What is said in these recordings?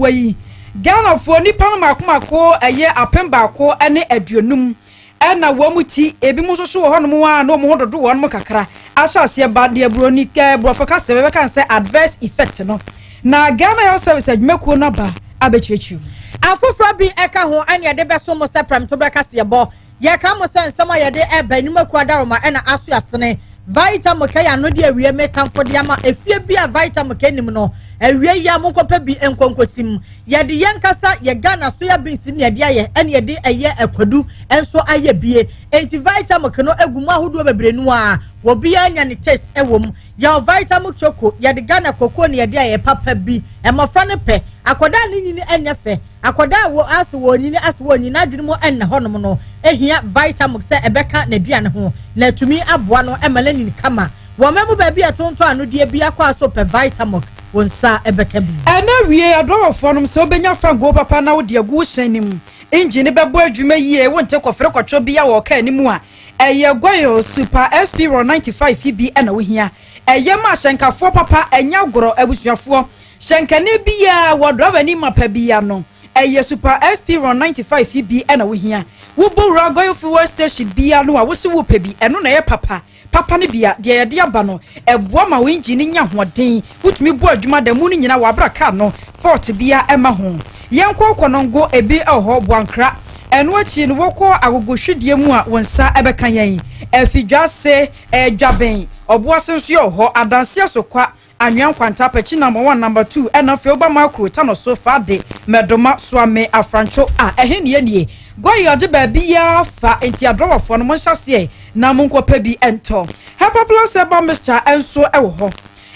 kuruwa yi, Ghanafoɔ nnipa no mako mako ɛyɛ 1050 ɛna wɔn mu ti ebi mu nso so wɔ hɔnom a na wɔn ho dodo wɔn kakra ahyɛ aseɛ ba deɛ buroni kɛ borɔfo kasa bɛbɛka sɛ adverse effect no na Ghana Health Service adwumakuo no aba abɛkyerɛkyerɛ mu. Afoforɔ bi ɛka ho ɛne yɛde bɛso mo sɛ prɛmto bɛka seɛbɔ yɛka mo sɛ nsɛm a yɛde ɛba nnwumakuo adaroma ɛna aso asene Vitamilk yɛ ano de awie mekamfo de ama efie bi a Vitamilk nim no awie yi a monkɔpɛ bi nkonkosim. Yɛde yɛn kasa yɛ Ghana soya beans ne yɛde ayɛ ɛne yɛde ɛyɛ akwadu nso ayɛ bie. Enti Vitamilk no egu mu ahodoɔ bebree no a obiara nya ne taste ɛwɔ mu. Yɛwɔ Vitamilk Choco, yɛde Ghana cocoa ne yɛde ayɛ papa bi. Mmɔfra no pɛ akwadaa ne nyini ɛnyɛ fɛ akwadaa wɔ ase wɔ nyini ase wɔ nyini adwene mu ɛnna hɔnom no ehia Vitamilk sɛ ɛbɛka n'aduane ho na atumi aboa no ɛma n'anini kama. Wɔn mu baabi a ɛtontɔn anodeɛ bi akɔ aso pɛ Vitamilk, wɔn nsa ɛbɛka bi. Ɛna wie adɔwɔfoɔ nom sɛ wobɛnya fango papa na wode agu wo hyɛn no mu, engine bɛbɔ adwuma yie, wonte kɔfere kɔtwɔ bi a wɔ kaa no mu a ɛyɛ Goil Super SP Ron 95 yi bi ɛna wohia. Ɛyɛ ma ahyɛnkafoɔ papa, ɛnyɛ agorɔ. Abusuafoɔ, hyɛnkani biaa wɔ driver ni mapa bia no, ɛyɛ Super SP Ron 95 yi bi ɛna wohia. Wobɔ wura Goil fuel station bia no a wosi wo pɛ bi, ɛno na ɛyɛ papa papa no bia. Deɛ yɛde aba no ɛboa ma wo engine no nya ahoɔden, wotumi bɔ adwuma da mu no nyinaa wɔ abra kaa no fault bia ɛma ho. Yɛnkɔ Kɔnɔngo, ebi ɛwɔ hɔ, Boankra. Ɛno akyi no wɔkɔ agogohwidie mu a wɔn nsa ɛbɛka yɛn Afidwase, Ɛdwabɛn, Ɔboase nso yɛ wɔ hɔ, Adanseɛ so kwa, Anwea Nkwanta, Pɛkyi number 1, number 2, ɛna afei woba Makro Tano so Faade, Mɛdoma, Soame, Afrantwo a ɛhe nie nie Goil ɔgye baabi ya fa. Nti adrɔwafoɔ no monhyɛ aseɛ na monkɔpɛ bi ɛntɔ. Hepa Plus herbal mixture ɛnso ɛwɔ hɔ,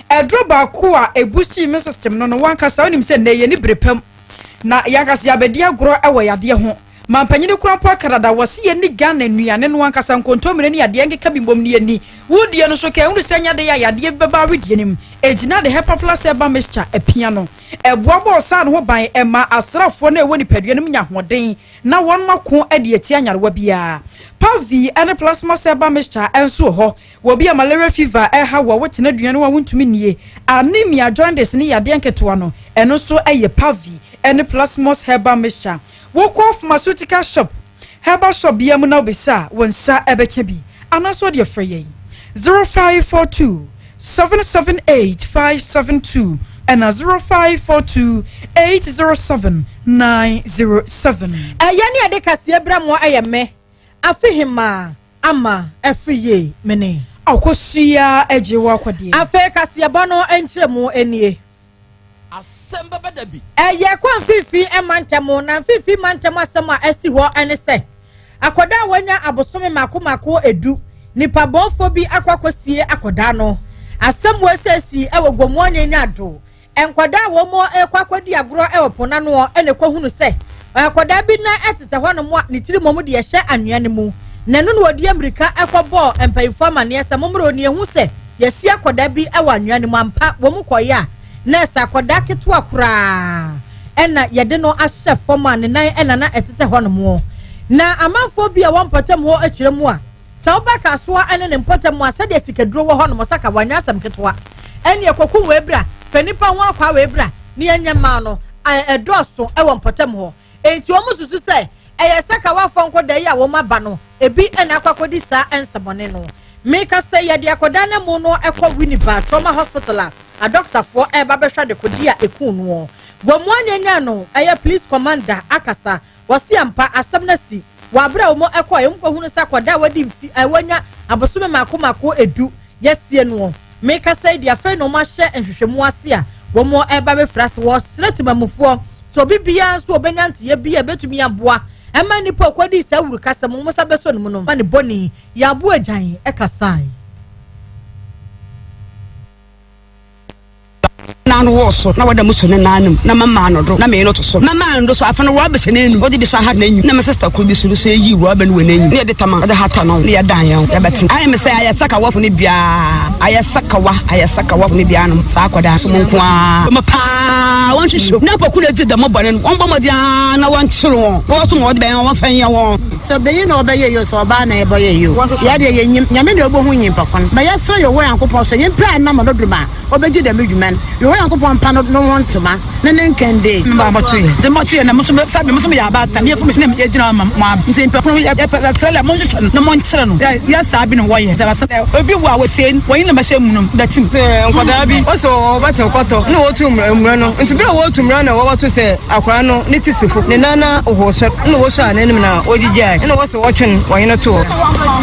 ɛduro baako a ɛboost immune system no wankasa wonim sɛ nnɛ yɛ ne bere pam na yɛankasa yɛabɛdi agorɔ ɛwɔ yadeɛ ho. Mampanyini kora mpo aka dada wɔ se yɛni Ghana nnuane no ankasa, nkontommire ne yadeɛ nkeka bi mmom ne yɛni wodie no so ka ɛhunu sɛ nyɛ de yɛ a yadeɛ bi bɛba awedie no mu. Ɛgyina de Hepa Plus herbal mixture apia no, ɛboa bɔɔ saa no ho ban, ɛma asraafoɔ no a ɛwɔ nipadua no mu nya ahoɔden na wɔn mako de atia nyarewa biara. Pavi ne Plasma herbal mixture nso wɔ hɔ. Wɔ bi a malaria fever ɛha wɔ wotena aduane a wontumi nie, anemia, jaundice ne yadeɛ nketewa no, ɛno nso ɛyɛ Pavi ne Plasmos herbal mixture. Wokɔ pharmaceutical shop, herbal shop bia mu na wobisa a, wɔn nsa ɛbɛka bi anaasɛ wɔde afrɛ yɛn 0542 778 572 ɛna 0542 807 907. Ɛyɛ ne yɛde kaseɛ brɛ mo ɛyɛ mmɛ afehemaa ama ɛfiri yie mene. Akosua agye wɔ akɔdeɛ. Afei kaseɛbɔ no nkyerɛ mu nie. Asɛm bɛbɛ da bi. Ɛyɛ kɔ Mfimfini ɛma ntɛm na Mfimfini ma ntɛm. Asɛm a ɛsi hɔ ɛne sɛ akwadaa a wanya abosome mako mako 10, nipa bɔnfoɔ bi akɔ akɔsie akwadaa no. Asɛm wɔ esiesie ɛwɔ Gomoa ne ado nkwadaa a wɔn ɛkɔ akɔdi agorɔ ɛwɔ po n'ano ɛna ɛkɔhunu sɛ akwadaa bi na ɛtete hɔnom a ne tiri mɔm deɛ ɛhyɛ anwea no mu na ɛno na wɔde mmirika ɛkɔbɔɔ mpanyinfoɔ amaneɛ sɛ mommrɛ oni ehu sɛ yɛsi akwadaa bi ɛwɔ anwea no mu ampa. Wɔn kɔyɛ a na ɛsɛ akwadaa ketewa koraa ɛna yɛde no ahyɛ fam a ne nan ɛna na ɛtetɛ hɔnom. Na amanfoɔ bi a wɔn mpɔtam hɔ akyerɛ mu a sɛ woba Kasoa ɛne ne mpɔtam a sɛdeɛ sikaduro wɔ hɔnom saka wɔnyɛ asɛm ketewa ɛne ɛkɔku wɔ ebira fɛ nipa ho akɔ awɔ ebira ne yɛnyɛ mmaa no ɛdɔɔso ɛwɔ mpɔtam hɔ. Enti wɔn susu sɛ ɛyɛ sakawafoɔ nkɔda yi a wɔn aba no ebi ɛna akɔ akɔdi saa nsɛmɔne no. Meka sɛ yɛde akɔda no mu no ɛkɔ Winneba Trauma Hospital a adɔktafoɔ ɛreba bɛhwɛ dekodi a eku no. Gomoa nyanya no ɛyɛ police commander akasa wɔsi ampa asɛm no si wɔ abere a wɔn ɛkɔ wɔn kɔhunu sɛ akɔda a wɔdi mfi ɛwɔnya abosome mako mako 10 yɛsie no. Meka sɛ deɛ afei na wɔn ahyɛ nhwehwɛmu ase a wɔn ɛreba bɛfira ase. Wɔsrɛ temamufoɔ sɛ obi biara nso obɛnya nteyɛ bi a ebɛtumi aboa ɛma nipa okɔdi saa wuru kasa mu wɔn nsa bɛsɔ ne mu no ma ne bɔne yɛabo agyan ɛkasae. Nan wɔ so na wɔda mu so ne nan mu na mama no do na meyɛ no to so mama no do so afa no rɔba hyɛ n'anim wɔde bi so aha n'anim na me sister koro bi so no so eyi rɔba no wɔ n'anim ne yɛde tama wɔde hata no ne yɛdan yɛn yɛbɛte ayɛ me sɛ ayɛ sakawafo no biara ayɛ sakawa ayɛ sakawafo no biara no saa akɔda so mo nko ara ma paa wɔn hwehwɛ na pɔku na edi dɛm bɔne no wɔn bɔ mmɔden ara na wɔn kyerɛ wɔn na wɔn so ma wɔde bɛn wɔn fɛn yɛ wɔn. Sɛ bɛyi na ɔbɛyɛ yi o, sɛ ɔbaa na ɛbɛyɛ yi o, yɛdeɛ yɛnyim Nyame na ɔbɛhu nyimpa kwan ma yɛsrɛ Yehowa Nyankopɔn sɛ nyimpa a nam no do ma ɔbɛgye dɛm dwuma no, Yehowa Nyankopɔn mpa no ho ntoma. Ne ne nkɛnde. Mba mɔto yɛ nti mɔto yɛ na mo nso sɛbi mo nso yɛ abaatan mi efo mi na yɛ gyina ma mo aba nti mpɛ koro yɛ pɛ sɛ lɛ mo nhwehwɛ no na mo nkyerɛ no yɛ yɛ saa bi na wɔyɛ sɛ basa obi wu a wɔsie wɔyi na bɛhyɛ mu no dɛtim. Sɛ nkwadaa bi wɔsɛ wɔbɛte kɔtɔ na wɔtu mmura no nti bere a wɔtu mmura na wɔbɛto sɛ akwadaa no ne ti si fo ne nan na ɔwɔ sɔ na wɔsɔ a n'anim na wɔgyigyae na wɔsɛ wɔtwe wɔn to hɔ.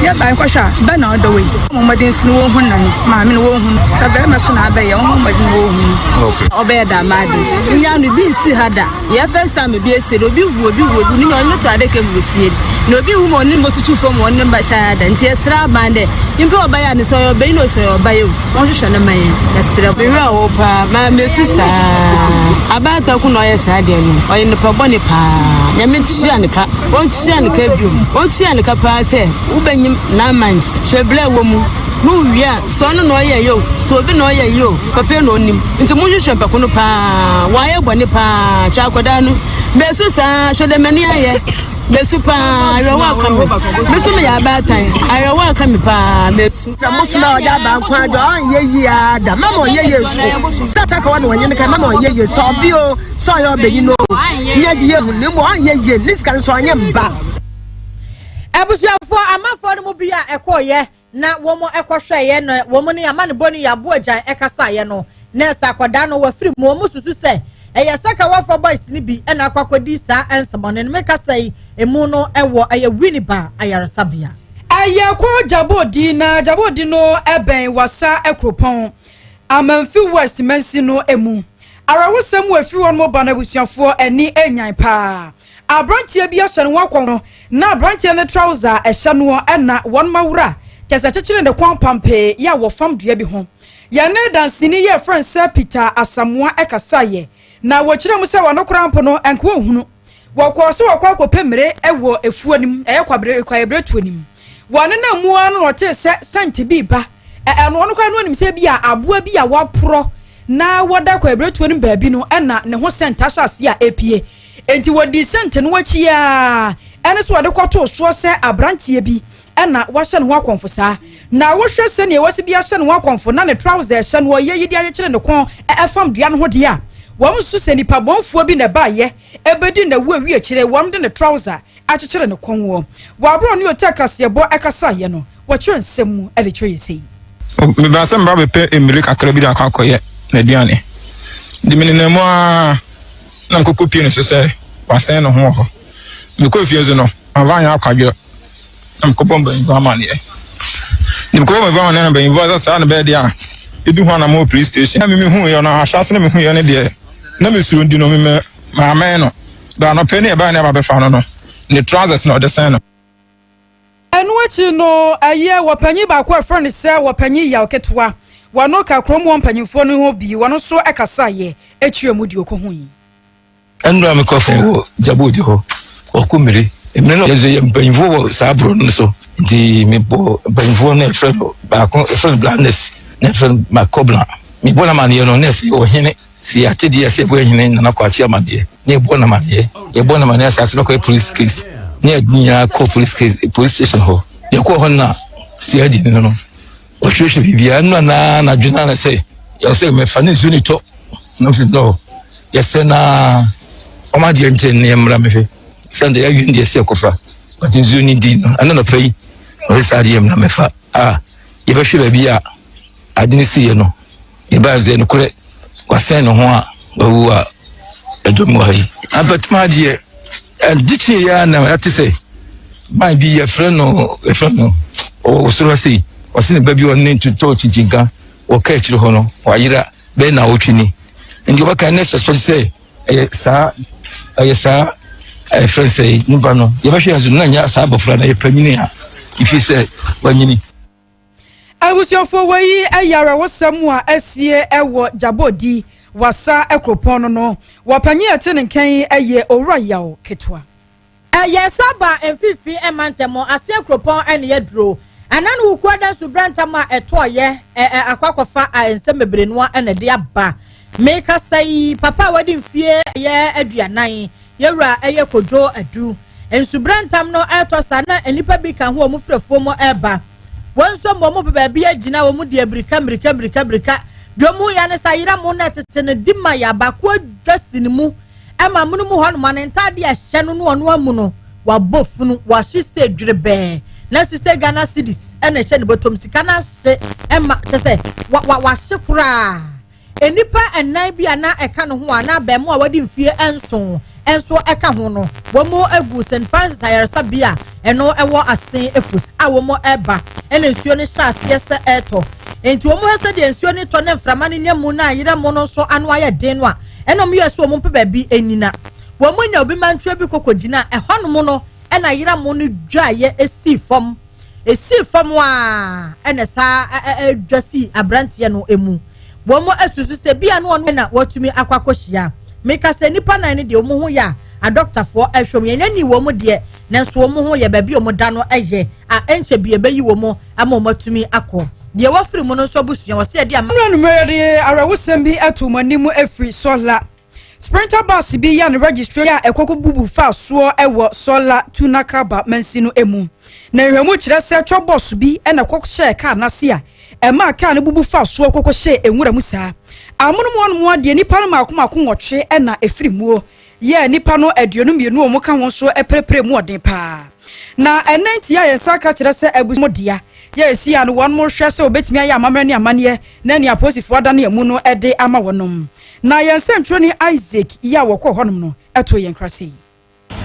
Yɛ ban kɔhwɛ a bɛ na ɔdɔ wei wɔn mmɔden so no wɔn hu na no maame no wɔn hu no sɛ bɛrima so na abɛyɛ wɔn mmɔden wɔn hu no. Ɔbɛyɛ da ama ade nya no bi nsi ha da yɛ first time bi esi no obi wu obi wu obi ne ɔno to adaka mu sie na obi wu ma ɔne mo tutu fam ɔne ne ba hyɛ ada nti yɛsrɛ aban dɛ nyimpa ɔbɛyɛ ade sɛ ɔyɛ ɔbɛyi na ɔsɛ ɔyɛ ɔbɛyɛ o wɔnhwehwɛ no ma yɛn yɛsrɛ. Mewura wo paa ma mesu saa abaatan ko na ɔyɛ saa deɛ no ɔyɛ nipa bɔne paa Nyame ntua ne ka ɔntua ne ka biom ɔntua ne ka paa sɛ wobɛnyim 9 months hwɛ berɛ a ɛwɔ mu na wowie a sɛ ɔno na ɔyɛ yɛ o sɛ obi na ɔyɛ yɛ o papa na ɔnim nti monhwehwɛ mpɛko no paa wayɛ bɔne paa hwɛ akwadaa no mesu saa hwɛ dɛ m'ani ayɛ mesu paa awerɛhoɔ aka me me so meyɛ abaatan awerɛhoɔ aka me paa mesu. Sɛ mo soma ɔde aba nko adɔ ɔnyɛ yie ada mama ɔnyɛ yie so sɛ atakawa na ɔnyɛ ne ka mama ɔnyɛ yie sɛ ɔbi o sɛ ɔyɛ ɔbɛnyin o nyɛ de yɛ hu ne mu ɔnyɛ yie ne sika no so ɔnyɛ mba. Abusuafoɔ amanfoɔ no mu bi a ɛkɔɔyɛ na wɔn kɔhwɛeɛ na wɔn ne amanebɔ no yɛ aboa gyan ɛkasaeɛ no na ɛsɛ akwadaa no wafiri mu. Wɔn susu sɛ ɛyɛ Sakawafoɔ boys no bi na akɔ akɔdi saa nsɛmɔne no. Mekasa yi emu no ɛwɔ ɛyɛ Winneba ayaresabea. Ɛyɛ kɔ Jabodi na Jabodi no ɛbɛn Wassa kuropɔn, Amanfi West mansin no mu. Awerɛhosɛm wɔ efiri hɔ nom ba no abusuafoɔ ani nyan paa. Aberanteɛ bi ahyɛ ne ho akɔnnɔ na aberanteɛ no trouser a ɛhyɛ noɔ ɛna wɔn awura kyɛ sɛ kyekyere ne kɔn pampee yɛ a wɔfam dua bi ho. Yɛne danseni yi a yɛfrɛ no sɛ Peter Asamoah ɛkasaeɛ na wɔkyerɛ mu sɛ wɔn koraa mpo no ɛnka wɔnhunu. Wɔkɔɔ so wɔkɔ akɔpɛ mmire wɔ efuo no mu, ɛyɛ kwabere kwaebiretuo no mu. Wɔnenam mu ara no na wɔtee sɛ sɛnte bi reba. Ɛno ɔno koraa no onim sɛ bi a aboa bi a waporɔ na wɔda kwaebiretuo no mu baabi no ɛna ne ho sɛnte ahyɛ aseɛ a ɛrepue. Enti wɔdii sɛnte no akyi ara ɛne so wɔde kɔtoo soɔ sɛ aberanteɛ bi ɛna wahyɛ ne ho akɔmfo saa. Na wohwɛ sɛnea wasi bi ahyɛ ne ho akɔmfo na ne trouser ɛhyɛ no ɔyɛ yi de akyekyere ne kɔn ɛfam dua no ho deɛ a, wɔn nso sɛ nipa bɔnfoɔ bi na ɛbaeɛ ɛbɛdi na wu awie akyire wɔn de ne trouser akyekyere ne kɔn wɔ. Wɔ aberɛ ɔne Ɔtɛ kaseɛbɔ ɛkasaeɛ no, wɔkyerɛ nsɛm mu ɛde kyerɛ yɛ sei. Mebaa sɛ meba bɛpɛ mmire kakra bi de akɔ akɔyɛ n'aduane. De menenam mu ara na mekɔkɔpie no so sɛ wasɛn ne ho wɔ hɔ. Mekɔɔ fie nso no, mamfa anyɛ akwadwerɛ na mekɔbɔ mpanyimfoɔ amanneɛ. De mekɔbɔ mpanyimfoɔ amanneɛ na mpanyimfoɔ sɛ saa na ɛbɛyɛ deɛ a, yɛdu ho anam wɔ police station. Na me mehuiɛ no, ahyɛase na mehuiɛ no deɛ, na mesuro nti no, me mammɛn no. But anɔpa yi na yɛbaeɛ na yɛba bɛfa no no, ne trousers na ɔde sɛn no. Ɛno akyi no, ɛyɛ wɔpanyin baako a wɔfrɛ no sɛ Wɔpanyin Yaw Ketewa. Wɔno ka kurom hɔ mpanyimfoɔ no ho bi. Wɔno nso kasaeɛ kyerɛɛ mu deɛ ɔkɔhui. Ɛnora me kɔ fɛn wɔ Djabode hɔ ɔkɔ mmire mmire no yɛn yɛ mpanyinfoɔ wɔ saa borɔ no so nti mebɔ mpanyinfoɔ no yɛfrɛ no baako yɛfrɛ no Blackness na yɛfrɛ no Makɔbla mebɔ no amaneɛ no na ɛsɛ ɔhene sɛ yɛate deɛ sɛ yɛbɔ hene Nana Kwakye amaneɛ na yɛbɔ no amaneɛ yɛbɔ no amaneɛ asase bɛkɔyɛ police case na yɛde nyinaa kɔ police case police station hɔ yɛkɔɔ hɔ no na CID no no ɔhwehwɛ biribiara ɛno na na adwene na sɛ yɛsɛ mɛfa ne nsuo ne tɔ na sɛ no yɛsɛ na ɔma adeɛ nkyɛn ne yɛmmra mehwɛ sɛ deɛ yɛawie deɛ sɛ yɛkɔfa ɔte nsuo ne di no ɛna nɔpɛ yi ɔsɛ saa adeɛ mmra mɛfa a yɛbɛhwɛ baabi a ade no siiɛ no yɛbaa sɛ nokorɛ wasɛn ne ho a wawu a ɛdɔm wɔ ha yi ampɛtoma adeɛ ɛde kyeɛ yɛ na ɛte sɛ man bi yɛfrɛ no yɛfrɛ no ɔwɔ soro ase ɔse ne ba bi ɔne ntotɔ kyinkyinka wɔka akyire hɔ no wayera bɛyɛ na awotwe ni nti wɔbɛka ne suspect sɛ ɛyɛ saa ɛyɛ saa ɛfrɛ sɛ nipa no yɛbɛhwɛ yɛn so na nyɛ saa abɔfra no yɛ panyini a ɛfiri sɛ wanyini. Abusuafoɔ wei yɛ awerɛhosɛm a asie wɔ Jabodi, Wassa kuropɔn no no. Wɔpanyin a ɛte ne nka yi yɛ Owura Yaw Ketewa. Ɛyɛ Saba mfimfini mantam aseɛ kuropɔn ne aduro. Ɛna no Wukuada nsubrɛ ntam a ɛtɔɔyɛ akɔ akɔfa nsɛm bebree noa na ɛde aba. Mekasa yi, papa a wadi mfie ɛyɛ 40, yɛwura ɛyɛ Kojo Adu. Nsubrɛ ntam no ɛtɔ saa na nnipa bi ka ho a wɔn firi afuom ɛreba. Wɔn nso mmɔ wɔn pɛ baabi agyina, wɔn di abirika mmirika mmirika mmirika. Deɛ ɔmo yɛ ne sɛ ayerɛmo no ɛtete no di ma yɛ abaako adwa si ne mu ɛma mono mu hɔ nom a ne ntaade a ɛhyɛ no no ɔno amu no wabɔ funu wahye sɛ dwerebɛɛ na sista Ghana cedis ɛna ɛhyɛ ne bɔtɔm sika no ahye ɛma kyɛ sɛ wa wa wahye koraa. Nnipa nnan bi a na ɛka ne ho a na abɛɛmoa a wadi mfie nson nso ka ho no, wɔagu St. Francis Ayaresabea a ɛno wɔ Asen Efus a wɔreba na nsuo no hyɛ aseɛ sɛ ɛretɔ. Enti wɔhwɛ sɛdeɛ nsuo no tɔ ne mframa no nya mu na ayerɛmo no nso ano ayɛ den no a, ɛna wɔyɛ sɛ wɔmpɛ baabi nnyina. Wɔnya obi mantwerɛ bi kɔkɔgyina ɛhɔnom no ɛna ayerɛmo no dwaeɛ sii fam. Esii fam a ɛna saa dwa sii aberanteɛ no mu. Wɔn asusu sɛ bia no ɔno na wɔatumi akɔ akɔhyia. Meka sɛ nnipa nan no deɛ wɔn ho yɛ a adɔktafoɔ ɛhwɛ wɔn. Yɛnyɛ nii wɔn deɛ nanso wɔn ho yɛ baabi a wɔn da no yɛ a ɛnkyɛ bi ɛbɛyi wɔn ama wɔn atumi akɔ. Deɛ wɔafiri mu no nso abusua wɔsɛ yɛde ama. Nnora anwummerɛ yɛde awerɛhosɛm bi to mo anim firi Sɔla. Sprinter bus bi yɛ ne registry a ɛkɔkɔ bubu faa soɔ wɔ Sɔla Tunakaba mansin no mu. Na nhwehwɛmu kyerɛ sɛ twɔ bɔs bi na ɛkɔhyɛɛ kaa no ase a ɛmaa kaa no bubu faa soɔ kɔkɔhyɛɛ nwura mu saa. Amonom hɔnom ara deɛ nnipa no mmaako mmaako nwɔtwe na ɛfiri muo yɛɛ nnipa no 22 a wɔka ho nso perepere mu ɔden paa. Na ɛnɛ nti a yɛn nsa aka kyerɛ sɛ abusua dea yɛ ɛsi a no wɔn hwɛ sɛ wɔbɛtumi ayɛ amammerɛ ne amanneɛ na nea apolisifoɔ adane amu no de ama wɔnom. Na yɛn sɛntwerɛni Isaac yi a wɔkɔɔ hɔnom no too yɛn nkra sei.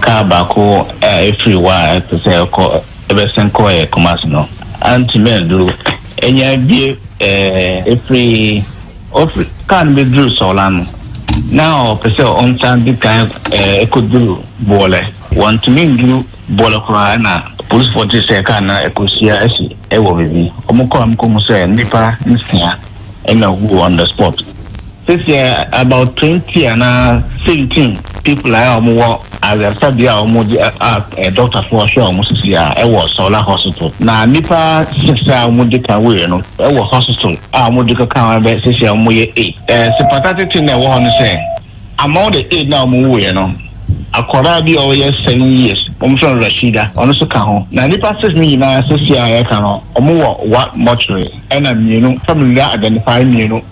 Kaa baako a ɛfiri hɔ a ɛpɛ sɛ ɛkɔ ɛbɛsen kɔɛ Kumasi no antumi anduru. Ɛnya bie ɛfiri ɔfiri kaa no bɛduru Sɔɔla no na ɔpɛ sɛ ɔnsan di kan ɛkɔduru Boɔlɛ. Wantumi nduru Boɔlɛ koraa ɛna polisifoɔ tee sɛ kaa no ɛkɔhyia asi ɛwɔ baabi. Wɔkɔɔ a wɔkɔhu sɛ nnipa nsia ɛna wu on the spot. Sɛsiɛ about 20 anaa 17 people a wɔn wɔ ayaresabea a wɔn de a doctor foɔ hwɛ wɔn sisi a ɛwɔ Sawla hospital. Na nipa six a wɔn di kan wuiɛ no ɛwɔ hospital a wɔn de kɔka wɔn bɛ sɛsiɛ wɔn yɛ eight. Sympathetic thing na ɛwɔ hɔ no sɛ among the eight na wɔn wuiɛ no akwadaa bi a ɔyɛ 7 years, wɔn frɛ no Rashida, ɔno nso ka ho. Na nipa six no nyinaa sɛsiɛ a yɛka no wɔn wɔ one mortuary ɛna mmienu family na identify mmienu.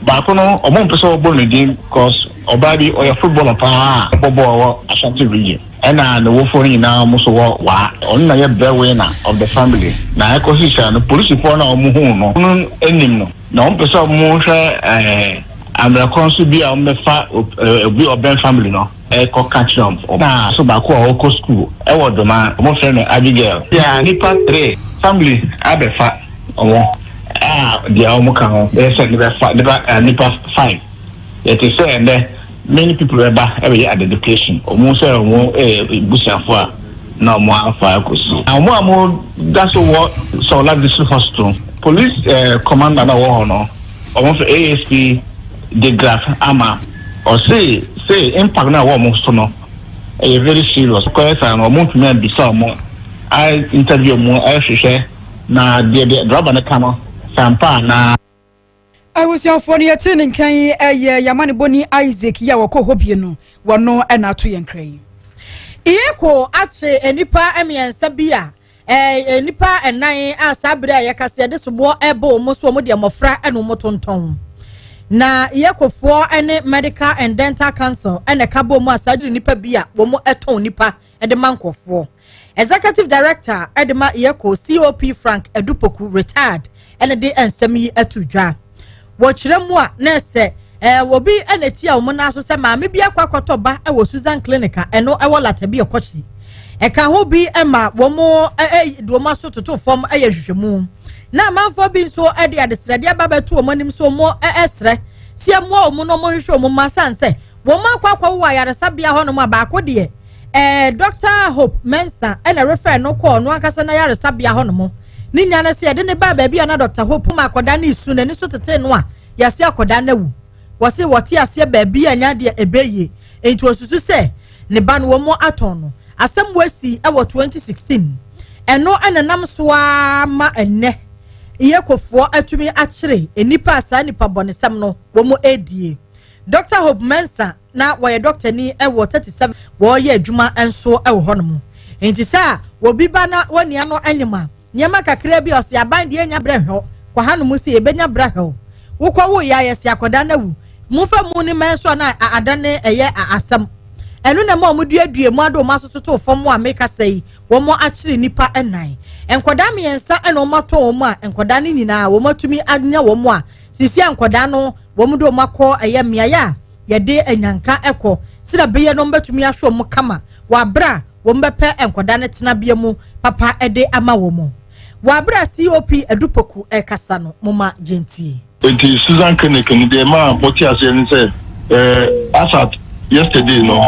Baako no ɔmo mpɛ sɛ ɔbɔ ne din cause ɔbaa bi ɔyɛ footballer paa a ɔbɔ bɔɔl wɔ Ashanti Region ɛna ne wofoɔ no nyinaa ɔmo so wɔ waa. Ɔno na yɛ breadwinner of the family na ɛkɔsi saa no polisifoɔ no a ɔmo huu no no anim no na ɔmo pɛ sɛ ɔmo hwɛ ammerɛkɔ nso bi a ɔmo bɛfa obi ɔbɛn family no ɛkɔ ka kyerɛ ɔmo. Na so baako a ɔkɔ school ɛwɔ Doma, ɔmo frɛ no Abigail. Yɛ nipa three family abɛfa ɔmo a deɛ ɔmo ka ho bɛyɛ sɛ nipa fa nipa five. Yɛte sɛ ɛnɛ many people bɛba ɛbɛyɛ identification ɔmo sɛ ɔmo busuafo a na ɔmo afa akɔsi. Na ɔmo a mo da so wɔ Sawla District Hospital, police commander na ɔwɔ hɔ no, ɔmo fɛ ASP De Graf ama ɔse sɛ impact na ɛwɔ ɔmo so no ɛyɛ very serious. Kɔyɛ saa no ɔmo ntumi abisa ɔmo a interview ɔmo ɛhwehwɛ na deɛ driver no ka no sampa na. Abusuafoɔ no yɛte ne nkan yi ɛyɛ yamanebɔni Isaac yi a wɔkɔ hɔ bie no wɔno ɛna ato yɛn kra yi. EOCO akye nnipa mmiɛnsa bi a nnipa nnan a saa bere a yɛka sɛ yɛde soboɔ ɛbɔ wɔn so wɔn deɛ mmɔfra ɛna wɔn tontɔn. Na EOCOfoɔ ne Medical and Dental Council ɛna ɛka bɔ mu a saa gyere nnipa bi a wɔn ɛtɔn nnipa ɛde ma nkɔfoɔ. Executive Director ɛde ma EOCO, COP Frank Edupoku retired, ɛna de nsɛm yi ato dwa. Wɔkyerɛ mu a na ɛsɛ obi ɛna ti a wɔn nan so sɛ maame bi akɔ akɔtɔ ba ɛwɔ Susan Clinic a ɛno ɛwɔ Lartebiokorshie. Ɛka ho bi ɛma wɔn ɛɛ de wɔn aso toto fam ɛyɛ nhwehwɛmu. Na amanfoɔ bi nso ɛde adesrɛdeɛ aba bɛto wɔn anim so wɔn ɛsrɛ si ɛmoa wɔn na wɔn hwehwɛ wɔn mma san sɛ wɔn akɔ akɔwɔ ayaresabea hɔnom a baako deɛ Dr Hope Mensa ɛna refer no kɔɔ ɔno ankasa na ayaresabea hɔnom. Ne nua no sɛ yɛde ne ba baabi a na Dr Hope ma akɔda ne isu n'ani so tete no a yɛase akɔda no awu. Wɔse wɔte aseɛ baabi a nya deɛ ɛbɛyie nti osusu sɛ ne ba no wɔn atɔn no. Asɛm wɔasi ɛwɔ 2016 ɛno ɛna nam so ara ma ɛnɛ EOCOfoɔ atumi akyere nnipa a saa nipa bɔnesɛm no wɔn redie. Dr Hope Mensa na wɔyɛ dɔktani ɛwɔ 37 wɔreyɛ adwuma nso ɛwɔ hɔnom. Nti sɛ a obi ba na wɔnia no anim a nneɛma kakra bi ɔsi aban deɛ nya brɛ hwɛ kɔ hanom si ebenya brɛ hwɛ. Wokɔ wo yɛ a yɛsi akwadaa no awu. Momfa mu ne mma nso a na adane ɛyɛ asɛm. Ɛno na ɛma wɔn duadua mu ade wɔn aso totoo fam a mekasa yi wɔn akyere nnipa nnan. Nkwadaa mmiɛnsa na wɔn atɔn wɔn a nkwadaa no nyinaa wɔn atumi anya wɔn a sisi a nkwadaa no wɔn de wɔn akɔ ɛyɛ mmeaeɛ a yɛde anyanka kɔ sɛdeɛ ɛbɛyɛ no wɔn bɛtumi ahwɛ wɔn kama wɔ abere a wɔn bɛpɛ nkwadaa no tenabea mu papa de ama wɔn. Wɔ abere a COP Adu Poku rekasa no, momma yɛntie. Enti Susan Clinic no deɛ ɛma mote aseɛ ne sɛ eh, as at yesterday no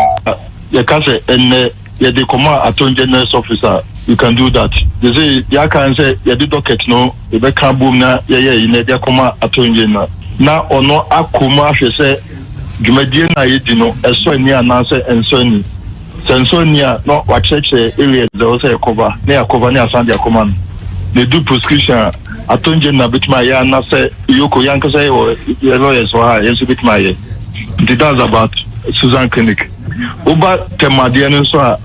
yɛka sɛ ɛnnɛ yɛde kɔma Attorney General's office a you can do that. They say deɛ aka ne sɛ yɛde docket no yɛbɛka abom na yɛyɛ yi na yɛde akɔma Attorney General na ɔno akɔ mu ahwɛ sɛ dwumadie no a yɛdi no ɛsɔ ani anaasɛ ɛnsɔ ani. Sɛ nsɔ nni a na wakyerɛkyerɛ areas a ɛwɔ sɛ yɛkɔva na yɛakɔva na yɛasan de akɔma no. Na ɛdu prescription a, attorney general bɛtumi ayɛ anasɛ EOCO, yɛn ankasa yɛwɔ yɛn lawyers wɔ ha a yɛn nso bɛtumi ayɛ. Nti that's about Susan Clinic. Woba Tema deɛ no nso a,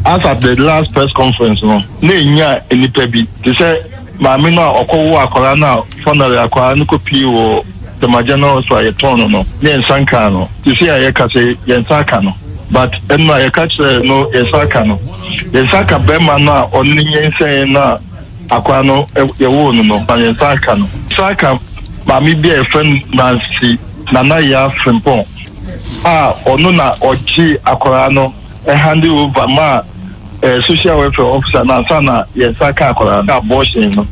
as at the last press conference no, na ɛnya nnipa bi te sɛ Maame no a ɔkɔwoo akwadaa no a finally akwadaa no kɔpie wɔ Tema General Hospital a yɛtɔn no no, ne yɛn nsa nkaa no. Seesei a yɛka sɛ yɛn nsa aka no, but ɛno a yɛka kyerɛɛ no yɛn nsa aka no. Yɛn nsa aka barima no a ɔne no nyinsɛn no a akwadaa no yɛwoo no no, na yɛn nsa aka no. Nsa aka maame bi a yɛfrɛ no Nancy Nana Yaa Frimpong a ɔno na ɔgyee akwadaa no handed over maa eh, social welfare officer no ansa na yɛn nsa ka akwadaa no abortion no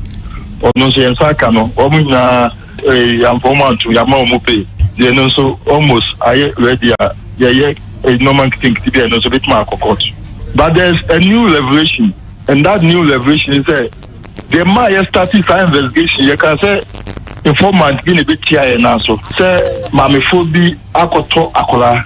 ɔno nso yɛn nsa ka no wɔn nyinaa eh, yɛamfa wɔn anto yɛama wɔn pay deɛ no nso almost ayɛ ready a yɛyɛ eh, nneɛma nketenkete bi a ɛno nso bɛtumi akɔ court but there's a new revelation and that new revelation is sɛ deɛ maa yɛ start saa investigation yɛka sɛ informant bi na ɛbɛtia yɛn nan so sɛ maamefoɔ bi akɔtɔ akwadaa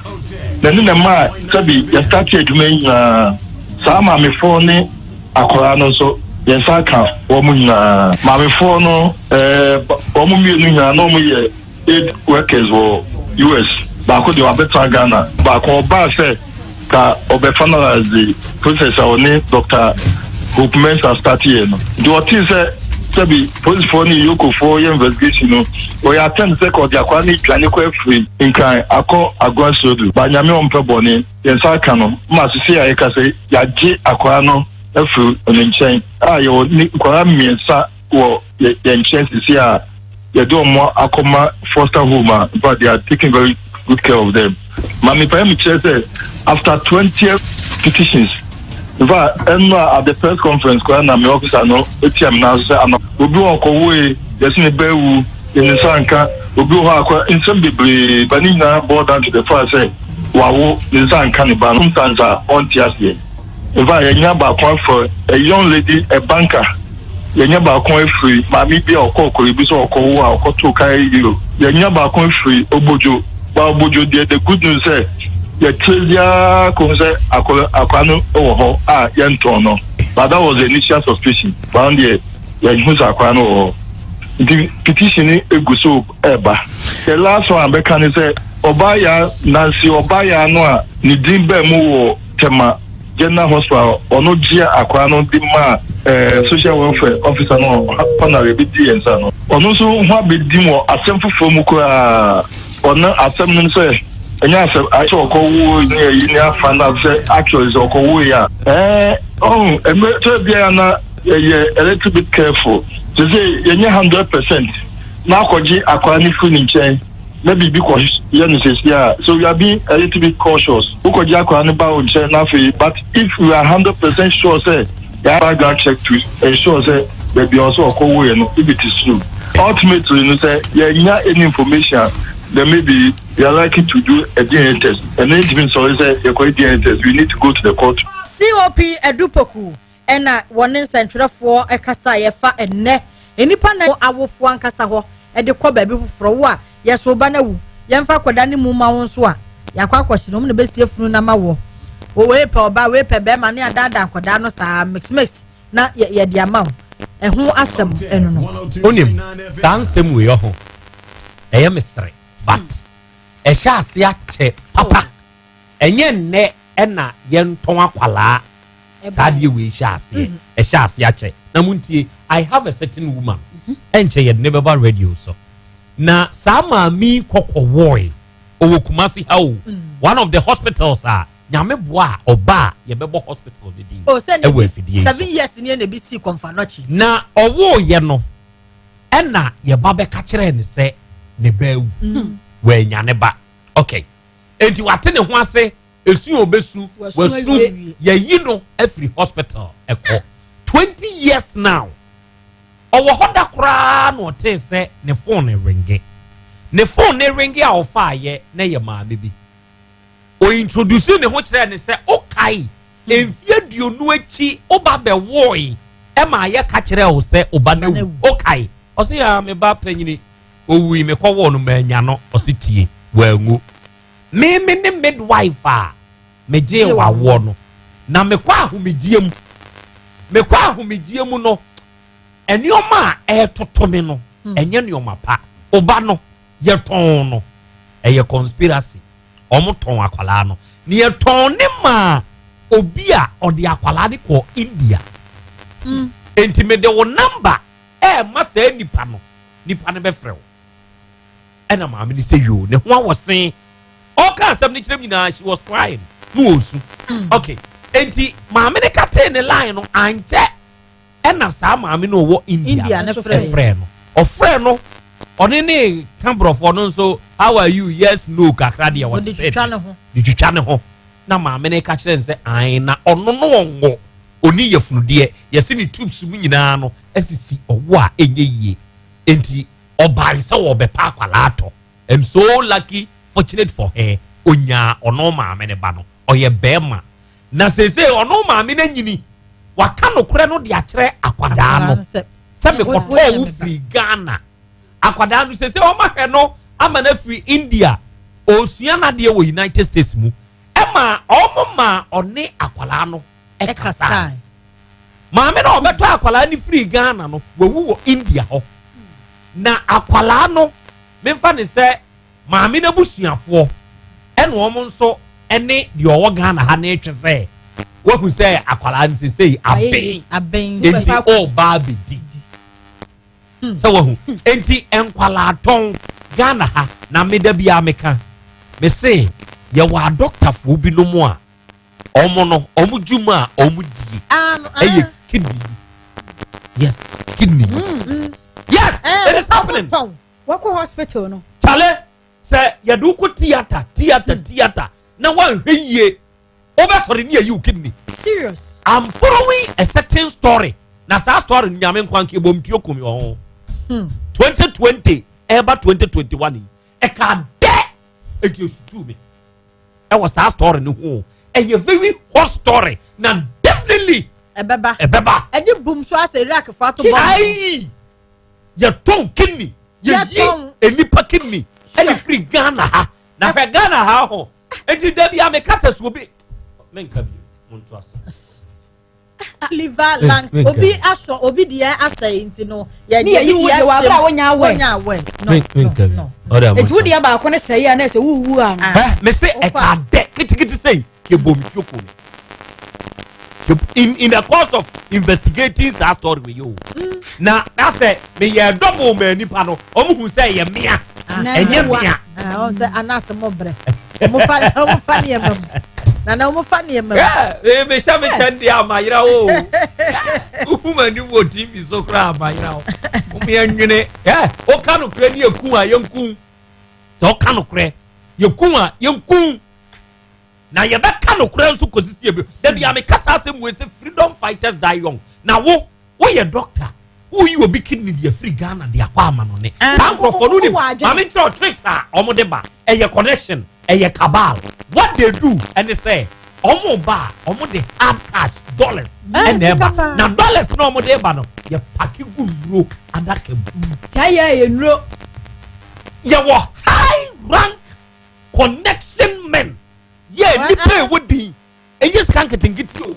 na ɛno na ɛmaa sɛbi yɛstate adwuma yi nyinaa. Saa maamefoɔ ne akwadaa no nso yɛn nsa aka wɔn nyinaa. Maamefoɔ no ɛɛ wɔn mmienu nyinaa na wɔn yɛ aid workers wɔ US. Baako deɛ wabɛtena Ghana. Baako ɔbaa sɛ ka ɔbɛ finalize the process a ɔne Doctor Hope Mensah starteɛ no. Nti ɔtee sɛ sɛbi polisifoɔ ne yokofoɔ yɛ investigation no, ɔyɛ attempt sɛ ka ɔde akwadaa no redwane kɔ afiri Nkran akɔ Agona Surodu, but Nyame ɔmpɛ bɔne, yɛn nsa aka no ma sesei a yɛka sɛ yɛagye akwadaa no afiri ne nkyɛn a yɛwɔ ne nkwadaa mmiɛnsa wɔ yɛn nkyɛn sesei a yɛde wɔn akɔma foster home a in fact they are taking very good care of them. Ma mepae mu kyerɛ sɛ after 20 petitions in fact ɛno a at the press conference koraa na me officer no etia me nan so sɛ ano obi wɔ ɔkɔwoe yɛsi ne ba awu yɛ ne nsa nka obi wɔ hɔ akɔ nsɛm bebree ba ne nyinaa boil down to the fact sɛ wawo ne nsa nka ne ba no sometimes a ɔnte aseɛ. In fact, yɛanya baako afiri a young lady, a banker. Yɛanya baako afiri maame bi a ɔkɔɔ Korle-Bu sɛ ɔkɔwo a ɔkɔtoo Kae Yilo. Yɛanya baako afiri Obodwo. But Obodwo deɛ, the good news sɛ yɛtire biara kɔhu sɛ akɔla akwadaa no wɔ hɔ a yɛntɔn no. But that was the initial suspicion. But ɔno deɛ yɛhu sɛ akwadaa no wɔ hɔ. Nti petition no egu so ɛreba. The last one a bɛka ne sɛ ɔbaa yaa Nancy ɔbaa yaa no a ne din baa mu wɔ Tema General Hospital a ɔno gyee akwaa no de maa eh, social welfare officer no Honorary bɛdi yɛn nsa no. Ɔno nso ho abɛdim wɔ asɛm foforɔ mu koraa. Ɔno asɛm no sɛ ɛnyɛ asɛm sɛ ɔkɔwoo ne ayi ne afa no sɛ actually sɛ ɔkɔwoo a ɛɛ ɔho ɛmɛ sɛ biara na yɛyɛ a little bit careful te sɛ yɛnyɛ 100% na akɔgye akwaa no firi ne nkyɛn na biribi kɔ yɛ no sɛsi a, so we are being a little bit cautious. Wokɔgye akwadaa no ba wo nkyɛn na afei, but if we are 100% sure sɛ yɛayɛ background check to ensure sɛ baabi a ɔsɛ ɔkɔ woeɛ no, if it is true, ultimately no sɛ yɛnnya any information a, then maybe we are likely to do a DNA test. Ɛno yɛntumi nsɔre sɛ yɛkɔyɛ DNA test, we need to go to the court. COP Adu Poku na wɔne nsɛntwerɛfoɔ kasaeɛ fa ɛnnɛ nnipa na awofoɔ ankasa hɔ de kɔ baabi foforɔ wo a yɛso wo ba no awu yɛmfa akwadaa no mu ma wo nso a yɛakɔ akɔhye no wɔn na bɛsie funu no ama wɔ wo wei pɛ ɔbaa wei pɛ bɛrima ne adaadaa nkwadaa no saa mix mix na yɛde ama wo ɛho asɛm ɛno no. Onim saa nsɛm wei ɔho ɛyɛ mesere but ɛhyɛ ase akyɛ papa ɛnyɛ nnɛ ɛna yɛntɔn akwalaa saa adeɛ wei hyɛ aseɛ mhm. ɛhyɛ aseɛ akyɛ na mo ntie i have a certain woman mhm. ɛnkyɛ yɛde ne bɛba radio so. Na saa maame yi kɔkɔwɔe. Ɔwɔ Kumasi ha o. One of the hospitals a Nyame boa a ɔba a yɛbɛbɔ hospital no din Oh, sɛ ɛwɔ afidie yi so. 7 years ni na ebi si Komfo Anokye. Na ɔwooyɛ no ɛna yɛba bɛka kyerɛɛ no sɛ ne ba awu. Wanya ne ba. Okay. Enti wate ne ho ase, esu a obesu, Wasu wasu, awie. yɛyi no afiri hospital ɛkɔ. 20 years now. Ɔwɔ hɔ da koraa na ɔtee sɛ ne phone ringe. Ne phone ne ringe a ɔfaeɛ na ɛyɛ maame bi. O introduce ne ho kyerɛɛ ne sɛ wokae mfeɛ 20 akyi woba bɛwoe ɛma yɛka kyerɛɛ wo sɛ wo ba no awu. Wokae? Ɔse aa me ba panyini owui mekɔwoo no mannya no. Ɔse tie wanwu. Me me ne midwife a megyee wawoɔ no na mekɔ ahomegyeɛ mu. Mekɔ ahomegyeɛ mu no nneɛma a ɛretoto me no ɛnyɛ nneɛma pa. Wo ba no yɛtɔn no ɛyɛ conspiracy. Wɔn tɔn akwadaa no na yɛtɔn ne maa obi a ɔde akwadaa no kɔ India. Enti mede wo namba ɛɛma saa nipa no, nipa no bɛfrɛ wo. Ɛna maame no sɛ yoo, ne ho awɔsen. Ɔka asɛm no kyerɛ m nyinaa, she was crying. Na ɔresu. Okay, enti maame no katee ne line no ankyɛ ɛna saa maame no ɔwɔ India India no frɛ. frɛ no. Ɔfrɛ no, ɔne ne ka borɔfoɔ no nso, how are you, yes, no, kakra deɛ Ɔde wɔte twitwa ne ho. De twitwa ne ho. Na maame no ka kyerɛ no sɛ ae na ɔno no ɔnwo, ɔni yafunudeɛ, yɛse ne tubes mu nyinaa no asisi ɔwo a ɛnyɛ yie. Enti ɔbae sɛ ɔbɛpa akwadaa atɔ. And so lucky, fortunate for her, ɔnyaa ɔno maame no ba no, ɔyɛ bɛrima. Na seesei ɔno maame no anyini, waka nokorɛ no de akyerɛ akwadaa no sɛ mekɔtɔɔ wo firi Ghana. Akwadaa no seesei ɔma hwɛ no ama no afiri India, ɔresua n'adeɛ wɔ United States mu. Ɛma ɔmo ma ɔne akwadaa no ɛkasae. Maame no a ɔbɛtɔ akwadaa no firi Ghana no, wawu wɔ India hɔ. Na akwadaa no, memfa ne sɛ maame no abusuafoɔ ɛna wɔn nso ɛne deɛ ɔwɔ Ghana ha no retwe sɛ wahu sɛ akwadaa no sesei aben, Aben. enti ɔreba abɛdi. Sɛ wahu. Enti nkwadaa tɔn Ghana ha na meda bi a meka. Mese yɛwɔ adɔktafoɔ binom a ɔmo no ɔmo dwuma a ɔmo die ɛyɛ kidney. Yes, kidney. Yes, it is happening. Wakɔ hospital no. Chale, sɛ yɛde wokɔ theatre, theatre, theatre na wanhwɛ yie, wobɛsɔre ne yɛyi wo kidney. Serious. I'm following a certain story. Na saa story no nyame nkwa nka ebom tuo kumi wɔ ho. 2020 ɛba 2021 yi ɛka dɛ eti esutu mi ɛwɔ saa story no ho. Ɛyɛ very hot story na definitely ɛbɛba. Ɛbɛba. Ɛde boom so asɛ Iraq fo ato bɔmb. Ayi yɛtɔn kidney, yɛyi enipa kidney ɛne firi Ghana ha na hwɛ Ghana ha ho. Eti dabi a meka sɛ so obi menka bi mo nto ase. Liver, lungs, obi asɔ obi deɛ asɛe nti no yɛ Ne yɛyi wo deɛ wɔ abere a wonya awɛ. Wonya awɛ. No, no, no. Eti wo deɛ baako ne sɛe a na ɛsɛ wuwu a no. Hɛ, me se ɛka dɛ kitikiti sɛyi kebom tuoko mi. In the course of investigating saa story wei o. Na asɛ meyɛ double ma nipa no, ɔmo hu sɛ ɛyɛ mea. Ɛnyɛ mea. Ɔn sɛ anaasɛ mo brɛ. Ɔmo fa ɔmo fa nneɛma mu. Nana ɔmo fa nneɛma mu. Ee mehyɛ me kyɛn deɛ amayera o. Wohu m'anim wɔ TV so koraa amayera o. Wɔn yɛ nwene. Ɛ ɔka nokorɛ ne yɛ kun a yɛn kun. Sɛ ɔka nokorɛ yɛ kun a yɛn kun. Na yɛbɛka nokorɛ nso kɔsi si ebi. Dabi a meka saa asɛm wei sɛ freedom fighters die young. Na wo woyɛ doctor woyi obi kidney de afiri Ghana de akɔ amanɔne. Saa nkurɔfoɔ no nim maame nkyerɛ tricks a wɔn de ba. Ɛyɛ connection, ɛyɛ cabal. What they do ɛne sɛ wɔn ba a wɔn de hard cash dollars ɛna ɛba. Na dollars na wɔn de ba no yɛ paki gu nnuro adaka mu. Tia yɛ yɛ nnuro. Yɛwɔ high rank connection men yɛ nipa ɛwɔ din. Ɛnyɛ sika nketenkete o,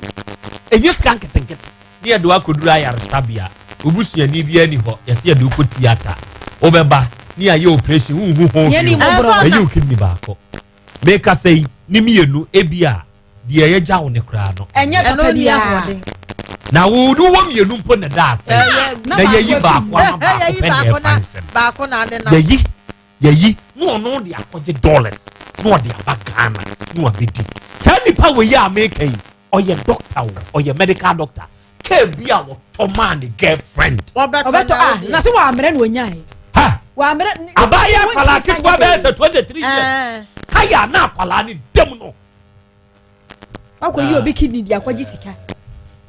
ɛnyɛ sika nketenkete. Ne yɛde wo akɔduru ayaresabea, obusuani biara ni hɔ, yɛsɛ yɛde wo kɔ theatre, wobɛba ne yɛayɛ operation, wonhu ho Yɛne bio, mmɔborɔ. ɛyɛ wo kidney baako. Meka sɛ yi, ne mmienu, ebi a deɛ yɛgya wo ne koraa no, Ɛnyɛ papa Ɛno ni biara. ahoɔden. Na wo de wɔ mmienu mpo na da ase na yɛyi baako ama baako pɛ na ɛfa nsɛm. Yɛyi yɛyi na ɔno de akɔgye dollars na ɔde aba Ghana na wabɛdi. Saa nipa wɔ yi a meka yi, ɔyɛ doctor o, ɔyɛ medical doctor. Kaa bi a wɔtɔ maa ne girlfriend. Ɔbɛtɔ a na sɛ wɔammerɛ na ɔnyae. Ha! Wɔammerɛ. Abaayɛ akwadaa ketewa bɛyɛ sɛ 23 years. Kaya na akwadaa ne dɛm no. Wakɔ yi obi kidney di akɔgye sika.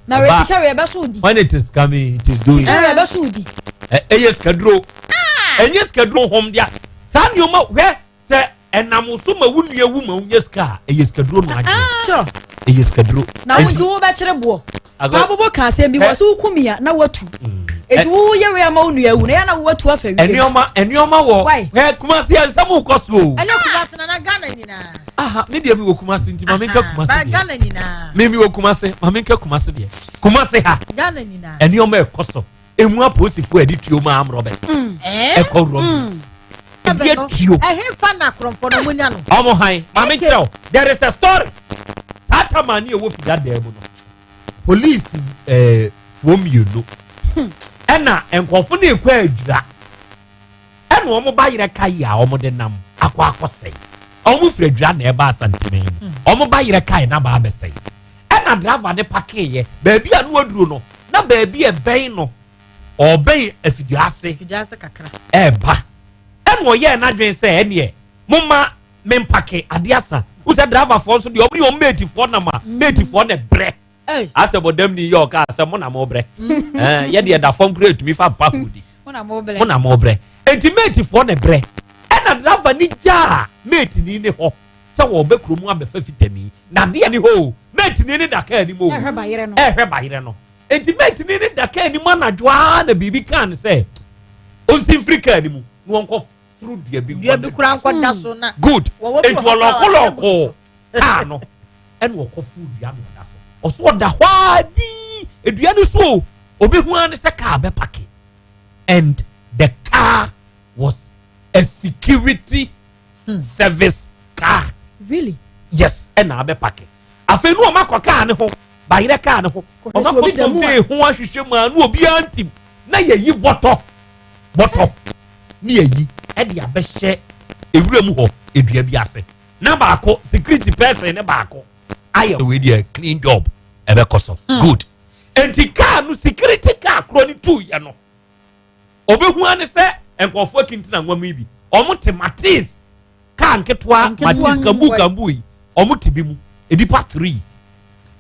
Na wɛ sika wɛ ɛbɛ so di. When it is coming, it is doing. Sika wɛ ɛbɛ so di. Ɛyɛ sikaduro. Ɛnyɛ sikaduro hom dea. Saa nneɛma hwɛ sɛ ɛnam so ma wo nua wu ma wo nya sika a, ɛyɛ sikaduro no adwene. Ɛyɛ sikaduro. Na wo nti wo bɛkyerɛ boɔ. Baabobo ka asɛm bi wɔ so wokum ya na watu. Eti wo yɛ wei ama wo nua wu na yɛ na watu afa wie. Nneɛma wɔ Why? hwɛ, Kumasi nsɛm kɔ so o. Ɛnyɛ Kumasi na Ghana nyinaa. Aha, me deɛ mi wɔ Kumasi nti maame nka Kumasi Ba deɛ. Ghana nyinaa. Mi wɔ Kumasi, maame nka Kumasi deɛ. Kumasi ha. Ghana nyinaa. Nneɛma ɛkɔ so. Emu apolisifoɔ a yɛde tuo ma armed robbers. Ɛkɔ robbery. Ebi atuo. Ɛhe fa na akorɔmfoɔ no mo nya no? Ɔmo han maame kyerɛw, there is a story. Saa tamani a ɛwɔ fida dan mu no, police foɔ mmienu ɛna nkɔfo no ekɔ adwira ɛna wɔn ba yerɛ ka yi a wɔn de nam akɔ akɔsɛe. Wɔn firi adwira na ɛba Asanteman mu, wɔn ba yerɛ ka yi na ba abɛsɛe. Ɛna driver ne pakeeɛ beebi a no aduro no na beebi ɛbɛn no, ɔbɛn afidie ase. Fidie ase kakra. Ɛɛba ɛna ɔyɛɛ n'adwene sɛ ɛneɛ moma mempake adeɛ asa wosɛ driverfoɔ nso deɛ, ɔmo ne ɔmo matefoɔ nam a, matefoɔ na brɛ asɛ bɔdam ni yɛ ɔka asɛ mo na mo brɛ yɛdeɛ da fam kura etumi fa mpa hodi. Mo na mo brɛ. Mo na mo brɛ, enti matefoɔ na brɛ. Ɛna driver ni gyaa mate ni ne hɔ sɛ wɔbɛ kurom abɛfa fitani na adeɛ ni hɔ o, mate ni ne da kaa anim o. Ɛhwɛ bayerɛ no. Ɛhwɛ bayerɛ no, enti mate ni ne da kaa anim anadwo aa na biribi kaa no sɛ ɔnsi mfiri kaa anim na wɔnkɔ furu dua bi. Dua bi kura nkɔ da so na. Good. Wɔwɔ bi enti wɔ hɔ koraa a ɔlɔkolɔko kaa no ɛna ɔkɔ furu dua no ɔda so, ɔso ɔda hɔ a dii edua no so o, obi hu ara ne sɛ kaa bɛ park and the car was a security service car. Really? Yes, ɛna abɛ park. Afei nu ɔmo akɔ kaa ne ho, bayerɛ kaa ne ho, ɔmo sɛ akɔ obi da mu a. survey ho ahwehwɛ mu a na obiara ntim na yɛyi bɔtɔ bɔtɔ ne yɛyi ɛde abɛhyɛ ewura mu hɔ edua bi ase na baako security person ne baako ayɛ wei deɛ clean job ɛbɛkɔ so. Good. Nti kaa no, security car korɔ ne tu yɛ no, obehu ani sɛ nkurɔfoɔ kintina nwam yi bi, ɔmo te Matiz kaa nketewa. Nketewa. Matiz kambu kambu yi, ɔmo te bi mu nipa three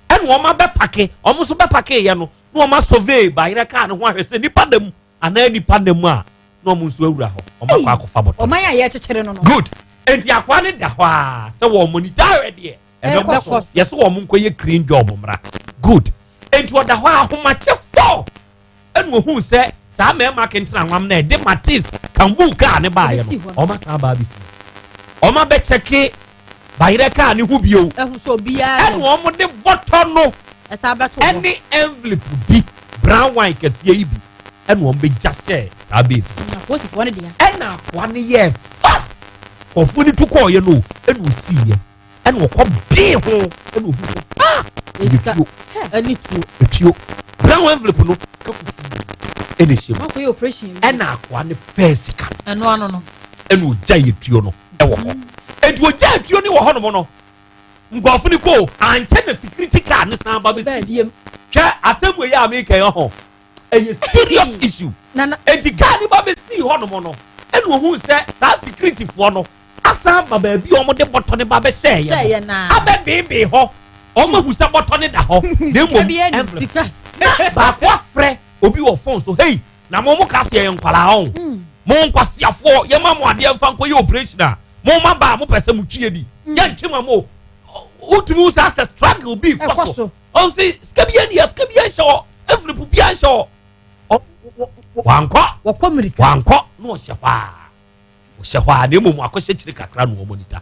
ɛna ɔmo abɛ park. Ɔmo nso bɛ park yɛ no na ɔmo asurvey bayerɛ kaa no ho ahwɛ sɛ nipa da mu anaa nipa da mu a, na ɔmo nso awura hɔ, ɔmo akɔ akɔfa bɔtɔ. Ɔman a yɛkyekyere no. Good. Nti akoa ne da hɔ a sɛ wɔn monitor ahwɛ deɛ ɛbɛkɔ Ɛkɔ so so. yɛsɛ wɔn nkɔ yɛ clean job mmra. Good. Nti ɔda hɔ a ahomakye fɔ ɛna ohun sɛ saa mmarima kentena nwam na ɛde Matiz kambu kaa ne baayɛ Ɛbɛsi no hɔ no. ɔma san baa bɛsi hɔ, ɔma bɛkyɛke bayerɛ kaa ne ho bio. Ɛho sɛ obiara. Ɛna wɔn de bɔtɔ no ɛsa bɛto hɔ. Ɛne envelope bi, brown wine kɛseɛ yi bi, ɛna wɔn bɛgya hyɛ saa base no. Na polisifoɔ no dea. Ɛna akoa no yɛ fast kɔfoɔ no tu kɔɔyɛ no, ɛna osiiɛ ɛna ɔkɔ bee ho ɛna ohu sɛ, ah, ɛyɛ tuo. Ɛne tuo. Etuo, brown envelope no, sika kusi ɛna ɛhyɛ mu. Wakɔyɛ operation wie. Ɛna akoa no fɛɛ sika no. Ɛno ano no. Ɛna ogya yɛ tuo no ɛwɔ hɔ. Eti ogya tuo no wɔ hɔnom no, nkɔfo no ko ankyɛ na security car ne san ba bɛsi. Hwɛ, asɛm wei a meka yi ho ɛyɛ serious issue. Eti car ne ba bɛsi hɔnom no, ɛna ohun sɛ saa security foɔ no asan ba baabi a wɔde bɔtɔ ne ba bɛhyɛ Hyɛɛ yɛ yɛ no naa. abɛbeebee hɔ. Wɔn ahu sɛ bɔtɔ ne da hɔ na Sika bi emom ani. envelope na baako afrɛ obi wɔ phone so, "Hey, na mo ka se yɛ nkwalaa ɔn mo nkwasiafoɔ, yɛ ma mo adeɛ nfa nkɔ yɛ operation a mo ma ba a mo pɛ sɛ mo twie di yɛ ntwe ma mo." Wotumi wo sɛ asɛ struggle bi kɔ Ɛkɔ so. So. Ɔn sɛ sika bi ani yɛ sika bi anhyɛ hɔ, envelope bi anhyɛ hɔ. Wankɔ. Wɔkɔ mirika. Wankɔ na ɔhyɛ hɔ a, ɔhyɛ hɔ a na emom akɔhyɛ kyire kakra na wɔn monitor.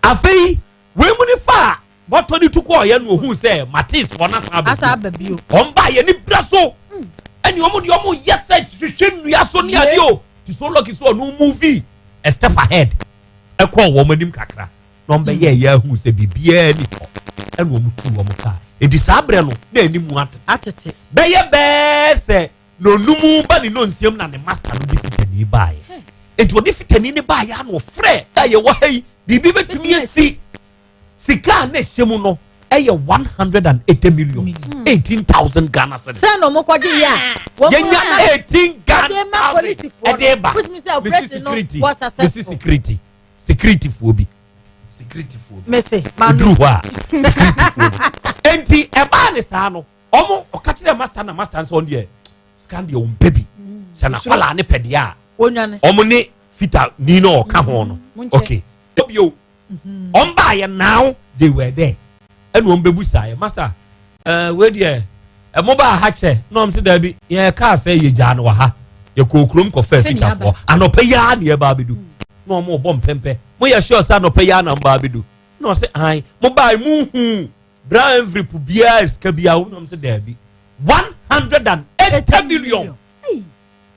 Afei wei mu ne fa a bɔtɔ ne tu kɔɔ yɛ no, ohun sɛ Matiz fɔ na san asa abɛ aba bio. Wɔn ba yɛ ni bra so ɛni wɔn de wɔn yɛ search hwehwɛ nnua so ne adeɛ o ti so lucky so ɔno move a step ahead, ɛkɔɔ wɔn anim kakra na wɔn bɛyɛ ɛyɛ ahu sɛ biribiara ni hɔ. Ɛna wɔn tu wɔn kaa. Enti saa berɛ no na anim atete. Atete. Bɛyɛ bɛɛ sɛ nonum ba ne nonsiam na ne master no de fitani baeɛ. Enti ɔde fitani no baeɛ a na ɔfrɛ a yɛwɔ ha yi biribi bɛtumi asi. Sika a na ɛhyɛ mu no ɛyɛ 180 million 18,000 Ghana cedis. Sɛ na wɔn kɔgye yɛ a. Yɛnya 18 Ghana thousand ɛde ba. Mesi security mesi security security foɔ bi security foɔ bi. Mesi maame. Eduru hɔ a security foɔ bi. Enti ɛbaa ne saa no ɔmo ɔka kyerɛ master na master nso ɔno deɛ sika deɛ ɔmpɛ bi sɛ n'akwadaa ne pɛ deɛ a ɔmo ne fita ni na ɔka ho no okay ebio. Wɔn baayɛ now they were there ɛna wɔn bɛbu saa yɛ master ɛɛ wei deɛ ɛmo baa ha kyɛ na wɔn sɛ daabi yɛn kaa sɛ yɛ gyaa no wɔ ha yɛ kɔ okurom kɔ fɛ fitafoɔ anɔpɛ yi ara na yɛ ba abɛdu na wɔn bɔ mpɛmpɛ mo yɛ sure sɛ anɔpɛ yi ara na mo ba abɛdu na wɔn sɛ ahan mo baa mu hu brown envelope biara sika biara wɔn sɛ daabi 180 million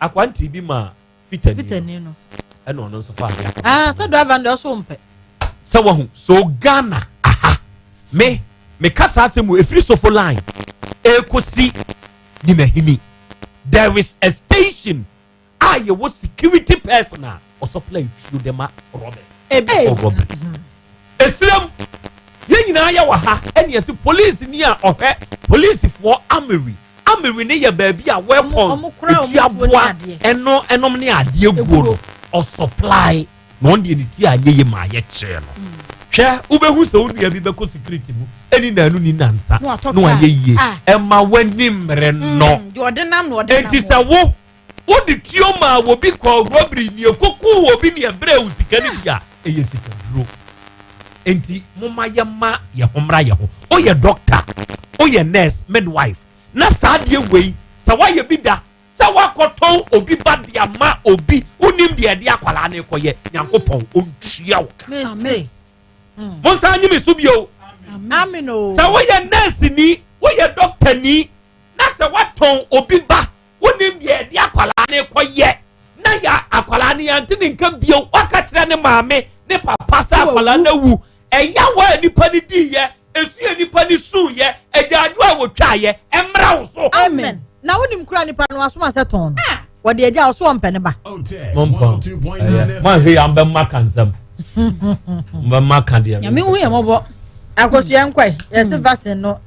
akwanti bi ma fitani no ɛna ɔno nso fa adeɛ. Ah, sɛ driver no deɛ ɔso mpɛ. Sɛ wahu so Ghana aha me meka saa asɛm mu efiri sofo line ekosi nyinahini there is a station a yɛwɔ security person a ɔsupply tuo de ma robbers. Ebi robbery. Esirem yɛn nyinaa yɛ wɔ ha ɛna yɛsi police ni a ɔhwɛ polisifoɔ armory. Armory ne yɛ baabi a weapons etuaboa ɛno ɛnom ne adeɛ guo no ɔsupply na ɔn deɛ ne ti anyɛ yie ma ayɛ kyerɛ no. Hwɛ, wobɛhu sɛ wo nua bi bɛkɔ security mu ɛni naanu ni nansa na wayɛ yie. Ɛma w'ani mmere no. Enti sɛ wo wode tuo maa obi kɔɔ robbery ne ekokuu obi ne ɛbrɛɛ wo sika no bi a, ɛyɛ sikaduro. Enti momma yɛmma yɛn ho mmra yɛn ho. Woyɛ doctor, woyɛ nurse, midwife, na saa adeɛ wei sɛ woayɛ bi da sɛ woakɔtɔn obi ba de ama obi, wonim deɛ ɛde akwadaa no rekɔyɛ, Nyankopɔn ɔntua wo ka. Mese. Monsan nye me so bio. Amen o. Sɛ woyɛ nurse ni, woyɛ doctor ni, na sɛ woatɔn obi ba, wonim deɛ ɛde akwadaa no rekɔyɛ, na yɛ akwadaa no yɛnte ne nka bio, waka kyerɛ ne maame ne papa sɛ akwadaa no awu, ɛyaw a nipa no diiɛ, esu a nipa no suiɛ, agyaadwo a wɔtwaeɛ, ɛmmra wo so. Amen. Na wonim kura nipa no asoma sɛ tɔn no. Wɔde agya ɔso ɔmpɛ ne ba. Mompɔn. Ɛyɛ. Moanhwɛ yɛ ambɛma ka nsɛm. Mbɛma ka deɛ. Nyame hu yɛ mɔbɔ. Akosua nkɔe. Yɛse vaccine no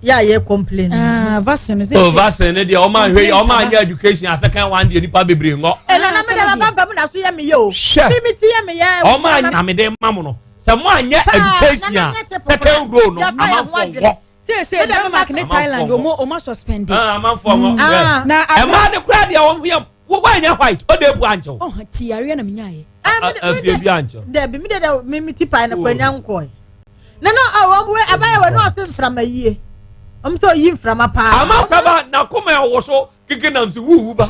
yɛ a yɛ complain. Ah, vaccine no sɛ. Oh, vaccine no deɛ ɔma nhwɛ yɛ ɔma anyɛ education asɛkan wan deɛ nipa bebree ngɔ. Ɛna na me deɛ papa mpam na so yɛ me yɛ o. Hwɛ. Mi mi ti yɛ me yɛ. Ɔma anyame de ma mo no. Sɛ mo anyɛ education a second row no amanfoɔ ngɔ. Sɛ Denmark ne Thailand ɔmo ɔmo suspend. Ah, amanfoɔ ngɔ. Ah, na ɛmaa ne kura deɛ wɔn yɛ wɔn anyɛ white o de epu ankyɛw. Ɔhɔn ti yareɛ na mi nya yɛ. Afie bi ankyɛw. Dɛbi mi de dɛ mi mi ti pae no kɔ nya nkɔɛ. Na na wɔn wɛ abayɛ wɔ no ɔse mframa yie. Wɔn sɛ oyi mframa paa. Ama kaba na kɔma ɛwɔ so keke nam si wuwu ba.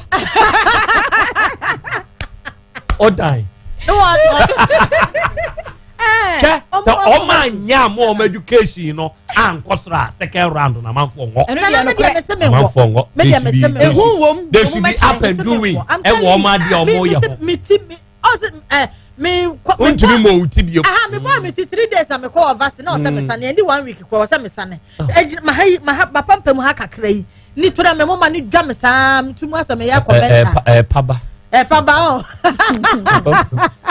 Ɔdan. Hwɛ sɛ ɔma anyɛ a mo ɔmo education no ankɔ soro a second round na amanfoɔ ngɔ. Amanfoɔ ngɔ. They should be they should be up and doing ɛwɔ ɔmo adeɛ ɔmo yɛ ho. Mi ti mi ɔsi ɛ mi kɔ. Ntumi mɔ o ti bio. Aha mi bɔ mi ti 3 days a mi kɔ wɔ vaccine na ɔsɛ mi sani ɛni one week kɔ ɔsɛ mi sani. Ɛgyina ma ha yi ma ha ba pampam ha kakra yi ni tora mi mo ma ni dwa mi saa mi tu mu asɛ mi yɛ kɔ mɛnta. Ɛɛ ba. Ɛpa ba ɔ.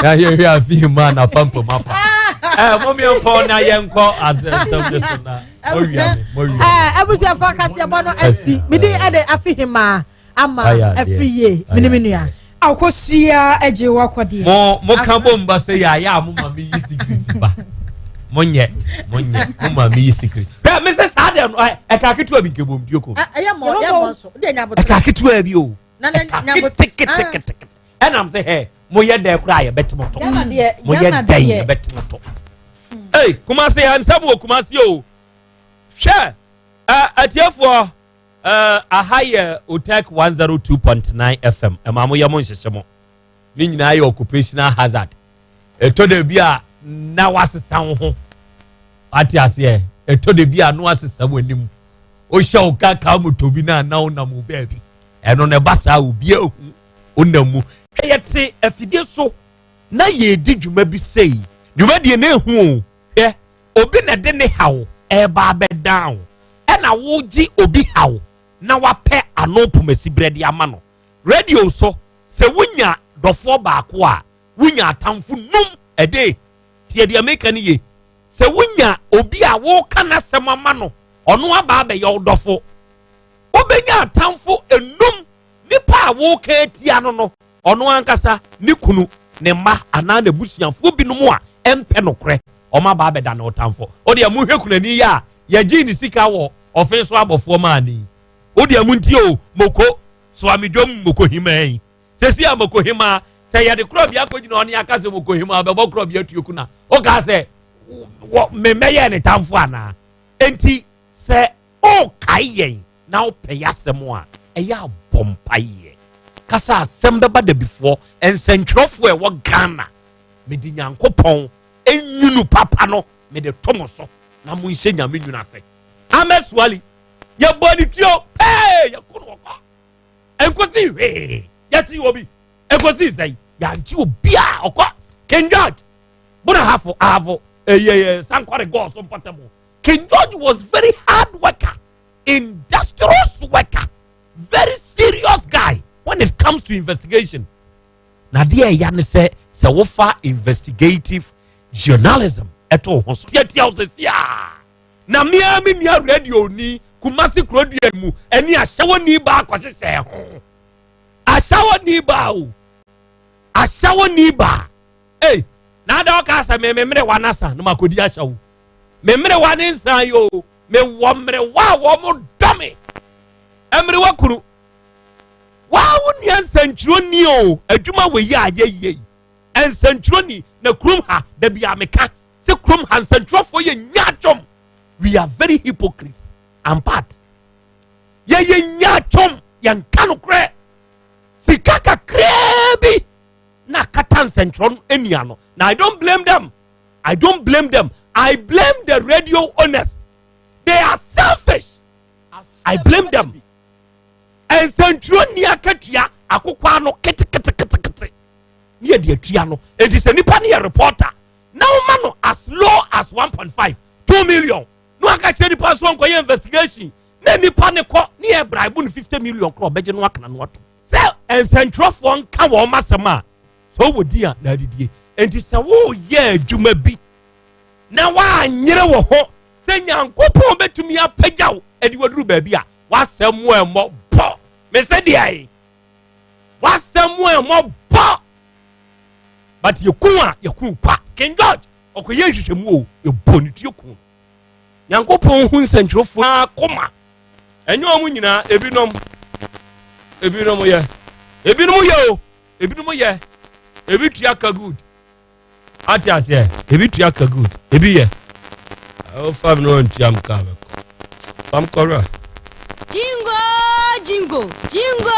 Yɛ hwɛ afi mu a na pampam apa. Ɛɛ mo mi mpɔ na yɛn kɔ asɛm de so na mo wia mi mo wia mi. Ɛɛ abusuafo akaseɛbɔ no asi mi di ɛde afi hima ama afiri yie mi ni mi nua. Akosua agye wakɔdeɛ. Mo mo ka bom ba sɛ yɛ ayɛ a mo ma mi yi secret ba. Mo nyɛ mo nyɛ mo ma mi yi secret. Bɛɛ mi sɛ saa deɛ no ɛ ɛka ketewa bi nkebɔ mpio ko. Ɛyɛ mɔ yɛ mɔ nso de nya Ɛka ketewa bi o. Ɛka ketekete ɛnam sɛ hɛ mo yɛ dɛ koraa yɛ bɛ tɛmɔ tɔ. Mo yɛ dɛ yɛ bɛ tɛmɔ tɔ. Ee Kumasi yɛ nsɛm wɔ Kumasi o. Hwɛ ɛ atiefoɔ. Aha yɛ Otec 102.9 FM. Ɛma mo yɛ mo nhyehyɛ mo. Ne nyinaa yɛ occupational hazard. Ɛtɔ da bi a na wasesa wo ho. Wate aseɛ? Ɛtɔ da bi a na wasesa w'anim. Wohyɛ wo kaka moto bi na na wonam wo baabi. Ɛno na ɛba saa obi ahu wonam mu. Hwɛ yɛte afidie so na yɛredi dwuma bi sei. Dwumadie no ehu o. Hwɛ obi na ɛde ne haw. ɛreba abɛdan wo, ɛna wogye obi haw na wapɛ ano pomasiberɛ de ama no. Radio so, sɛ wonya dɔfoɔ baako a, wonya atamfo num ɛde. Tie deɛ meka no ye. Sɛ wonya obi a woka n'asɛm ama no, ɔno aba abɛyɛ wo dɔfo, wobɛnya atamfo enum. Nipa a woka atia no, ɔno ankasa ne kunu, ne mma anaa n'abusuafoɔ binom a ɛmpɛ nokorɛ, ɔmo aba abɛda ne ɔtamfo. O deɛ, mohwɛ kunani yi a yɛgye ne sika wɔ ɔfen so abɔfoɔ maa ne o deɛ, mo nti o moko soamidwom moko himaa yi sɛsi a moko himaa sɛ yɛde korɔ bi akɔgyina ɔne aka sɛ moko himaa bɛbɔ korɔ bi atuo kuna ɔka sɛ wɔ mmɛmɛyɛ ne tamfo anaa. Enti sɛ ɔɔkae yɛn na wopɛ yɛ asɛm a, ɛyɛ abɔ mpayɛ kasa asɛm bɛba dabifoɔ. Nsɛntwerɛfoɔ a ɛwɔ Ghana, mede Nyankopɔn enwunu papa no mede to mo so na monhyɛ Nyame nwunu ase. Ahmed Suale, yɛbɔ ne tuo pɛɛ, yɛko no wɔkɔ nkosi hwee, yɛte obi nkosi sɛn, yɛankye obiaa ɔkɔ. King George bona hafo ahafo ɛyɛ sankɔre gɔɔ so mpɔtam. King George was very hard worker, industrious worker, very serious guy when it comes to investigation. Na adeɛ ɛya ne sɛ wofa investigative journalism ɛto ho so tiatia wo sɛ sia na mmea me nua radio ni Kumasi kurodua mu ɛne ahyɛwɔni baa kɔhyehyɛ ho. Ahyɛwɔni baa o, ahyɛwɔni baa ei, na ada ɔka sɛ me mmerewa nasa na makɔdi ahyɛwo. Me mmerewa ne nsan yi o, mewɔ mmerewa a wɔn dɔ me. Mmerewa kunu waa wo nua nsɛntwerɛni o, adwuma wɔ yi a yɛyɛ yi, nsɛntwerɛni na kurom ha dabi a meka sɛ kurom ha nsɛntwerɛfoɔ yɛ nyaatwom. We are very hypocrites and part yɛyɛ nyaatwom, yɛnka nokorɛ. Sika kakraa bi na akata nsɛntwerɛ no ani ano. Na I don't blame them, I don't blame them. I blame the radio owners. They are selfish. I blame them. Nsɛntwerɛ ni akatua akokɔ ano keteketekete ne yɛde atua no. Eti sɛ nipa no yɛ reporter na woma no as low as 1.5 2 million na waka kyerɛ nipa nso nkɔyɛ investigation na nipa ne kɔ ne yɛ bribe no 50 million korɔ, ɔbɛgye no akana no ato sɛ nsɛntwerɛfoɔ nka wɔn asɛm a sɛ ɔwɔ din a na adidie. Nti sɛ wɔreyɛ adwuma bi na wɔanyere wɔ ho sɛ Nyankopɔn bɛtumi apagya wo ɛde waduru baabi a, wasɛm mu ɛmmɔ bɔ mesɛ deɛ yi wasɛm mu ɛmmɔ bɔ. But yɛku a yɛku kwa. King George ɔkɔyɛ nhwehwɛmu o, yɛbɔ ne tuo ku. Nyankopɔn hu nsɛntwerɛfoɔ akoma. Ɛnyɛ ɔmo nyinaa, ebinom yɛ, ebinom yɛ o, ebinom yɛ, ebi tua ka good, ate aseɛ, ebi tua ka good, ebi yɛ ɔfa mi na ɔntua mu kaa mɛkɔ fam kɔrɔ. Jingo jingo jingo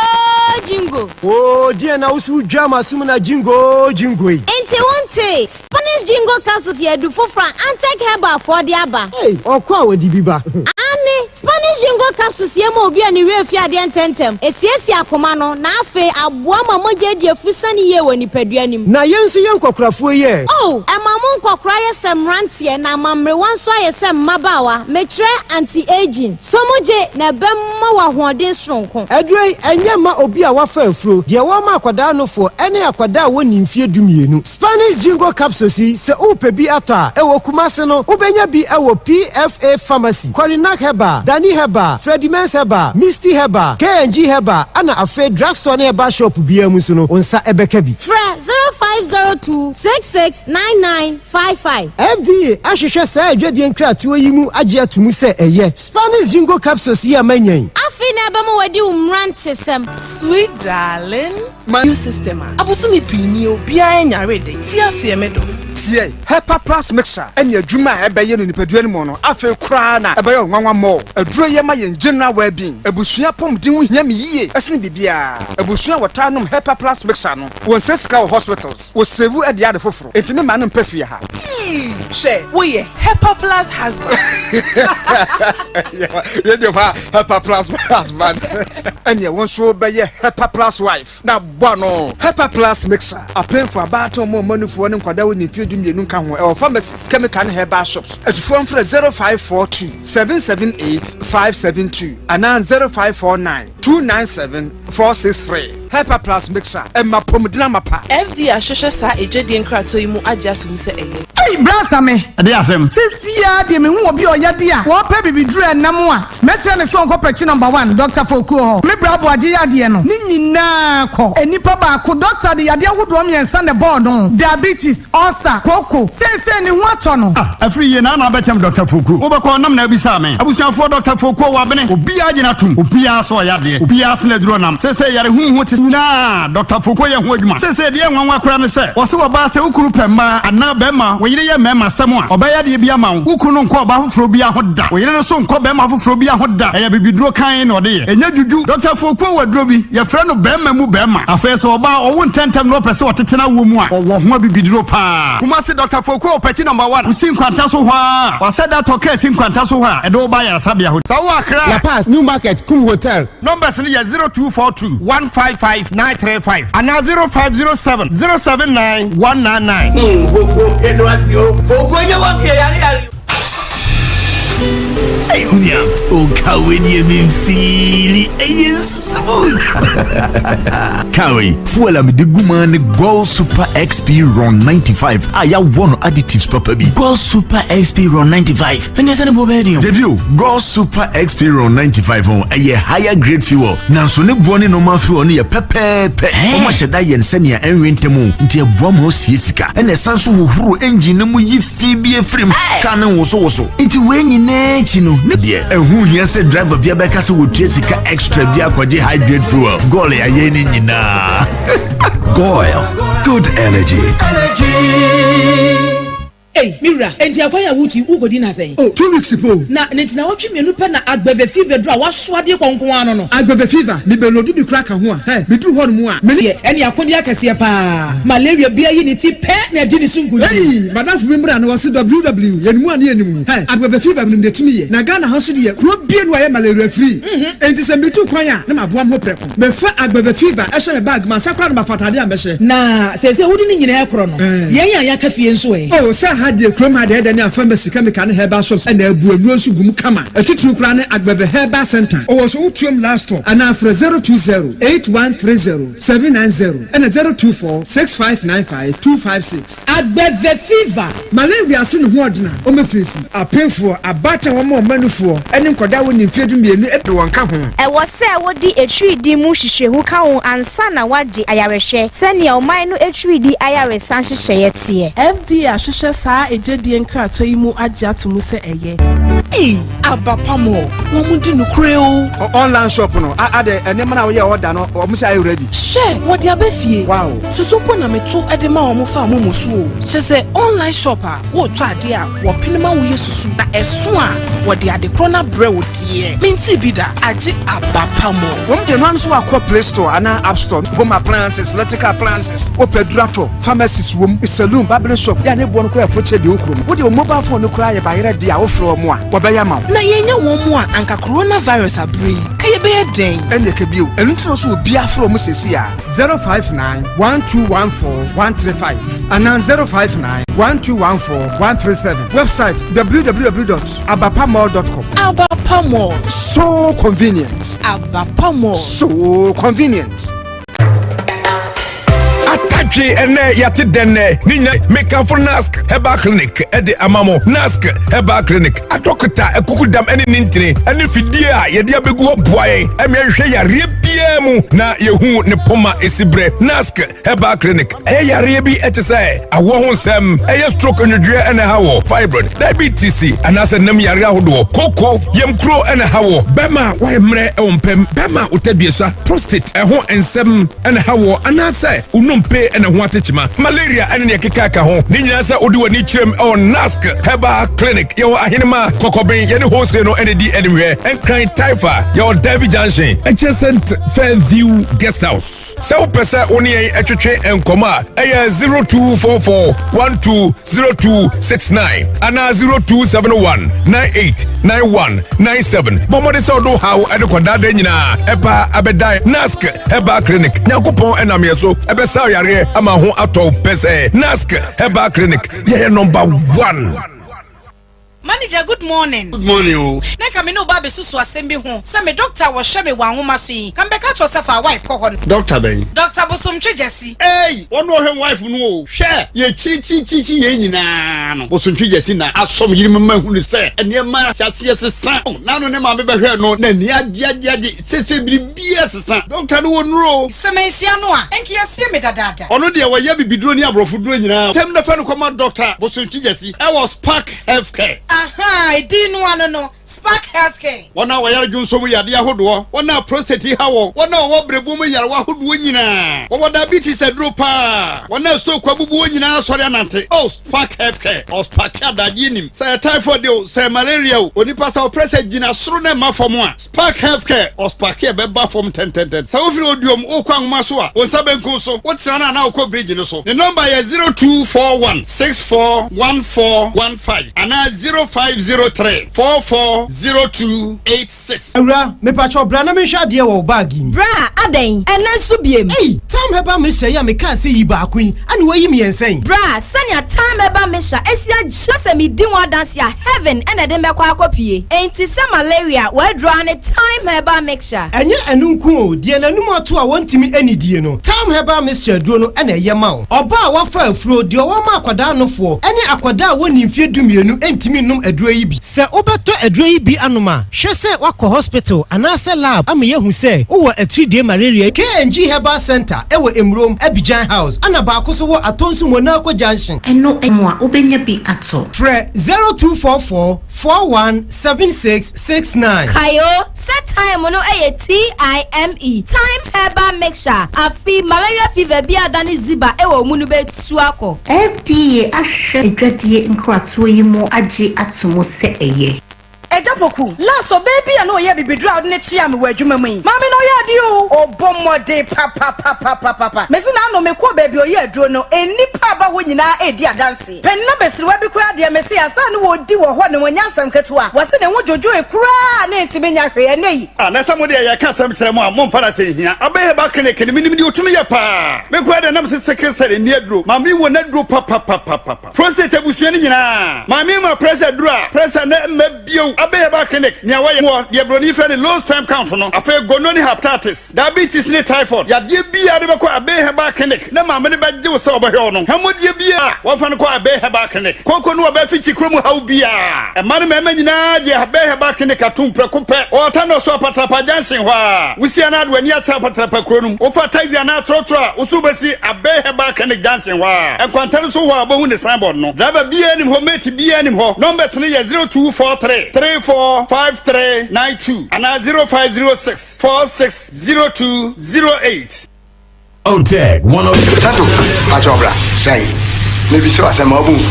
jingo. Oo, deɛ na woso dwa ma som na jingo jingo yi. Nti wonte Spanish Jingo capsules yɛ adu foforɔ a Antec Herbal foɔ de aba. Hey, ɔkɔ a wɔde bi ba. Ane Spanish Jingo capsules yɛ ma obi a ne werɛ fi adeɛ ntɛmntɛm, esiesie akoma no, na afei aboa ma mogya adi afu sane yie wɔ nipadua nim. Na yɛn nso yɛ nkɔkorafoɔ yi ɛ? Oh, ɛma mo nkɔkora yɛ sɛ mmeranteɛ na ama mmerewa nso ayɛ sɛ mmabaawa. Mekyerɛ anti-aging. So mogye na ɛbɛma wɔ ahoɔden soronko. Aduro yi ɛnyɛ ma obi a wafa afuro deɛ, wɔma akwadaa nofoɔ ɛne akwadaa a wɔnni mfeɛ 12. Spanish Jingo capsules yi, sɛ wopɛ bi atɔ a, ɛwɔ Kumase no, wobɛnya bi ɛwɔ PFA Pharmacy, Korinak Herbal, Dani Herbal, Freddy Mens Herbal, Misty Herbal, KNG Herbal, ana afei drugstore ne herbal shop biara mu nso no, wo nsa ɛbɛka bi. Frɛ 0502 669955. FDA ahwehwɛ saa adwadie nkratoɔ yi mu agye ato mu sɛ ɛyɛ. Spanish Jingo capsules yi a manyan. Afei na ɛbɛma wadi wo mmerantesɛm. Sweet darling, my new system a abosome pii ni, obiara nyare de ti aseɛ me dɔ. Tie, Hepa Plus mixture ɛne adwuma a ɛbɛyɛ no nipadua no mu no, afei koraa na ɛbɛyɛ ɔnwanwa mmɔ. Aduro yɛ ma yɛn general well-being. Abusua pɔmuden ho hia me yie ɛsene biribiara. Abusua a wɔtaa nom Hepa Plus mixture no, wɔn nsɛ sika wɔ hospitals, wɔ save ɛde ade foforɔ, enti me maa no mpɛ fie ha. Ii, hwɛ, woyɛ Hepa Plus husband. Radio ha, Hepa Plus husband, ɛneɛ wɔn nso bɛyɛ Hepa Plus wife na bɔ ano. Hepa Plus mixture, apemfo, abaatan, ɔmo ɔmanufoɔ ne nkwadaa wɔ ne mfie. abosome 12 nka ho. Ɛwɔ pharmacies, chemical ne herbal shops. Atufoɔ mfrɛ 0542 778 572 anaa 0549 297 463. Hyper Plus Mixer, ɛma apɔmuden amapa. FDA ahwehwɛ saa adwadie nkratoɔ yi mu agye atom sɛ ɛyɛ. Ei, bra Same. Ɛdeɛ asɛm? Sesiaa deɛ mehu obi a ɔyɛ de a wɔpɛ bibiduro ɛnam a, mɛkyerɛ no sɛ ɔnkɔ pɛkyi number one, Doctor Fokuo hɔ. Me bra Aboagye yadeɛ no, ne nyinaa kɔ. Nnipa baako, doctor de yadeɛ ahodoɔ mmiɛnsa na ɛbɔɔ no, diabetes, ulcer, kooko. Seesei ne ho atɔ no. Ah, afiri yie na na abɛkyɛm Doctor Fokuo. Wobɛkɔ nam na abisaa me. Abusuafoɔ Doctor Fokuo wɔ abene. Obiara gyina tom. Obiara sɛ ɔyɛ adeɛ. Obiara sene aduro nam. Seesei yare huhu te nyinaa Doctor Fokuo yɛ ho adwuma. Seesei deɛ nwanwa koraa ne sɛ, wɔse ɔbaa sɛ wo kunu pɛ mmaa anaa bɛrima, wo yere yɛ mmarima sɛm a, ɔbɛyɛ adeɛ bi ama wo. Wo kunu no nkɔ ɔbaa foforɔ biara ho da. Wo yere no nso nkɔ bɛrima foforɔ biara ho da. Ɛyɛ abibiduro kann na ɔde yɛ. Ɛnyɛ dwudwu. Doctor Fokuo wɔ aduro bi, yɛfrɛ no bɛrima mu bɛrima. Afei sɛ ɔbaa ɔwo ntɛntɛm na ɔpɛ sɛ ɔtete n'awoɔ mu a, ɔwɔ ho abibiduro paa. Kumasi Doctor Fokuo wɔ Pɛkyi Number One. Wosi Nkwanta so hɔ ara a, wɔasɛ da tɔ kaa si Nkwanta so hɔ a, ɛde wo ba ayaresabea hɔ. Sɛ wowɔ Accra a. La Paz, New Market, Kum Hotel. Numbers no yɛ 0242 155 935 anaa 0507 079 199. Hey, unia, o kawe ni mi feeli ɛyɛ smooth. Kawe, fuel a mede gu mu ne Gold Super XP Ron 95 a yɛawɔ no additives papa bi. Gold Super XP Ron 95. Ɛnyɛ sɛ ne boɔ bɛyɛ den o. Dabi o, Gold Super XP Ron 95 ho ɛyɛ higher grade fuel, nanso ne boɔ ne normal fuel no yɛ pɛpɛɛpɛ. Wɔn ahyɛ da yɛn sɛnea ɛnwe ntɛm o, nti ɛboa ma osie sika. Ɛna ɛsan so hohoro engine no mu yi fi bi efirim, kaa ne wosowoso. Nti wei nyinaa akyi no, ne deɛ ɛho hia sɛ driver bi abɛka sɛ wɔtua sika extra bi akɔgye high grade fuel. Goil ayɛ ne nyinaa. Goil, good energy. Ei, me wura, enti akwan a woretu yi, worekɔdi no asɛn? Oh, 2 weeks po. Na ne nti naawɔtwe 2 pɛ na Agbeve fever duru a woasoa de kɔ nko ara no no. Agbeve fever, mebɛloadu bi koraa ka ho a, hɛ, meduru hɔ nom a, me ne. Deɛ, ɛne akodeɛ akɛseɛ paa. Malaria biara yi ne ti pɛ na adi ne so nkonim. Ei, madamfo bi mmra na ɔse WW, yɛnim a ne yɛnim wo. Hɛ, Agbeve fever menim deɛ ɛtumi yɛ. Na Ghana ha nso deɛ, kuro bie no ayɛ malaria free. Enti sɛ metu kwan a, na maboa me ho prɛko. Mefa Agbeve fever hyɛ me bag mu ansa koraa na mafa atade a mɛhyɛ. Na seesei wode ne nyinaa korɔ no, yɛn a yɛaka fie nso ɛ? Oh, sɛ ha deɛ, kurom ha deɛ, ɛdɛ ne a pharmacy, chemical ne herbal shops na abu nnuro nso gu mu kama. Atitiriw koraa ne Agbeve Herbal Centre. Ɔwɔ so wotuam last stop anaa frɛ 020 8130 790 ɛna 024 6595 256. Agbeve fever. Malaria ase ne ho ɔdena ɔmɛfeesi apemfoɔ, abaatan wɔn a ɔma nufoɔ ne nkwadaa a wɔnni mfeɛ 12 de wɔn ka ho. Ɛwɔ sɛ wode atiridii mu nhwehwɛmu ka ho ansa na woagye ayarehwɛ sɛnea ɔman no atiridii ayaresa nhyehyɛeɛ teɛ. FDA ahwehwɛ saa egyedie nkratoɔ yi mu agye ato mu sɛ ɛyɛ. Ei, aba pam o, wɔn di nokorɛ o. Online shop no, ade nneɛma na woyɛ order no, wɔn sɛ ayɛ ready. Hwɛ, wɔde aba fie. Wow. Susu mpo na meto de ma wɔn fa momo so o. Kyɛ sɛ online shop a wotɔ adeɛ a wɔpene ma woyɛ susu na ɛso a wɔde ade korɔ no abrɛ wo deɛ. Menti bi da, agye aba pam o. Wɔn de no nso akɔ Play Store anaa App Store. Home appliances, electrical appliances, wopɛ durato, pharmacies wom, saloon, barbering shop, yɛ ne boɔ no koraa ɛfo kyɛ deɛ wokuro mu. Wode wo mobile phone no koraa yɛ bayerɛ deɛ a wofrɛ wɔn a, wɔbɛyɛ ama wo. Na yɛnya wɔn mu a anka coronavirus abere yi, ka yɛbɛyɛ dɛn? Ɛnna ɛka bio, ɛno nti na so obiara frɛ wɔn sɛsi a 059 1214 135 anaa 059 1214 137. Website www.abapamall.com. Abapa Mall. So convenient. Abapa Mall. So convenient. Atadwe ɛnɛ yɛate dɛn nɛ ne nyina mekamfo Nask Herbal Clinic ɛde ama mo. Nask Herbal Clinic adɔkota akukudam ɛne ne ntini ɛne fidie a yɛde abɛgu hɔ boa yɛn ɛme ɛhwehwɛ yareɛ biara mu na yɛhu ne poma ɛsi berɛ. Nask Herbal Clinic ɛyɛ yareɛ bi ɛte sɛ awoɔ ho nsɛm, ɛyɛ stroke nwodwoeɛ ɛna ɛha wɔ, fibroid, diabetes anaasɛ nam yareɛ ahodoɔ, koko yamkuro ɛna ɛha wɔ, bɛma wayɛ mmerɛ ɛwɔ mpɛm, bɛma wotadua prostate ɛho nsɛm ɛna ɛha wɔ, anaasɛ wonompe ɛna ho atekyema, malaria ɛne neɛ keka ka ho ne nyinaa. Sɛ wode w'ani kyerɛm ɛwɔ Nask Herbal Clinic, yɛwɔ Ahenema Kɔkɔben, yɛne Hose no ɛne di animhwɛ. Nkran Taifa, yɛwɔ Davy Junction adjacent Fairview Guest House. Sɛ wopɛ sɛ wo ne yɛn ɛtwetwe nkɔmmɔ a, ɛyɛ 0244 120269 anaa 0271 989197. Bɔ mmɔde sɛ wode wo haw ɛde kɔdaada nyinaa ɛba abɛdan Nask Herbal Clinic. Nyankopɔn ɛnam yɛ so ɛbɛsa yareɛ. Yɛbɛhwɛ ama ho atɔ wo pɛsɛɛ. Nask Herbal Clinic, yɛyɛ number one. Manager, good morning. Good morning o. Na nka me ne wo ba abɛsusu asɛm bi ho sɛ me doctor a wɔhwɛ me wɔ anwoma so yi, nka mebɛka akyerɛ wo sɛ fa wife kɔ hɔ no. Doctor bɛn? Doctor Bosomtwe Gyasi. Ei! Wɔn na ɔhwɛ me wife no o. Hwɛ! Yɛkyirikyirikyirikyi yɛn nyinaa no, Bosomtwe Gyasi na asɔ me yere mu ma ahunu sɛ nneɛma ahyɛ aseɛ sesa. N'ano ne maame bɛhwɛɛ no, n'ani agye agye agye. Seesei biribiara sesa. Dɔkta no wɔ nnuro o. Sɛ manhyia no a, anka yɛasie me dadaada. Ɔno deɛ wɔyɛ abibiduro ne aborɔfo duro nyinaa. Tɛm na fa no kɔma Dɔkta Bosontwi Gyasi ɛwɔ Spark Healthcare. Ahaa, edin no ano no, Spark Healthcare. Wɔn a wɔyare dwonsɔ mu yadeɛ ahodoɔ, wɔn a prostate ha wɔn, wɔn a wɔwɔ berɛboɔ mu nyarewa ahodoɔ nyinaa, wɔwɔ diabetes aduro paa, wɔn a stroke abubu wɔn nyinaa asɔre anante. Oh, Spark Healthcare, ɔsparke adagyeɛ nim. Sɛ ɛyɛ typhoid o, sɛ ɛyɛ malaria o, onipa sɛ ɔprɛ sɛ gyina soro na ɛmma fam a, Spark Healthcare, Ɔsparke a ɛbɛba fam ntɛntɛntɛn. Sɛ wofiri Oduom wokɔ Anwoma so a, wo nsa benkum so, wotena no anaa wokɔ bridge no so. Ne nɔmba yɛ 0241 641415 anaa 0503 440286. Awura, mepakyɛw bra na menhwɛ adeɛ wɔ wo bag yi mu. Bra, adɛn? Ɛnnɛ nso biem? Ei! Tam Herbal Mixture yi a mekaa sɛ yi baako yi, ɛna woayi mmiɛnsa yi? Bra, sɛnea Tam Herbal Mixture asi agye na sɛ medi ho adanse a, heaven na ɛde me bɛkɔ akɔpue. Enti sɛ malaria, w'aduru ara ne Thyme Herbal Mixture. Ɛnyɛ ɛno nko o, deɛ n'anum ato a wɔntumi nnidie no, Thyme Herbal Mixture aduro no na ɛyɛ ma wo. Ɔbaa a wafa afuro, deɛ ɔwɔ ma akwadaa nofoɔ, ne akwadaa a wɔnnii mfeɛ dumienu ntumi nnom aduro yi bi. Sɛ wobɛtɔ aduro yi bi anom a, hwɛ sɛ woakɔ hospital anaasɛ lab ama yɛahu sɛ wowɔ atiridie malaria. KNG Herbal Centre wɔ Emurom, Abidjan House, ɛna baako nso wɔ Atonsu Monaco Junction. Ɛno mu a, wobɛnya bi atɔ. Frɛ 0244 41 76 69. Kae o, sɛ thyme no yɛ TIME, Thyme Herbal Mixture, afe malaria fever bi a adane ziba wɔ wo mu no bɛtu akɔ. FDA ahwehwɛ adwadie nkratoɔ yi mu agye ato mu sɛ ɛyɛ. Agya Poku, last ɔbaa bi a na ɔyɛ abibiduro a ɔde no kyeaa me wɔ adwuma mu yi, maame no ɔyɛ adeɛ oo, ɔbɔ mmɔden papapapapapa. Mese n'ano mekɔɔ baabi a ɔyɛ aduro no, nnipa a ba hɔ nyinaa redi adanseɛ. Panin abasiriwa bi koraa deɛ mese ansa na wɔredi wɔ hɔ no ɛnyɛ asɛm ketewa, wɔse ne ho dwodwoe koraa na ɛntumi nya hwee ɛnnɛ yi. Ah, na sɛ mo deɛ yɛka asɛm kyerɛ mo a, momfa no asɛ nhia. Abɛ Herbal Clinic no, menim deɛ ɔtumi yɛ paa. Me koraa deɛ na mese sickle cell nni aduro. Maame yi wɔ n'aduro papapapapa. Prostate abusua no nyinaa. Maame yi ma pressure aduro a, pressure no mma bio. Abɛ Herbal Clinic, nea wɔyɛ wɔ deɛ buroni frɛ no low sperm count no. Afei gono ne hepatitis, diabetes ne typhoid. Yadeɛ biara de bɛkɔ Abɛ Herbal Clinic na maame no bɛgye wo sɛ ɔbɛhwɛ wo no. Hwammɔdie biara, wɔmfa no kɔ Abɛ Herbal Clinic. Kooko ne ɔbaa fikyi kurom haw biara. Mmaa ne mmarima nyinaa gye Abɛ Herbal Clinic atom prɛko pɛ. Wɔ Ɔtandɔ so Apatrapa Junction hɔ ara. Wosi anaa de w'ani akyerɛ Apatrapa kuro no mu. Wofa taxi anaa trɔtrɔ a, wo so wobɛsi Abɛ Herbal Clinic Junction hɔ ara. Nkwanta no so hɔ a wobɛhu ne signboard no. Driver biara nnim hɔ, mate biara nnim hɔ. Numbers no yɛ 0243 345392 anaa 0506 460208. Otec 102. Santo, pakyɛw bra, sɛn? Mebisa wo asɛm ma wo bo mfu.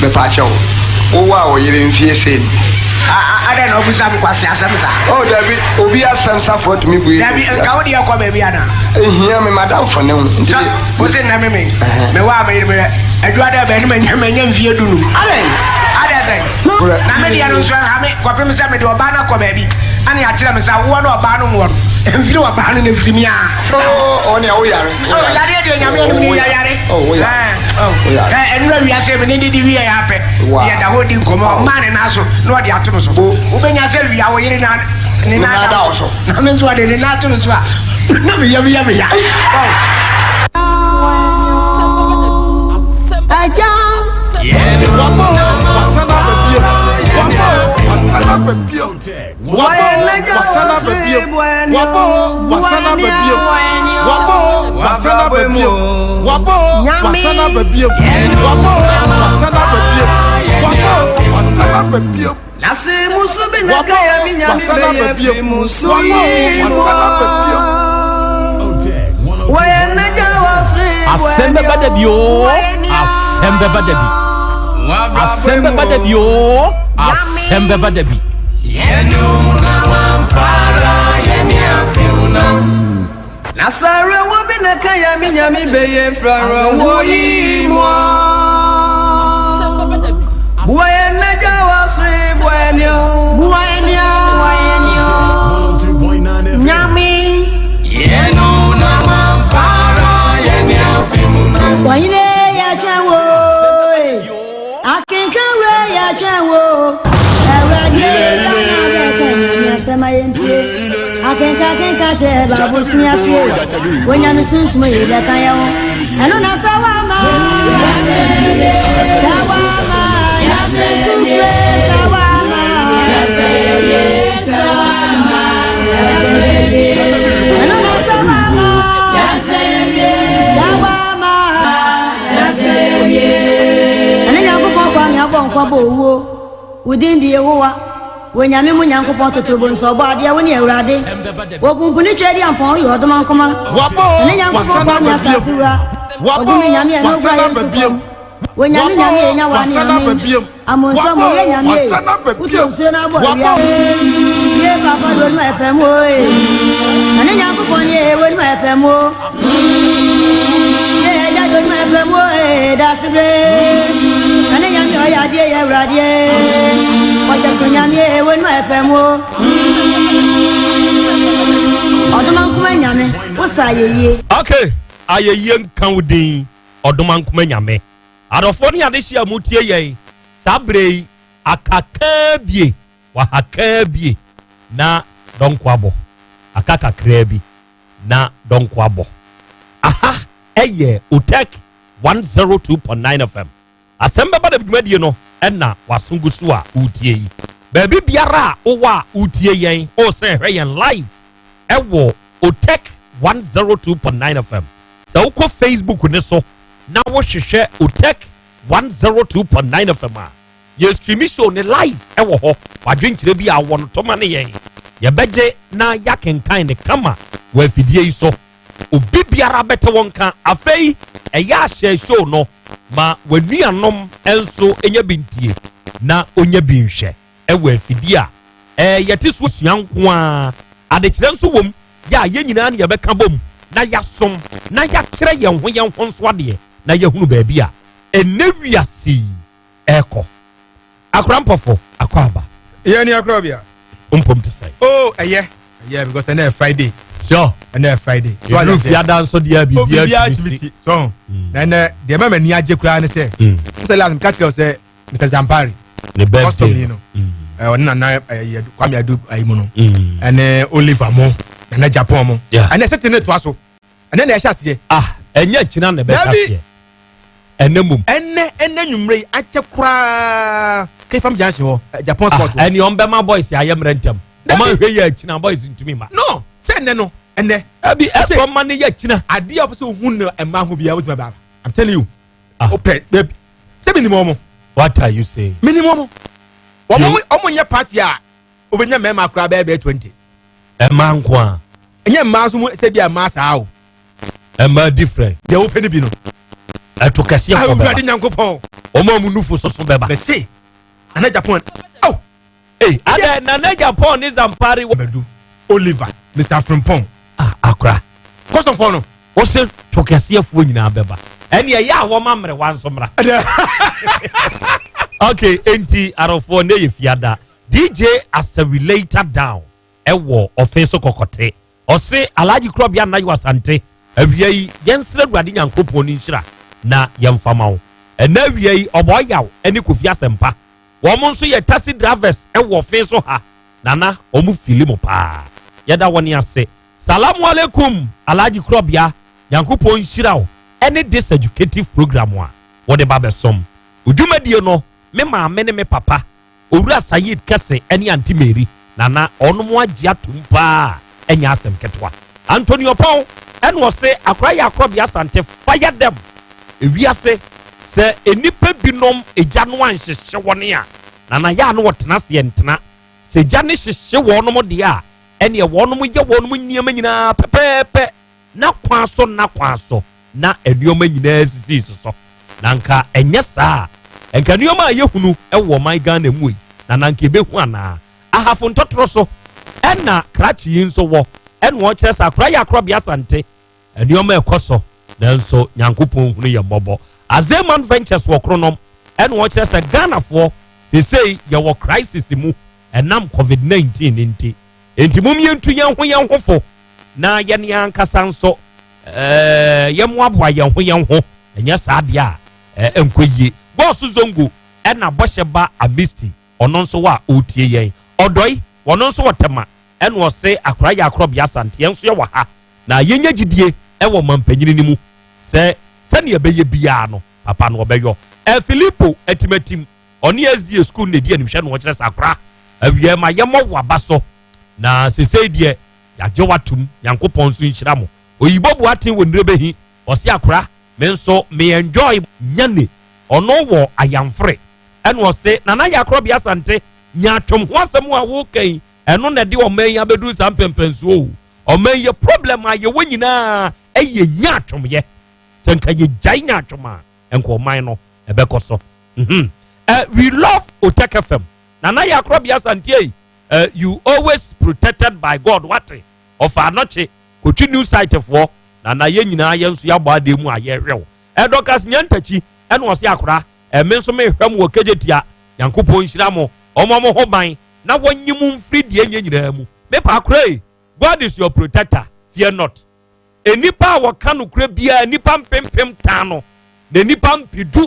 Mepaakyɛw, wowɔ a wo yere mfie sei ni? Adɛn na wobisa me kwasea asɛm saa? Oh, dabi, obi asɛm safoa tumi bue. Dabi, nka wo deɛ kɔ baabi ana? Ehia me madamfo ne ho. Nti de. Wo se nnɛ me me, mewɔ a me yere meyɛ adwuma dɛ bɛn ne manya manya mfie dunum. Adɛn? Adɛn sɛn? Na me deɛ no nso ɛnha me kɔpem sɛ mede ɔbaa no akɔ baabi ana yɛakyerɛ me sɛ awoɔ no ɔbaa no nwoɔ no, ɛmfiri ɔbaa no na ɛfiri me a. Oh, oh, nea woyare. Oh, yareɛ deɛ nyame anim ne yɛyare. Oh, woyare. Oh, ɛnura wiase me ne didi wie yɛ apɛ. Yɛ da hɔ di nkɔmɔ, ɔmaa ne nan so na ɔde ato no so. Wobɛnya sɛ wia wo yere na ne nan da wo so. Na me nso ɔde ne nan ato no so a, na me yam yɛ me ya. Ɛgya. Wabɔ wasana bɛbiem. Wabɔ wasana bɛbiem. Wabɔ wasana bɛbiem. Wabɔ wasana bɛbiem. Wabɔ wasana bɛbiem. Wabɔ wasana bɛbiem. Wabɔ wasana bɛbiem. Wabɔ wasana bɛbiem. Wabɔ wasana bɛbiem. Wabɔ wasana bɛbiem. Asɛm bɛba da bi oo, asɛm bɛba da bi. Asɛm bɛba da bi oo, asɛm bɛba da bi. Nasara wo bi na kaya mi nyame beye frara wo yi mo. Buaya na jawa sri buaya nyo. Buaya nyo. Nyame. Yenu na mampara yeni apimuna. nsɛm a yɛntie. Akenka akenka kyerɛ Bible sua fie. Onyame sunsum yi bɛka yɛn ho. Ɛno na sɛ wama. Sɛ wama. Nyame sunsum sɛ wama. Ɛno na sɛ wama. Sɛ wama. Ɛne Nyankopɔn kwa me abɔ nkwa bɔ owuo. Wo din de Yehowa. Wo nyame mu Nyankopɔn totorobonso ɔbɔ adeɛ wo ne Awurade. Wɔ pumpuni twa adi ampɔn woyɛ ɔdomankoma. Wabɔ Ɛne Nyankopɔn wasana kwa me aba asase biam. wura. Wabɔ Ɔdome nyame ɛne owura wasana yɛ aba nso biam. kɔm. Wo nyame Wabɔ nyame yɛ nya wa ne wasana aba amen. biam. Amonso mo Wabɔ yɛ nyame e. wasana aba Wotu biam. nsuo no abɔ Wabɔ awia. Ye papa do onima ɛpɛ mu oe. Ɛne Nyankopɔn ne ye onima ɛpɛ mu o. Ye ɛgya do onima ɛpɛ mu oe. Dasebre. Ɛne nyame ɔyɛ adeɛ yɛ awuradeɛ. Ɔkyɛ so nyame e onima ɛpɛ mu o. Ɔdoma nkoma nyame. Wosa ayɛyie. Okay, ayɛyie nka wo din ɔdoma nkoma nyame. Adɔfoɔ ne adehye a motie yɛn saa berɛ yi akakaa bie wahakaa bie na dɔnko abɔ aka kakraa bi na dɔnko abɔ aha ɛyɛ Otec 102.9 FM asɛm bɛba da dwumadie no ɛna waso gu so a wotie yi baabi biara a wowɔ a wotie yɛn ɔsɛ hwɛ yɛn live ɛwɔ Otec 102.9 FM sɛ wokɔ Facebook ne so na wohwehwɛ Otec 102.9 FM a yɛ stream show ne live ɛwɔ hɔ. Wadwenkyerɛ bi a wɔ no tɔma ne yɛn yɛbɛgye na yɛakenkan ne kama wɔ afidie yi so. Obi biara bɛtɛ wɔn ka. Afei ɛyɛ ahyɛ show no ma w'anuanom nso nya bi ntie na onya bi nhwɛ ɛwɔ afidie a yɛte so sua nko a adekyerɛ nso wɔ mu yɛ a yɛn nyinaa ne yɛbɛka bom na yɛasom na yɛakyerɛ yɛn ho nso adeɛ na yɛhunu baabi a ɛnɛ wiase yi ɛrekɔ. Akora mpɔfo akɔ aba. Yɛ ni akora bia. Mpom te sɛ. Oh, ɛyɛ ɛyɛ because ɛnɛ yɛ Friday. Sure. Ɛnɛ yɛ Friday. So ɛduru fiada nso deɛ biribiara tumi si. So na ɛnɛ deɛ mɛmɛ ni agye koraa ne sɛ. Sɛ last mi ka kyerɛ sɛ Mr Zampari. Ne birthday custom ni no. Ɔne nana ɛyɛ Kwame Adu ayi mu no. Ɛne Oliver mo nana Japan mo. Ɛnɛ sɛ te ne toa so. Ɛnɛ na ɛhyɛ aseɛ. Ah, ɛnyɛ kyina na ɛbɛhyɛ aseɛ. Ɛnɛ mum. Ɛnɛ nwumire yi akyɛ koraa kefam junction hɔ Japan sport hɔ. Ɛni ɔn bɛma boys ayɛ mmerɛ ntɛm. Ɔma nhwɛ yɛ akyina boys ntumi ma. No sɛ ɛnɛ no ɛnɛ. Ɛbi ɛsɔ ma ne yɛ akyina. Adeɛ a ɔpɛ sɛ ohun no ɛmaa ho biara wotumi aba. I'm telling you. O pɛ bɛbi sɛ mi ni mu ɔmo. What are you saying? Mi ni mu ɔmo. Ɔmo nyɛ party a obɛnya mɛɛma koraa bɛyɛ 20. Ɛmaa nko a. Ɛnyɛ mmaa nso mu sɛ bi a mmaa saa o. Ɛmaa different. Deɛ wopɛ ne bi no. Ɛto kɛseɛ kɔ bɛba. Awurade Nyankopɔn. Ɔmo a mu nufu soso bɛba. Mɛse Nana Japan. Aw. Ee adɛ Nana Japan ne Zampari. Madu Oliver Mr Frimpong. Ah akora. Kɔsɔfɔ no. Wose to kɛseɛfoɔ nyinaa bɛba. Ɛne ɛyɛ a wɔma mmerewa nso mmra. Okay, enti arɔfoɔ ne yɛ fiada. DJ Asawilata down ɛwɔ ɔfe so kɔkɔte. Ɔse Alhaji Kurɔbea Nnayo Asante awia yi yɛnsrɛ Awurade Nyankopɔn ne nhyira na yɛmfa ma wo. Ɛnɛ awia yi ɔbɔ ɔyaw ne Kofi Asɛmpa. Wɔn nso yɛ taxi drivers ɛwɔ ɔfe so ha. Nana wɔn fili mo paa. Yɛda wɔn ase. Salamu alaikum Alhaji Kurɔbea Nyankopɔn nhyira wo ɛne this educative program a wɔde ba bɛsom. Odwumadie no me maame ne me papa Owura Sayid Kɛse ne Aunty Mary Nana ɔnom agye atom paa ɛnyɛ asɛm ketewa. Anthony Ɔpɔn ɛna ɔse akora yɛ akorɔbea Asante fire them. Ewiase sɛ nnipa binom egya no anhyehye wɔn a Nana yɛ a na wɔtena aseɛ ntena. Sɛ gya ne hyehye wɔnom deɛ a ɛneɛ wɔnom yɛ wɔnom nneɛma nyinaa pɛpɛɛpɛ na kwan so na kwan so na nneɛma nyinaa sisi so. Na nka ɛnyɛ saa a nka nneɛma a yɛhunu ɛwɔ ɔman Ghana mu yi na na nka ɛbɛhu anaa. Ahafo ntɔtorɔ so ɛna krakye yi nso wɔ ɛna ɔkyerɛ sɛ akora yɛ akorɔbea Asante nneɛma ɛkɔ so nanso Nyankopɔn hunu yɛ mmɔbɔ. Azeman Ventures wɔ Kronom ɛna ɔkyerɛ sɛ Ghanafoɔ seesei yɛwɔ crisis mu ɛnam COVID-19 nti. Enti mom yɛntu yɛn ho fo na yɛne ankasa nso yɛmmoaboa yɛn ho ɛnyɛ saa deɛ a ɛnkɔ yie. Bɔɔso Zongo ɛna bɔhyɛ ba Amisti ɔno nso wɔ a ɔretie yɛn. Ɔdɔi ɔno nso wɔ Tema. Ɛna ɔse akora yɛ akorɔbea Asante yɛn nso yɛwɔ ha na yɛnya gyidie ɛwɔ mampanyini no mu sɛ sɛnea ɛbɛyɛ biara no papa no ɔbɛyɔ. Ɛ Filipo atimatim ɔne SDA school no na ɛdi animhwɛ na ɔkyerɛ sɛ akora awiɛ ma yɛmmɔ wo aba so na sesei deɛ yɛagye wo atom Nyankopɔn nso nhyira mo. Oyibo Boateng wɔ Nnirebehi ɔse akora me nso me enjoy Nyane ɔno wɔ Ayamfre ɛna ɔse Nana yɛ akorɔbea Asante nyaatwom ho asɛm a woka yi ɛno na ɛde ɔman yi abɛduru saa mpɛmpɛnsoɔ o. Ɔman yi problem a yɛwɔ nyinaa ɛyɛ nyaatwomyɛ. Sɛ nka yɛgyae nyaatwom a, nka ɔman no ɛbɛkɔ so. Mm-hmm. Uh, we love Otek FM. Nana Yakrobia Asante, uh, you always protected by God. Wate? Ɔfa anɔkye, kotwi new site foɔ. Nana yɛn nyinaa yɛn nso yɛabɔ adeɛ mu a yɛhwɛ wo. Ɛdɔkas nyantakyi ɛna ɔse akora, ɛme nso mehwɛ mo wɔ kegyetia. Nyankopɔn nhyira mo, ɔmɔ mo ho ban na wɔnyi mo mfiri deɛ ɛnyɛ nyinaa mu. Me pa akora yi, God is your protector, fear not. Nnipa a wɔka nokorɛ biara, nnipa mpempem tan no, na nnipa mpedu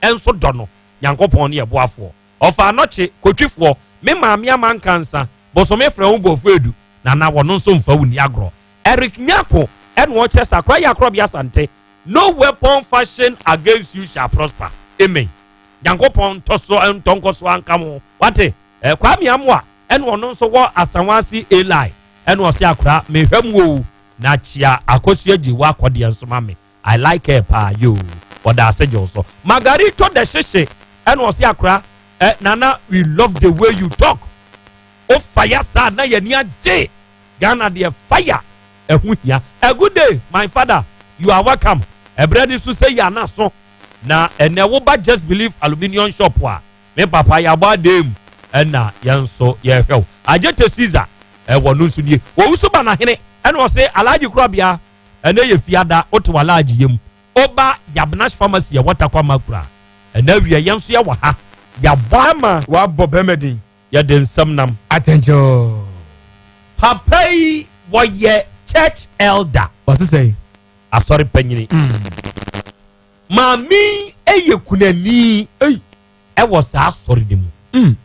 nso dɔ no. Nyankopɔn ne yɛ boafoɔ. Ɔfa anɔkye, kotwifoɔ, me maame ama nkansa, bosome frɛ wo bɔfoɔ edu, na na wɔno nso mfa wo nni agorɔ. Eric Nyarko ɛna ɔkyerɛ sɛ akora yɛ akorɔbea Asante, no weapon fashioned against you shall prosper. Amen. Nyankopɔn ntɔ so ntɔ nkɔ so anka mo. Wate? Eh, Kwame Amoah ɛna ɔno nso wɔ Asanwase Eli ɛna ɔse akora mehwɛ mu o na kyia Akosua gye wo akɔdeɛ nso ma me I like her paa yoo ɔda ase gye wo so Margarito the hyehye ɛna ɔse akora eh, Nana we love the way you talk o fire saa na yɛni agye Ghana deɛ fire ɛho hia a good day my father you are welcome ɛbrɛ de so sɛ yɛ anaso na ɛnɛ woba just believe aluminium shop a Me papa yɛabɔ adan mu ɛna yɛn nso yɛhwɛ wo. Agyete Caesar ɛwɔ no nso nie. Wɔwu so ba n'ahene ɛna ɔse Alhaji Korabea ɛnɛ yɛ fiada wote w'Alhaji yam. Woba Yabnash Pharmacy ɛwɔ Tarkwa Makura ɛnɛ awia yɛn nso yɛwɔ ha. Yɛabɔ ama. Wabɔ bɛrima din. Yɛde nsɛm nam. Atɛnkyɛw. Papa yi wɔyɛ church elder. Ɔse sɛn? Asɔre panyini. Maame yi yɛ kunani wɔ saa asɔre no mu. Mm.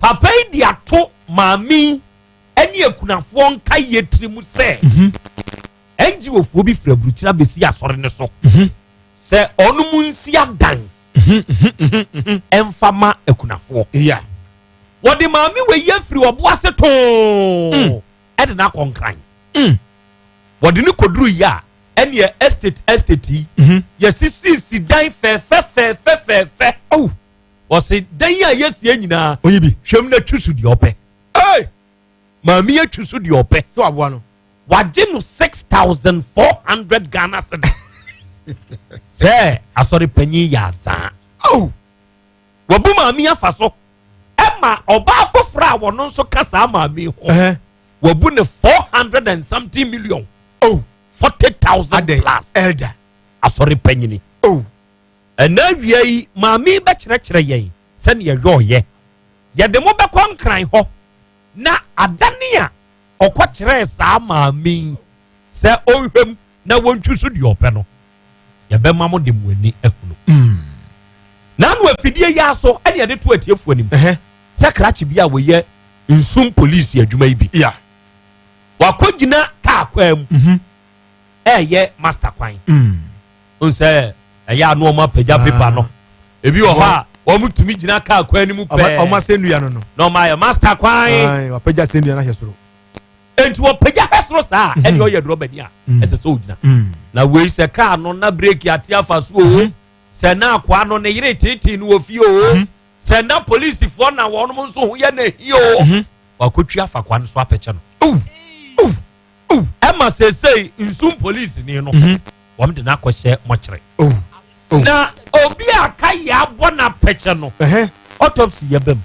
Papa yi de ato maame yi ne akunafoɔ nkaeɛ tiri mu sɛ mm -hmm. NGO foɔ bi firi aburukyiri abɛsi asɔre no so mm -hmm. sɛ ɔno mu nsi adan ɛmfa ma akunafoɔ. Yeah. Wɔde maame wɔ yi afiri ɔbo ase too mm. ɛde no akɔ nkran. Mm. Wɔde no kɔduru yi a ɛneɛ estate estate yi mhm. yɛsisisi dan fɛfɛfɛfɛfɛfɛ oh wɔsi dan yi a yɛsie nyinaa oyi bi hwɛm na twi so deɛ ɔpɛ hey maame yɛ twi so deɛ ɔpɛ so aboa no wagye no 6400 Ghana cedis sɛ asɔre panyin yɛ azaa oh wabu maame afa so ɛma ɔbaa foforɔ a wɔn nso ka saa maame ho wabu ne 400 and something million oh 40,000 plus elder asɔre panyini oh ɛna awia yi maame bɛkyerɛkyerɛ yɛn sɛnea yɛyɔɔyɛ yɛde mo bɛkɔ nkran hɔ na adane a ɔkɔkyerɛɛ saa maame yi sɛ ɔnhwɛm na wɔntwi so deɛ ɔpɛ no yɛbɛma mo de mo ani ahunu mm. na ano afidie yi aso ɛne yɛde to atiefoɔ anim sɛ krakye bi a wɔyɛ nsum polisi adwuma yi bi yeah. Wakɔgyina kaa kwan mu mhm. ɛyɛ master kwan mm. n sɛ ɛyɛ ano wɔn apagya ah. paper no ebi wɔ hɔ a wɔn tumi gyina kaa kwan no mu pɛɛ wɔn asɛnnua no no na wɔn ayɛ master kwan wapagya asɛnnua no ahwɛ soro nti wɔpagya hwɛ soro saa mhm. ɛne ɔyɛ drɔbani a mm. ɛsɛ sɛ ɔgyina mm. na wei sɛ kaa no na breki ate afa so o mhm. sɛ na akoa no ne yere tetee no wɔ fie o sɛ na polisifoɔ na wɔn nso ho yɛ na ehi o wakɔtwi afa kwan so apɛkyɛ no ɛma seesei nsum polisini no mhm. wɔn de no akɔhyɛ mɔkyerɛ na obi a ka yɛ abɔ no apɛkyɛ no autopsy yɛ bɛm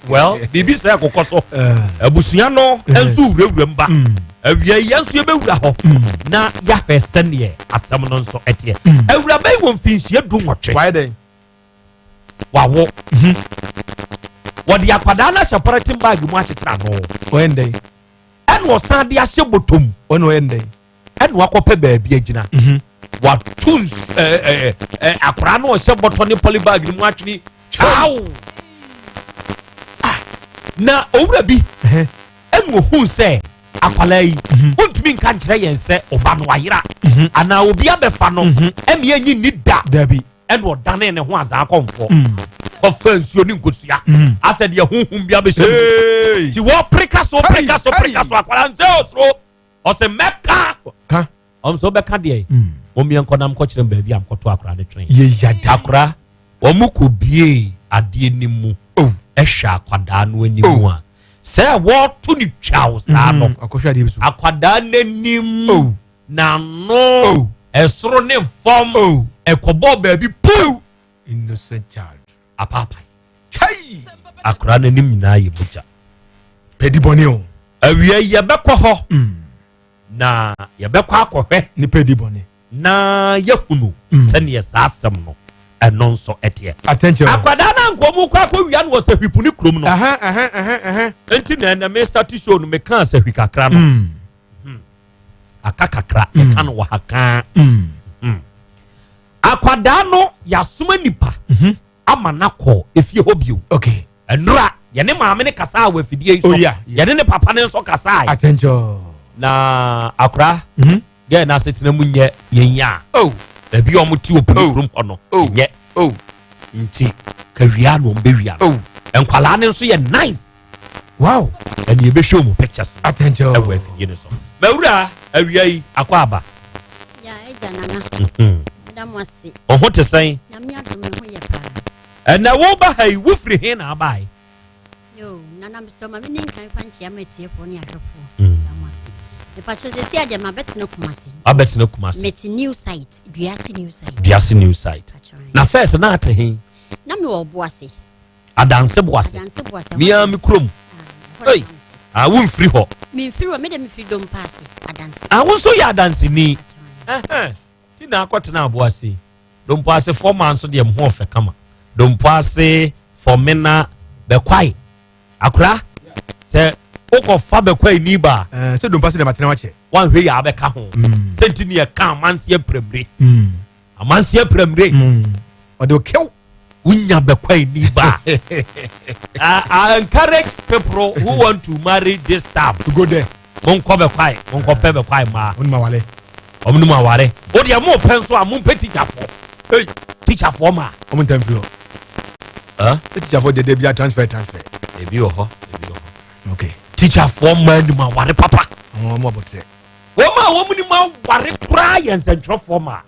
well biribi sɛ ɛkokɔ so eh. abusua no eh. nso wurawura mu ba mm. awia yi nso yɛbɛwura hɔ mm. na yɛahwɛ sɛneɛ asɛm no nso ɛteɛ mm. awuraba yi wɔ mfinhyia 18 wawo mhm. wɔde akwadaa no ahyɛ pɔlɛtin bag mu akyekyere ano ɔyɛ ndɛn ɛna ɔsan de ahyɛ bɔtɔm ɔna ɔyɛ ndɛn ɛna wakɔpɛ baabi agyina mhm. wato nsu ɛɛ ɛɛ ɛ akwadaa no ɔhyɛ bɔtɔ ne pɔli bag no mu atwene kyaw ah. Na owura bi ɛna ohun sɛ akwadaa yi mhm. wontumi nka nkyerɛ yɛn sɛ ɔba no ayera mhm. anaa obi abɛfa no mhm. ɛmi enyi ni da ɛna ɔdane ne ho azaa kɔnfoɔ mm. kɔfa nsuo ne nkosua mm. asɛ deɛ huhum bi abɛhyɛ mu ti wɔ pirika so pirika so pirika so akwadaa nsɛ osoro ɔsɛ mɛka Ɔm sɛ wobɛka deɛ mm. wɔn yɛn nkɔnam kɔkyerɛ m baabi a mkɔto akora no twɛn. Yɛyada. Akora wɔn kɔ bie adeɛ no mu oh. ɛhwɛ akwadaa no anim oh. a sɛ wɔto ne twaw saa no mm-hmm. akwadaa n'anim oh. n'ano ɛsoro ne fam ɛkɔbɔ baabi puu. Innocent child. Apaapae. Akora n'anim nyinaa yɛ mogya. Pɛdi bɔne o. Awia yɛbɛkɔ hɔ. Mm. Na yɛbɛkɔ akɔhwɛ. Nipa di bɔne. Na yɛhunu mm. sɛdeɛ saa asɛm no ɛno nso ɛteɛ. Atɛnkyɛn. Akwadaa no anka wɔn kɔ akɔwia no wɔ sahwipu ne kurom no. Nti na ɛnna me start show no mekaa sahwi kakra no. Mm. Hmm. Aka kakra mm. yɛka no wɔ ha kaa. Hmm. Akwadaa no yɛasoma nipa. Mm-hmm. ama no akɔ efie hɔ bio. Okay. Nnora yɛne maame no kasaa wɔ afidie yi so. Oh, yeah, yeah. Yɛne ne papa no nso kasaa. Attention. Na akora. Mm -hmm. Gɛɛ na asetena mu nyɛ yɛn ya. Oh. Baabi a wɔn ti wɔ pini oh. kurom hɔ no. Oh. Nyɛ. Oh. Nti kawia na wɔn bɛwia no. Oh. Nkwalaa no nso yɛ nice. Wow. Ɛna yɛbɛhwɛ wɔn pictures. Attention. Ɛwɔ afidie no so. Mawura awia yi akɔ aba. Ya agya nana. Mhm. Meda mo ase. Ɔho te sɛn? Nyame adom me ho yɛ paa. Ɛnɛ wo ba ha yi wofiri he na abae? Yo, nana mesɛ ma me ne nkan fa nkyea ma atiefoɔ ne ahwɛfoɔ. Mm. Da mo ase. Mepakyɛ sɛ si adeɛ ma bɛtena Kumase. Abɛtena Kumase. Mete new site, Duase new site. Duase new site. Na first na ate he? Na me wɔ Ɔboase. Adanse Boase. Mea me kurom. Ah, Ei, ah, womfiri hɔ. Memfiri hɔ, me de mefiri Dompa ase, Adanse. Ah, wo nso yɛ adanseni. Ɛhɛn, ti na akɔtena Aboase. Dompo ase fɔma nso deɛ mo ho ɔfɛ kama. Dompo ase fɔmena bɛkwae. Akora, sɛ wokɔfa bɛkwae ni ba. Eh, sɛ dompo ase deɛ matena wakyɛ. Wanhwɛ yɛ abɛka ho. Mm. Sɛ nti ne yɛka amanseɛ pramire. Mm. Amanseɛ pramire. Mm. Ɔde ɔkɛw. Wonya bɛkwae ni ba. I encourage people who want to marry this time. To go there. Monkɔ bɛkwae, monkɔpɛ bɛkwae mmaa. Wɔn mu aware. Wɔn mu aware. O deɛ mo pɛ nso a mo mpɛ tikyafoɔ. Hey. Tikyafoɔ maa. Wɔn ntɛm firi hɔ. Huh? Tikyafoɔ deɛ deɛ bi a transfer transfer. Ebi wɔ hɔ, ebi wɔ hɔ. Okay. Tikyafoɔ mmaa nim aware papa. Wɔn mu abɔtrɛ. Wɔn a wɔn nim aware koraa yɛ nsɛntwerɛfoɔ maa.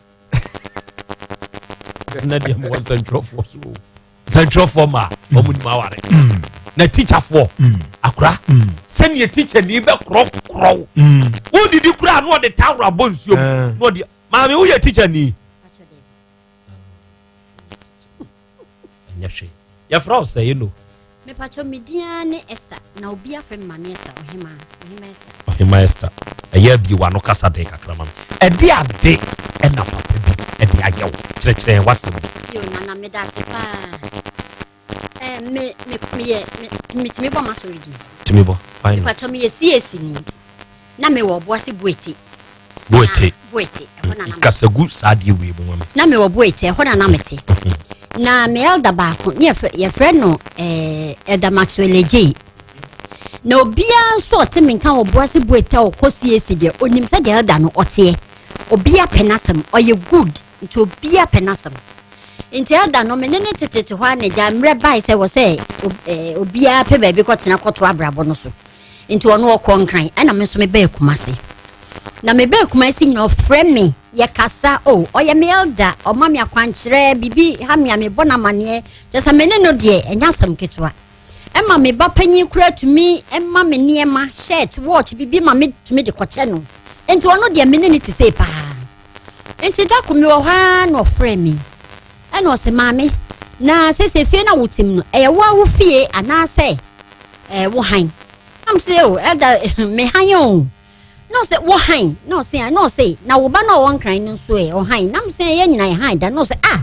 Na deɛ mo wɔ nsɛntwerɛfoɔ so o. Nsɛntwerɛfoɔ maa wɔn nim aware. Mm. Na tikyafoɔ mm. akora mm. sɛnea tikyani bɛkorɔkorɔw. Wodidi koraa na ɔde taworo abɔ nsuo mu. Eh. Na ɔde maame woyɛ tikyani. Ɛnyɛ hwee. Yɛfrɛ wo sɛ no. Mepakyɛ me din ara ne Esther na obi afrɛ me maame Esther ɔhema ɔhema Esther. Ɔhema Esther ɛyɛ abie w'ano kasa den kakra ma me. Ɛde ade ɛna papa bi ɛde ayɛ wo kyerɛkyerɛ yɛn w'asɛm mu. Yo nana meda ase paa. Eh, me me meyɛ me metumi bɔ m'asɔre din. Tumi bɔ. Why not? Mepakyɛ meyɛ CAC ni na mewɔ Ɔboase Boete. Boete. Boete ɛhɔ na na Kasagu saa adeɛ wei mu ma me. Na mewɔ Boete ɛhɔ na na mete. Na me elder baako ne yɛfrɛ yɛfrɛ no eh, Elder Maxwell Adjei. Na obiara nso ɔte me nka wɔ Boase Boete a ɔkɔ CAC deɛ onim sɛ deɛ elder no ɔteɛ. Obiara pɛ n'asɛm ɔyɛ good nti obiara pɛ n'asɛm. Nti elder no me ne ne tetete hɔ a na gya mmerɛ bae sɛ wɔ sɛ eh, obiara pɛ baabi kɔtena kɔto abrabɔ no so. Nti ɔno ɔkɔ Nkran ɛna me nso mebɛɛ Kumase. Na mebɛɛ Kumase nyina ɔfrɛ me yɛkasa o oh, ɔyɛ me elder ɔma me akwankyerɛ biribi ha me a mebɔ no amaneɛ kyɛ sɛ me ne no deɛ ɛnyɛ asɛm ketewa. Ɛma me ba panyin koraa tumi ma me nneɛma shirt watch biribi ma me tumi de kɔkyɛ no. Nti ɔno deɛ me ne ne te sei paa. Nti da ko mewɔ hɔ ara na ɔfrɛ me ɛna ɔsɛ maame na sese fie na wotim no ɛyɛ wo a wo fie anaasɛ ɛɛ wo han na mo sɛ o ɛda me han o na ɔsɛ wo han na ɔsɛ na ɔsɛ na wo ba na ɔwɔ nkran no nso ɛ ɔhan na mo sɛ yɛ nyina yɛ han da na ɔsɛ ah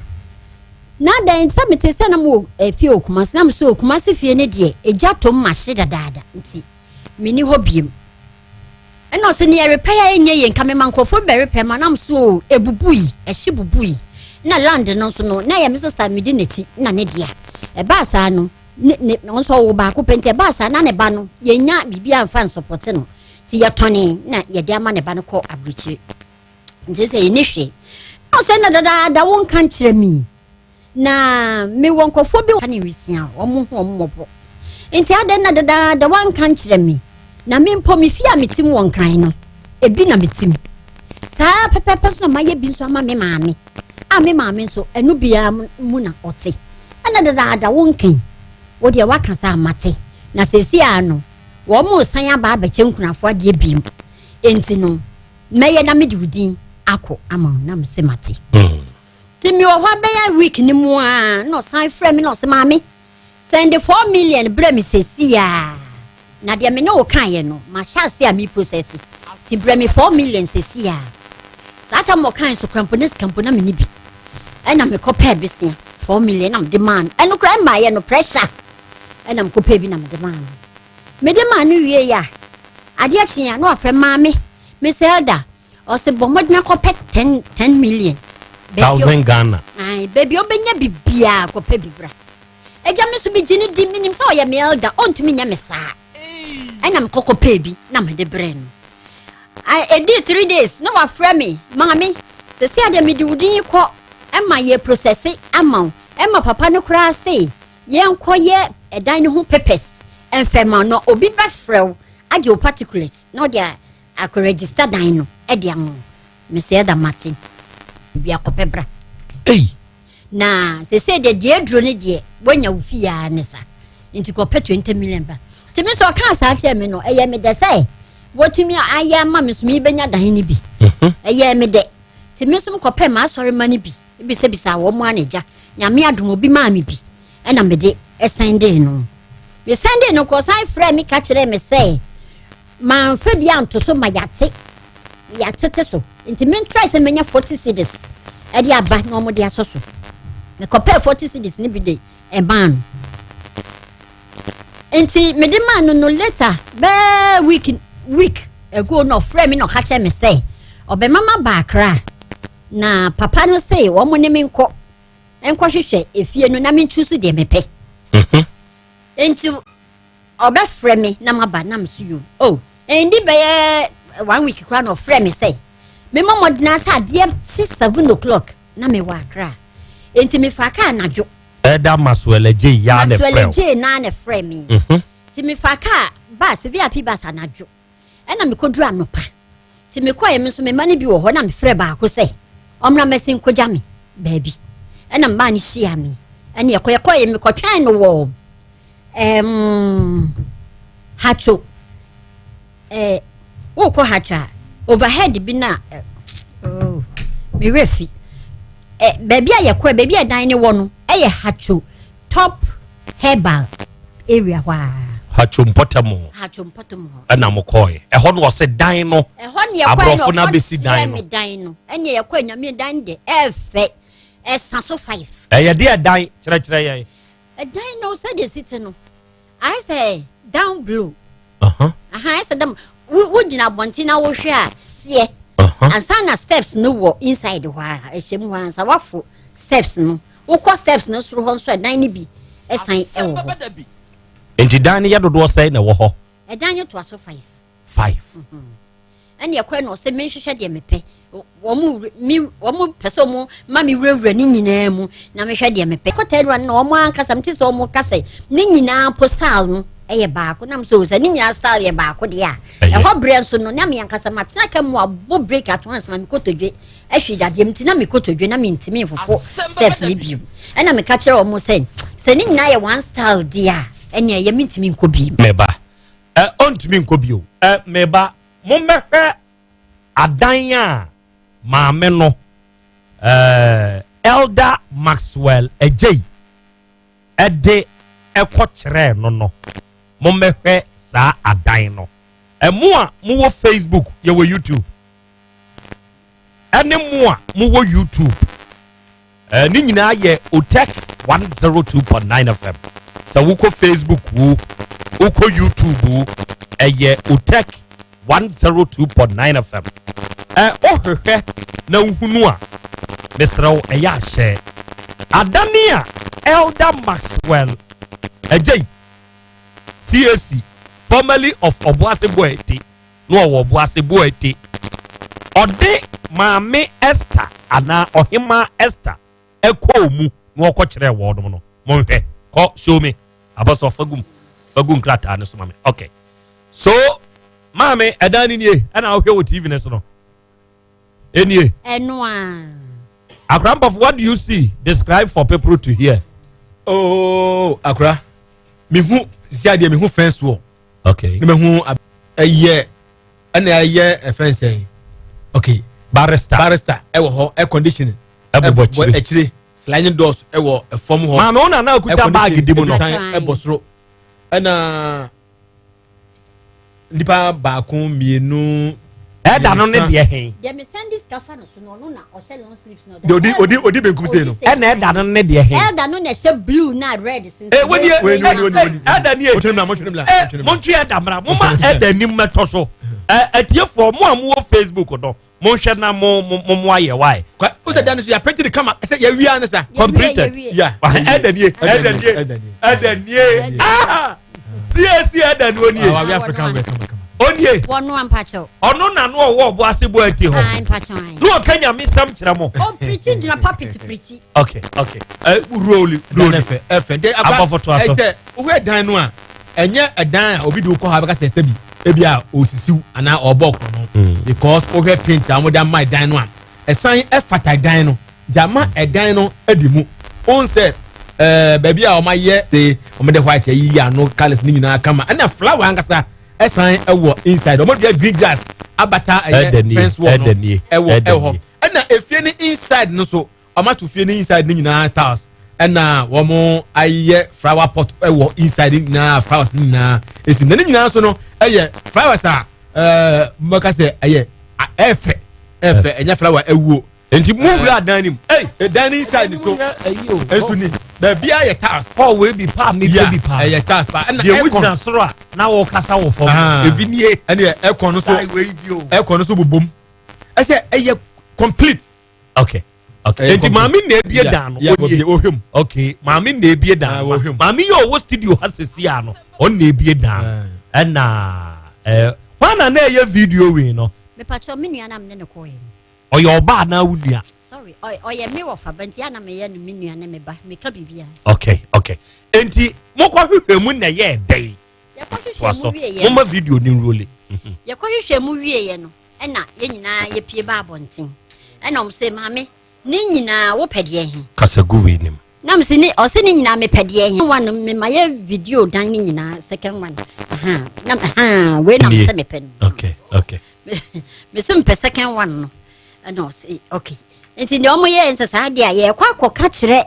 na dan sɛ mete sɛ na mo wɔ fie wɔ Kumasi na mo sɛ Kumasi fie ne deɛ egya tom ma hye dadaada nti meni hɔ biem ɛna ɔsɛ ne yɛrepɛ a ɛnyɛ yie nka mema nkurɔfoɔ bɛrepɛ ma nam so o ebubui ɛhye bubui na land no nso no na ɛyɛ me sista medi n'akyi na ne dea ɛbaa saa no. Ne ne ɔno nso ɔwɔ baako pɛ nti ɛbaa saa na ne ba no yɛnya biribi amfa nsɔpɔte no nti yɛtɔne na yɛde ama ne ba no kɔ aburokyire nti sɛ yɛni hwee na ɔsɛ na dadaada wo nka nkyerɛ mi na mewɔ nkurɔfoɔ bi ne nwisia wɔn ho wɔn mmɔbɔ nti adɛn na dadaada wanka nkyerɛ me na me mpo me fie a metim wɔ nkran no ebi na metim saa pɛpɛpɛ nso na mayɛ bi nso ama me maame a me maame nso ɛno biara mu na ɔte ɛna dadaada wo nkan wo deɛ waka sɛ amate na sɛsi a no wɔn mo san aba abɛkyɛ nkunafoɔ adeɛ bi mu nti no mɛyɛ na mede wo din akɔ ama na mese mate mm. Nti mewɔ hɔ bɛyɛ week no mu a na ɔsan frɛ me na ɔsɛ maame send 4 million brɛ me sɛsi a na deɛ me ne wo kaeɛ no mahyɛ ase a me process nti brɛ me 4 million sɛsi a. Saa tam ɔkae so kora mpo ne sika mpo na me ne bi ɛna mekɔ pɛɛ besia 4 million na mede maa no. Ɛno kora ɛmaayɛ no pressure ɛna mekɔ pɛɛ bi na mede maa no. Mede maa no wie a, adeɛ kye a na wafrɛ maame Miss Elder, ɔsɛ bɔ mmɔden akɔpɛ 10 10 million. Thousand Ghana. Ayi, baabi a ɔbɛnya bibiara kɔpɛ bi bra. Agya me nso megye ne di, menim sɛ ɔyɛ me elder, ɔntumi nyɛ me saa. Ɛna mekɔkɔ pɛɛ bi na mede brɛ no. Ɛdi 3 days na wafrɛ me, maame sɛsi adeɛ mede wo din kɔ ɛma yɛ process ama wo, ɛma papa no koraa se yɛnkɔ yɛ ɛdan no ho papers ɛmfɛ no, obi bɛfrɛ wo agye wo particulars na ɔde akɔ register dan no ɛde ama wo. Mesɛ ɛda mate bi akɔpɛ bra. Ei. Na sese deɛ aduro ne deɛ woanya wo fie a ne sa nti kɔpɛ 20 million ba. Nti me sɛ ɔkaa saa kyerɛ me no, ɛyɛ me dɛ sɛ wɔtumi ayɛ ama me so mebɛnya dan no bi. Ɛyɛ me dɛ nti me nso mekɔpɛ m'asɔre ma no bi bisabisa wɔn mu anagya. Nyame adom, obi maa me bi ɛna mede ɛsɛn de no. Mesɛn de no kɔ san frɛ me ka kyerɛ me sɛ mamfa bi anto so ma yɛate yɛatete so nti mentrae sɛ menya 40 cedis ɛde aba na ɔmode asɔ so. Mekɔpɛɛ 40 cedis ne bi de ɛmaa no. Nti mede maa no later bɛɛ week ago na ɔfrɛ me na ɔka kyerɛ me sɛ ɔbɛma ma baakra na papa no se wɔn ne me nkɔ nkɔhwehwɛ efie no na mentwu so deɛ mepɛ. Nti ɔbɛfrɛ me na maba na meso yo oh. Ɛndi bɛyɛ one week koraa na ɔfrɛ me sɛ mema mmɔdena sɛ adeɛ kye 7 o'clock na mewɔ Akra. Nti mefa kaa anadwo. Ɛda Maxwell Agye ya ne Maxwell frɛ wo. Agye naa ne frɛ me. Nti mefa kaa bus, VIP bus, anadwo ɛna mekɔduru anɔpa. Nti mekɔɛ me nso mema no bi wɔ hɔ na mefrɛ baako sɛ ɔmmra mɛse nkɔgya me baabi ɛna mmaa no hyia me ɛne yɛkɔ. Yɛkɔɛ mekɔtwɛn no wɔ Hatso wokɔ Hatso a overhead bi na oh, mewerɛ fi baabi a yɛkɔɛ, baabi a dan ne wɔ no ɛyɛ Hatso Top Herbal area hɔ a. Hatso mpɔtam hɔ. Hatso mpɔtam hɔ. Ɛna mo kɔɛ ɛhɔ no ɔsɛ dan no. Ɛhɔ ne yɛkɔɛ. Aborɔfo no no abɛsi dan no. Me dan no ɛne yɛkɔɛ. Nyame, dan de ɛɛfɛ, ɛsa so five. Ɛyɛ deɛ dan kyerɛkyerɛ yɛn. Ɛdan no sɛdeɛ si te no ayɛ sɛ down blue. Aha ayɛ sɛ dam wogyina abɔnten na wohwɛ a seɛ ansa na steps no wɔ inside hɔ a ɛhyɛ mu hɔ ansa wafo steps no wokɔ steps no soro hɔ nso ɛdan no bi ɛsan ɛwɔ hɔ. Nti dan no yɛ dodoɔ sɛn na ɛwɔ hɔ? Ɛdan no toa so five. Five. Ɛne ɛkɔɛ na ɔsɛ menhwehwɛ deɛ mepɛ. Wɔn mi wɔn pɛ sɛ wɔn ma mi wurawura ne nyinaa mu na mehwɛ deɛ mepɛ. Kɔtɛ no na wɔn ankasa mte sɛ wɔn kasa ne nyinaa po style no ɛyɛ baako nam so sɛ ne nyinaa style yɛ baako deɛ a ɛhɔ brɛ nso no na mi ankasa ma tena ka mu abɔ break ato ansa ma mi kotodwe ɛhwɛ dadeɛ mu ti na mi kotodwe na mi ntumi nfofo steps ne bio. Ɛna mi ka kyerɛ wɔn sɛ ne nyinaa yɛ one style deɛ a ɛnea ɛyɛ mi ntumi nkɔ bio. Mɛba ɛ ɔntumi nkɔ bio ɛ mɛba mommɛhwɛ adan a maame no Elder Maxwell Agyei ɛde ɛkɔ kyerɛɛ no. Mommɛhwɛ saa adan no. Ɛmo a mowɔ Facebook, yɛwɔ YouTube, ɛne mo a mowɔ YouTube ne nyinaa yɛ Otec 102.9 FM. Sɛ wokɔ Facebook wo, wokɔ YouTube wo, ɛyɛ Otec 102.9 FM. Wohwehwɛ na wohunu a, mesrɛ wo ɛyɛ ahyɛ adane a Elder Maxwell. Ɛgya yi CAC formerly of Ɔboase Boete na ɔwɔ Ɔboase Boete. Ɔde Maame Esther anaa Ɔhemaa Esther ɛkɔɔ mu na ɔkɔkyerɛɛ wɔnom no. Monhwɛ, kɔ show me. Abɔsɔ fagum, fagu nkrataa no so ma me. Okay. So, maame, ɛdan no nie, ɛna wohwɛ wɔ TV no so no. Enie. Ɛno a. Akora Mpɔfo, what do you see? Describe for people to hear. Oh, akora. Mehu, sisi adeɛ mehu fence wall. Okay. Ne mehu ɛyɛ ɛna ɛyɛ ɛfɛn sɛn. Okay. Barrister. Barrister ɛwɔ hɔ air conditioning. Ɛbobɔ akyire. Akyire sliding doors ɛwɔ ɛfam hɔ. Maame wo na na okuta baagi di mu no. Ɛbɔ soro. Ɛna nipa baako mmienu. Ɛda no ne deɛ he. Deɛ mesan de sika fa no so no ɔno na ɔhyɛ long sleeves na ɔda. Odi odi odi benkum sei no. Ɛna ɛda no ne deɛ he. Ɛda no na ɛhyɛ blue na red sinsin. Ee woni ye ɛda nie. Motwe mla motwe mla. Ee montwe ɛda mra mo ma ɛda nim mɛtɔ so. Ɛ atiefoɔ mo a mo wɔ Facebook no monhwɛ na mo mo mo ayɛ wae. Kwa o sɛ dan so yɛ apɛnti de kama ɛsɛ yɛ wia ne sa. Completed. Ya. Ɛda nie ɛda nie ɛda nie ah CAC ɛda no onie. Awa African wɛ kama kama. Onie. Wɔn ampakyɛw. Ɔno na no ɔwɔ ɔbo ase bɔ ati hɔ. Ampakyɛw. Na ɔka nyame sɛm kyerɛ mo. O pirikyi gyina papiti pirikyi. Okay okay. Ɛ roll roll. Ɛfɛ ɛfɛ de akora Abɔfo to aso. ɛsɛ wohwɛ dan no a ɛnyɛ ɛdan a obi de wokɔ hɔ abɛka sɛ sɛbi ebi a osisiw anaa ɔbɔ korɔ no hmm. because wohwɛ paint a wɔde ama ɛdan no a ɛsan ɛfata dan no de ama ɛdan no ɛdi mu ohun sɛ ɛɛ baabi a wɔn ayɛ de wɔn de white ayiyi ano colours ne nyinaa kama ɛna flower ankasa ɛsan ɛwɔ inside wɔn dua green grass abata ɛyɛ fence wall no ɛwɔ ɛwɔ ɛna efie ne inside no so. Wɔn ato fie no inside no nyinaa tiles ɛna wɔn ayɛ flower pot ɛwɔ inside no nyinaa flowers no nyinaa esi na ne nyinaa nso no ɛyɛ flowers a ɛɛ mbɛka sɛ ɛyɛ ɛfɛ ɛfɛ ɛnyɛ flower ɛwuo. Nti mu wura dan ni mu. Ɛy dan ni inside ni so nso ni baabi ayɛ tiles. Hall wei bi paa mi fɛ bi paa. Ɛyɛ tiles paa ɛna aircon. Deɛ wogyina soro a na wɔkasa wɔ fam. Ebi nie. Ɛna aircon no so aircon no so bobom ɛsɛ ɛyɛ complete. Okay. Okay. Nti maame na ebie dan no. Onie. Ohwem. Okay. Maame na ebie dan no. Maame yi ɔwɔ studio ha sisi ano. Ɔno na ebie dan no. Ah. Ɛna ɛɛ hwan na na ɛyɛ video wei no. Mepatwa me nua na me ne no kɔɔ yɛ no. Ɔyɛ ɔba anaa wo nua? Sorry, ɔyɛ me wɔfa ba nti ana meyɛ no me nua ne me ba. Meka biribiara. Okay, okay. Nti mokɔ hwehwɛ mu na ɛyɛ dɛn? Yɛkɔhwehwɛ mu wie yɛ. Moma video ni nrole. Yɛkɔhwehwɛ mu wie yɛ no. Ɛna yɛn nyinaa yɛpie ba abɔnten. Ɛna ɔmo sɛ maame ne nyinaa wopɛ deɛ he? Kasa gu wei nim. Na me se ne ɔse ne nyinaa mepɛ deɛ he? One no mema yɛ video dan ne nyinaa second one. Aha na aha wei na mesɛ mepɛ no. Okay okay. Me se mepɛ second one no. Ɛna ɔse okay. Nti deɛ ɔmo yɛɛ nsɛ saa deɛ a yɛkɔ akɔka kyerɛ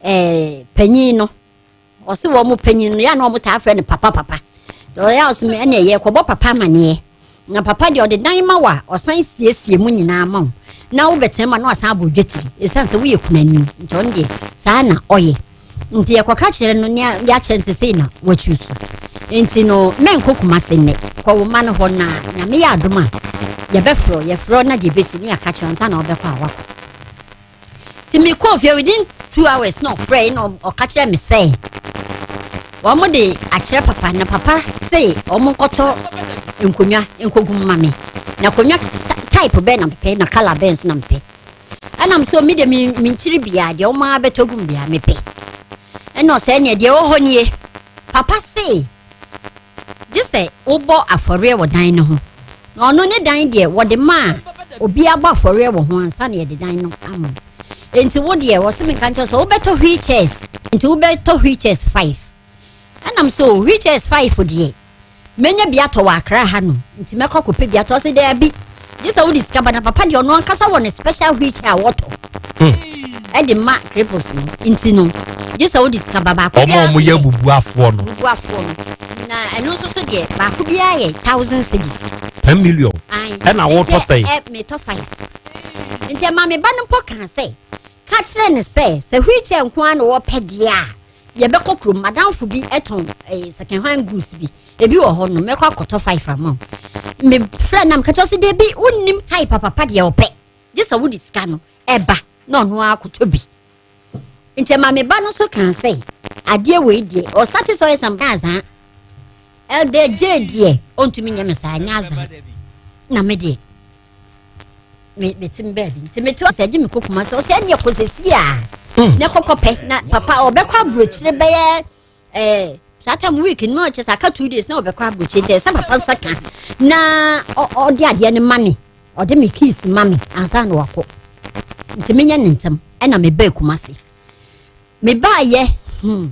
ɛɛ panyin no. Ɔse wɔn panyin no yɛ na wɔn taa frɛ no papa papa. Ɔyɛ a ɔse me ɛna ɛyɛ kɔbɔ papa amaneɛ. Na papa deɛ ɔde dan ma wa ɔsan siesie mu nyinaa ma wo. Na wobɛtena ma na wasan abɔ dwetiri. Ɛsiane sɛ woyɛ kunani nti ɔno deɛ saa na ɔyɛ. Nti yɛkɔka kyerɛ no ne yɛakyerɛ no sɛ sei na wakyi so. Nti no mɛnkɔ Kumase nnɛ. Kɔ wo mma no hɔ na Nyame yɛ adom a yɛbɛfrɛ yɛfrɛ na deɛ ɛbɛsi ne yɛaka kyerɛ ansa na wobɛkɔ a wakɔ. Nti mekɔɔ fie within 2 hours na ɔfrɛ na ɔka kyerɛ me sɛ wɔn de akyerɛ papa na papa se wɔn nkɔtɔ nkonnwa nkɔgu mma me na akonnwa type bɛn na mepɛ na colour bɛn nso na mepɛ ɛnam so mi de mi nkyiri bia deɛ wɔn abɛtɔ gu mu bia mepɛ ɛna ɔsɛ ɛneɛ deɛ ɛwɔ hɔ nie papa se Gye sɛ wobɔ afɔreɛ wɔ dan no ho. Na ɔno ne dan deɛ wɔde ma a obiara bɔ afɔreɛ wɔ ho ansa na yɛde dan no ama. Enti wo deɛ wɔse menka nkyerɛ sɛ wobɛtɔ wheelchairs. Enti wobɛtɔ wheelchairs five. Ɛnam so wheelchairs five deɛ mɛnya bi atɔ wɔ Accra ha nom. Nti mɛkɔ akɔpɛ bi atɔ. Ɔse daabi. Gye sɛ wode sika ba na papa deɛ ɔno ankasa wɔ ne special wheelchair a wɔtɔ. Ɛde ma cripples no. Nti no gye sɛ wode sika ba baako biara. Ɔmo a wɔyɛ bubuafoɔ no. Bubuafoɔ no. Na ɛno nso so deɛ baako biara yɛ 1,000 cedis. 10 million. Ɛna wotɔ sɛn? Ɛ metɔ five. Nti ɛma me ba no mpo kaa sɛ ka kyerɛ ne sɛ sɛ wheelchair nko ara na wɔpɛ deɛ a yɛbɛkɔ kurom madamfo bi tɔn ɛɛ second hand goods bi ebi wɔ hɔ no mɛkɔ akɔtɔ five ama wo. Me frɛ nam ka kyerɛ sɛ deebi wonnim type papa deɛ ɔpɛ gye sɛ wode sika no ɛba na ɔno ara akɔtɔ bi. Nti ɛma me ba no nso kaa sɛ. Adeɛ wei deɛ ɔsate sɛ ɔyɛ sɛ azaa. Elder J deɛ ɔntumi nyɛ me saa nyɛ azaa. Na me deɛ me mete me baabi nti mete hɔ sɛ gye me kɔ Kumasi ɔsɛ ɛneɛ kɔ sɛsi a hmm. na kɔkɔ pɛ na papa ɔbɛkɔ aburokyire bɛyɛ ɛɛ eh, saa tam week no ɔkyɛ sɛ aka 2 days na ɔbɛkɔ aburokyire nti ɛsɛ papa nsa ka na ɔde adeɛ no ma me ɔde me keys ma me ansa na wakɔ nti menyɛ ne ntɛm ɛna mebɛɛ Kumasi Mebaayɛ hmm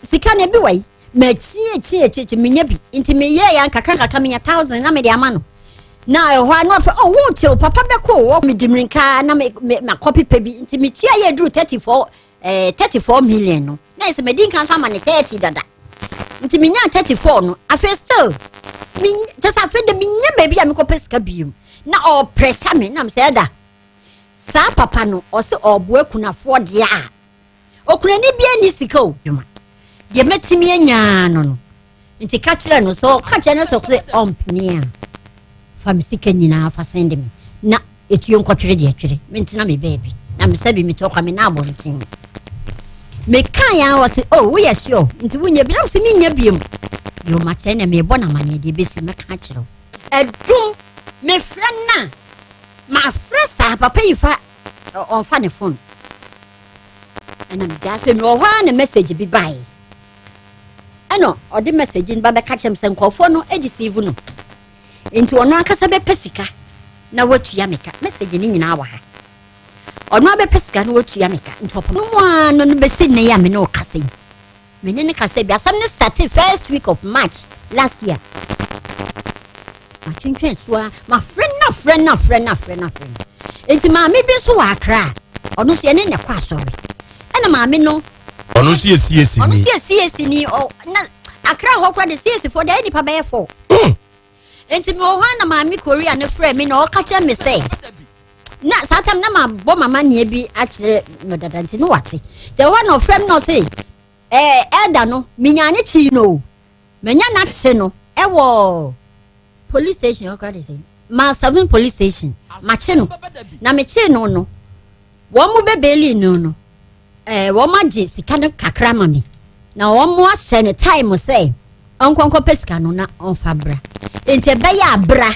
sika no ebi wɔ yi makyi akyi akyi akyi menya bi nti meyɛɛ ya nkakra nkakra menya thousand na mede ama no na ɛhɔ a na ɔfɛ oh wo te o papa bɛkɔ o medi mmirika na me me makɔ pepa bi nti metua yɛ duru 34 eh 34 million no na ɛsɛ medi nka nso ama ne 30 dada nti menya 34 no afei still me kyɛ sɛ afei de menya baabi a mekɔpɛ sika bio na ɔpressure me na mesɛ ɛda Saa papa no ɔse ɔɔboa akunafoɔ deɛ a, okunani biara nni sika o. Dwuma deɛ mɛtumi anya no no nti ka kyerɛ no sɛ ɔka kyerɛ no sɛ ɔsɛ ɔmpene a fa me sika nyinaa fa sɛnde me na etuo nkɔtwere deɛ twere mentena me baabi na mesɛ bi mete ɔkwa me na abɔnten meka ya wɔ se oh woyɛ sure nti wonya bi na sɛ menya biom yɛ ɔmakyɛ na mebɔ no amaneɛ deɛ bɛsi mɛka akyerɛ wo ɛdum mefrɛ no a Mafrɛ saa papa yi fa ɔnfa ne phone ɛna megya afei mewɔ hɔ ara na message bi baeɛ ɛna ɔde message no ba bɛka kyerɛ me sɛ nkurɔfoɔ no deceive no nti ɔno ankasa bɛpɛ sika na watua me ka message no nyinaa wɔ ha ɔno abɛpɛ sika na watua me ka nti ɔpɛ no mu a no no bɛsi nnɛ yi a me ne ɔkasa yi Me ne no kasa bi. Asɛm no started first week of March last year. Matwentwɛn so ara, mafrɛ no afrɛ no afrɛ no afrɛ no afrɛ no. Nti maame bi nso wɔ Accra. Ɔno nso yɛne na ɛkɔ asɔre. Ɛna maame no. Ɔno nso yɛ CAC ni. Ɔno nso yɛ CAC ni. Ɔ na Accra hɔ koraa de CAC foɔ de ɛyɛ nipa bɛyɛ fɔ. Hmm. Nti mewɔ hɔ na maame Korea no frɛ me na ɔka kyerɛ me sɛ na saa tam na mabɔ mama nea bi akyerɛ no dada nti no wate. Nti ɛhɔ na ɔfrɛ me na ɔse ɛɛ ɛda no menya ne kyi no o menya n'akye no ɛwɔ police station ɔkora de sɛ ma seven police station makye no na mekye no no wɔn mo bɛbɛɛli no no ɛɛ wɔn agye sika no kakra ma me na wɔn mo ahyɛ no time sɛ ɔnkɔnkɔ pɛ sika no na ɔnfa bra nti ɛbɛyɛ abra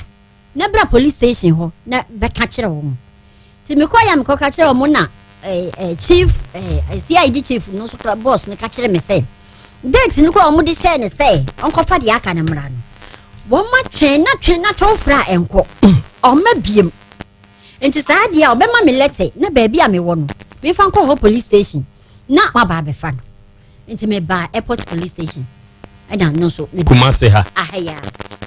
na bra police station hɔ na bɛka kyerɛ wɔn nti mekɔ yɛ mekɔka kyerɛ wɔn na ɛɛ eh, eh, chief ɛɛ eh, cid chief no nso kora boss no ka kyerɛ me sɛ date no kora wɔn de hyɛɛ ne sɛ ɔnkɔfa deɛ aka no mmra no wɔn atwɛn na twɛn na twɛn fra ɛnkɔ ɔma biem nti saa deɛ a ɔbɛma me lɛtɛ na baabi a mewɔ no mefa nkɔ hɔ police station na waba abɛfa no nti mebaa airport police station ɛna no nso Kumase ha ahaya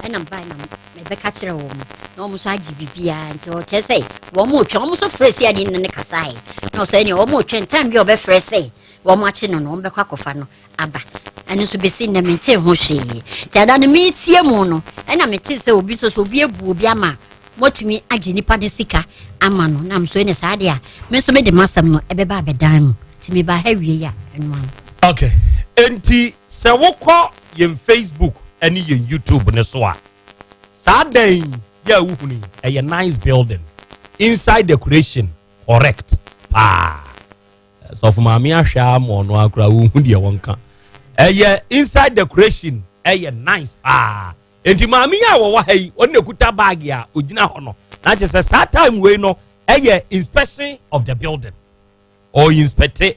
ɛna mebaa na mebɛka kyerɛ wɔn na wɔn nso agye biribiara nti ɔkyerɛ sɛ wɔn retwɛn wɔn nso frɛ si ade ne kasaeɛ na ɔsɛ ɛnea wɔn retwɛn time bi a ɔbɛfrɛ sɛ wɔn akye no no wɔn bɛkɔ akɔfa no aba ɛno nso bɛsi nnɛ mente ho hwee nti ada no metie mu no ɛna mete sɛ obi nso so obi abu obi ama moatumi agye nipa no sika ama no nam so ne saa deɛ a me nso mede m'asɛm no ɛbɛba abɛdan mu nti meba ha wie a ɛno ano. Okay, enti sɛ wokɔ yɛn Facebook ne yɛn YouTube no so a, saa dan yi yɛ a wohunu yi, ɛyɛ nice building. Inside decoration correct paa. Sɔfo maame ahwɛ ama ɔno akora wohu deɛ wɔnka. Ɛyɛ inside decoration ɛyɛ nice paa. Enti maame yi a wɔwɔ ha yi, ɔno na ekuta baagi a ogyina hɔ no. Na kyerɛ sɛ saa time wei no ɛyɛ inspection of the building. Ɔyɛ inspecte.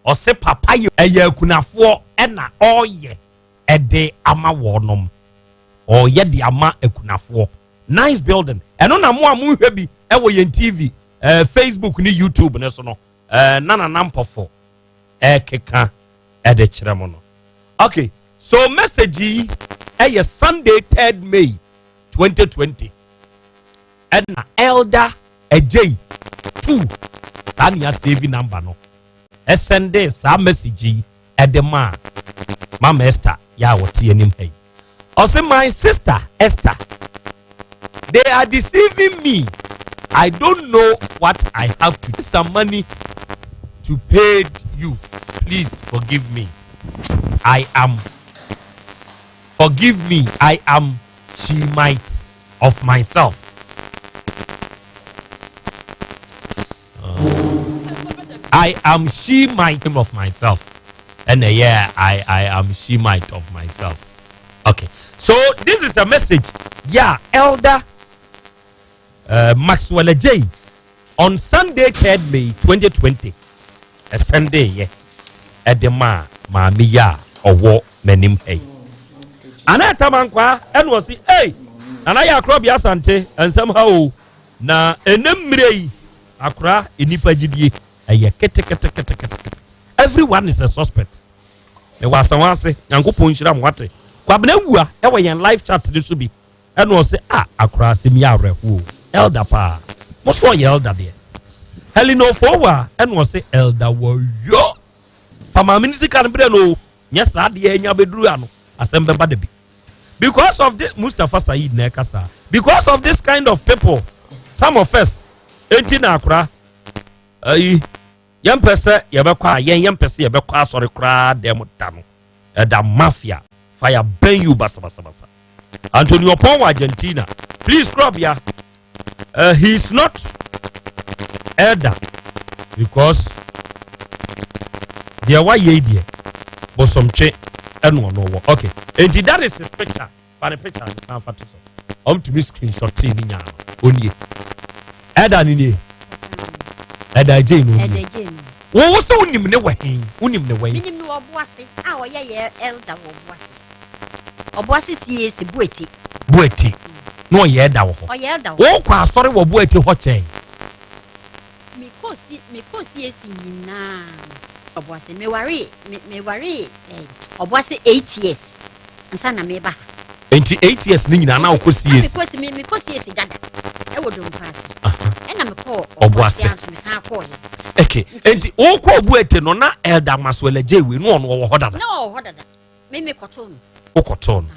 Ɔse papa yɛ ɛyɛ akunafoɔ ɛna ɔyɛ ɛde ama wɔnom. Ɔyɛ de ama akunafoɔ. Nice building. Ɛno na mo a monhwɛ bi ɛwɔ yɛn TV, eh, Facebook ne YouTube ne so no. Eh, na nana mpɔfo ɛkeka ɛde kyerɛ mo no. Okay, so message yi ɛyɛ Sunday 3rd May 2020 ɛna Elder Agyei 2 saa nea save number no ɛsɛnde saa message yi ɛde maa Mama Esther yɛ a wɔte anim ha yi. Ɔse my sister Esther, they are deceiving me. I don't know what I have to do. Some money to pay you. Please forgive me. I am forgive me. I am she might of myself. I am she might of myself. Ɛna ɛyɛ I I am she might of myself. Okay, so this is a message. Yeah, Elder Maxwell Ajay on Sunday 3rd May 2020. A Sunday yeah. Ɛde maa maame yi a ɔwɔ m'anim ha yi. Ana Tamankwa ɛna ɔsi, "Ei, Nana yɛ akorɔ bi asante nsɛm ha o na ɛnɛ mmerɛ yi akora nnipa gyidie ɛyɛ keteketeketekete. Everyone is a suspect. Mewɔ asawa ase, Nyankopɔn nhyira mo wate. Kwabena Wua ɛwɔ yɛn live chat ne so bi ɛna ɔse a akora asɛm yi awerɛhoɔ elder paa. Mo so ɔyɛ elder deɛ. Helen Ofowa ɛna ɔse elder wɔyɔ. Fa maame no sika no brɛ no o. Nyɛ saa deɛ anya bɛduru ano. Asɛm bɛba da bi. Because of this, Mustafa Said na ɛka saa. Because of this kind of people, some of us, enti na akora, ayi, yɛmpɛ sɛ yɛbɛkɔ a yɛn yɛmpɛ sɛ yɛbɛkɔ asɔre koraa dɛm da no. Ɛda mafia, fire burn you basabasabasa. Antonio Pon wɔ Argentina. Please, Krobia, he is not elder because deɛ wayɛ yi deɛ bosomtwe ɛna ɔno wɔ. Okay, enti that is his picture. Fa ne picture no san fa to so. Ɔmtumi screenshot ne nyaa no. Onie. Elder ne nie. Elder Agye no Elder nie. Agye no. Wo wo sɛ wonim ne wɔ hen? Wonim ne wɔ hen? Menim no wɔ Ɔboase a ɔyɛ yɛ elder wɔ Ɔboase. Ɔboase CAC Buete. Buete. Na ɔyɛ elder wɔ hɔ. Ɔyɛ elder wɔ hɔ. Wokɔ asɔre wɔ Buete hɔ kyɛn. Mekɔ si mekɔ CAC nyinaa Ɔboase. Meware me meware eh, Ɔboase 8 years. Ansa na meba ha. Enti 8 years ne nyinaa na wokɔ Na CAC. mekɔ si me mekɔ CAC dada. Ɛwɔ Dompa ase. Ɛna mekɔ Ɔboase. Ɔboase nso mesan kɔɔyɛ. Okay. Enti wokɔ Buete no na elder Maxwell Agye wei no ɔno ɔwɔ hɔ dada. Na ɔwɔ hɔ dada. Me mekɔtoo no. Wokɔtoo no.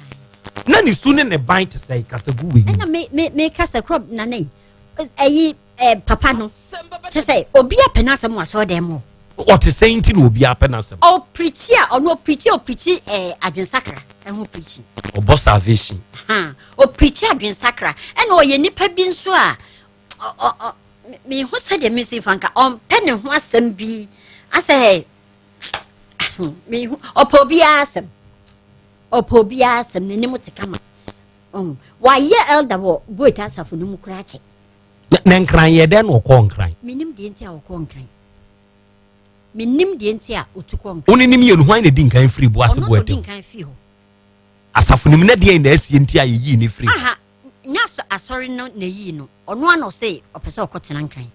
Na ne su ne ne ban te sɛ kasagu wei. Ɛna me me me kasa korɔ nana yi ɛyi ɛ papa no kyɛ sɛ obi apɛ n'asɛm wɔ asɔre mu. Ɔte sɛ nti na obi apɛ n'asɛm. Ɔpirikyi a ɔno ɔpirikyi ɔpirikyi ɛ adwensakra ɛho pirikyi. Ɔbɔ salvation. Ha ɔpirikyi adwensakra ɛna ɔyɛ nipa bi nso a ɔ ɔ ɔ mehu sɛdeɛ me si fa nka ɔmpɛ ne ho asɛm bi asɛ mehu ɔpɛ obiara asɛm ɔpɛ obiara asɛm n'anim te kama wayɛ elder wɔ Boet asafo no mu koraa kyɛ. Na nkran yɛ dɛn na ɔkɔɔ nkran? Menim deɛ nti a ɔkɔɔ nkran. Menim deɛ nti a ɔtu kɔɔ nkran. Wo ne ne mmienu hwan na di nkan firi Boase Ɔno na Boate? ɔdi nkan fii hɔ. Asafo no mu na deɛn na asie nti a yɛyii ne firi? Aha, nyɛ asɔre no na ɛyii no. Ɔno ara na ɔse ɔpɛ sɛ ɔkɔtena nkran.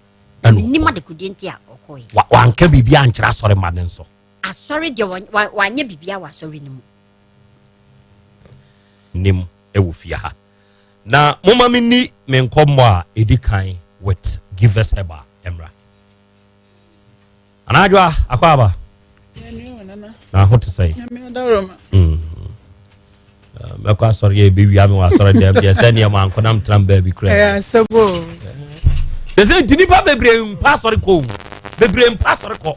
Na Ɛna menim ɔkɔ. adekodeɛ nti a ɔkɔeɛ. Wanka biribi ankyerɛ asɔre ma no nso. Asɔre deɛ wanyɛ biribiara wɔ asɔre no mu. Nim ɛwɔ fie ha. Na momma menni me nkɔmmɔ a ɛdi kan with Givers Herbal mmra. Anadwoa akɔ aba. Na ho te sɛ. Mɛkɔ asɔre yɛ ebewia mi wɔ asɔre dɛm deɛ sɛ nneɛma ankɔ nam tena baabi kura. Ɛyɛ asɛm o. Sɛ sɛ nti nipa bebree mpa asɔre kɔ o. Bebree mpa asɔre kɔ.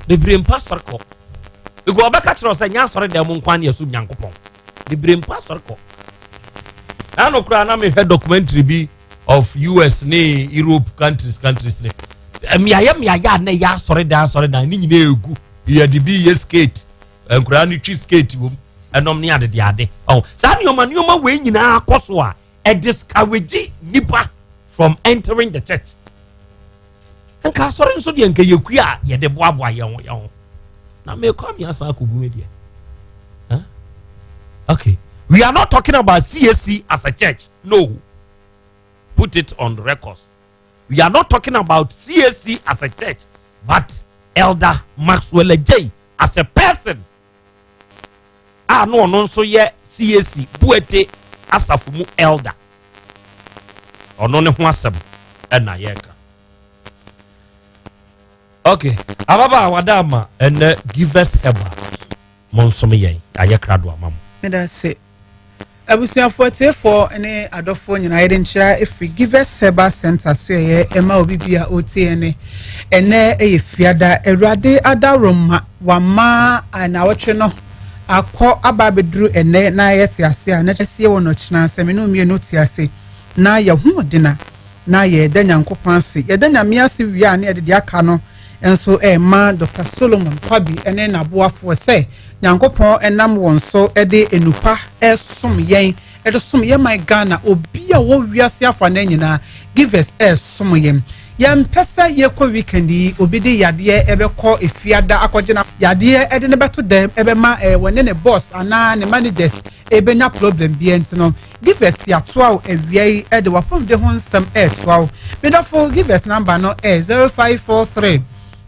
Bebree mpa asɔre kɔ. Because ɔbɛka kyerɛ sɛ nyɛ asɔre dɛm nkwa ne ɛso Nyankopɔn. Bebree mpa asɔre kɔ. N'ano koraa na mehwɛ documentary bi of US ne Europe countries ne. Mmeayɛ mmeayɛ a na ɛyɛ asɔre dan asɔre dan ne nyinaa egu. Yɛde bi yɛ skate. Nkoraa no twi skate wɔ mu. Ɛnom ne adede ade. Ɔho saa nneɛma nneɛma wei nyinaa kɔ so a ɛdiscourage nipa from entering the church. Nka asɔre nso deɛ nka yɛ kua a yɛde boaboa yɛn ho yɛn ho. Na mekɔ ami asan akɔgu me deɛ. Huh? Okay. We are not talking about CAC as a church. No. Put it on records. We are not talking about CAC as a church, but Elder Maxwell Ajay as a person. A no ɔno nso yɛ CAC Buete asafo mu elder. Ɔno ne ho asɛm ɛna yɛreka. Okay, ababaawa wada ama ɛnɛ Givers Herbal. Mo nsom yɛn ayɛ krado ama mo. Meda se abusuafoɔ, tiefoɔ ne adɔfoɔ nyinaa, yɛde nkyia ɛfiri Givers Herbal Center so. Ɛyɛ ɛma obi bi a ɔtie ne ɛnɛ ɛyɛ fiada. Awurade adaworoma wama nawɔtwe no akɔ aba abɛduru ɛnɛ na yɛte ase a na kyɛ wɔ no kyena sɛ me ne mmienu te ase na yɛho ɔdena na yɛda Nyankopɔn ase, yɛda Nyame ase wie a, ne yɛde deɛ aka no nso ɛrema Dr. Solomon Kwabi ne n'aboafoɔ sɛ Nyankopɔn ɛnam wɔn so de enupa ɛsom yɛn, ɛde som yɛn man Ghana, obi a wɔ wiase afa no nyinaa, Givers ɛsom yɛn. Yɛmpɛ sɛ yɛkɔ weekend yi obi de yadeɛ ɛbɛkɔ efiada akɔgye na yadeɛ ɛde ne bɛto dɛm ɛbɛma wɔne ne boss anaa ne managers ɛbɛnya problem bi. Nti no, Givers yɛatoa wo awia yi, ɛde wapɔmuden ho nsɛm ɛɛtoa wo. Medɔfo, Givers number no 0543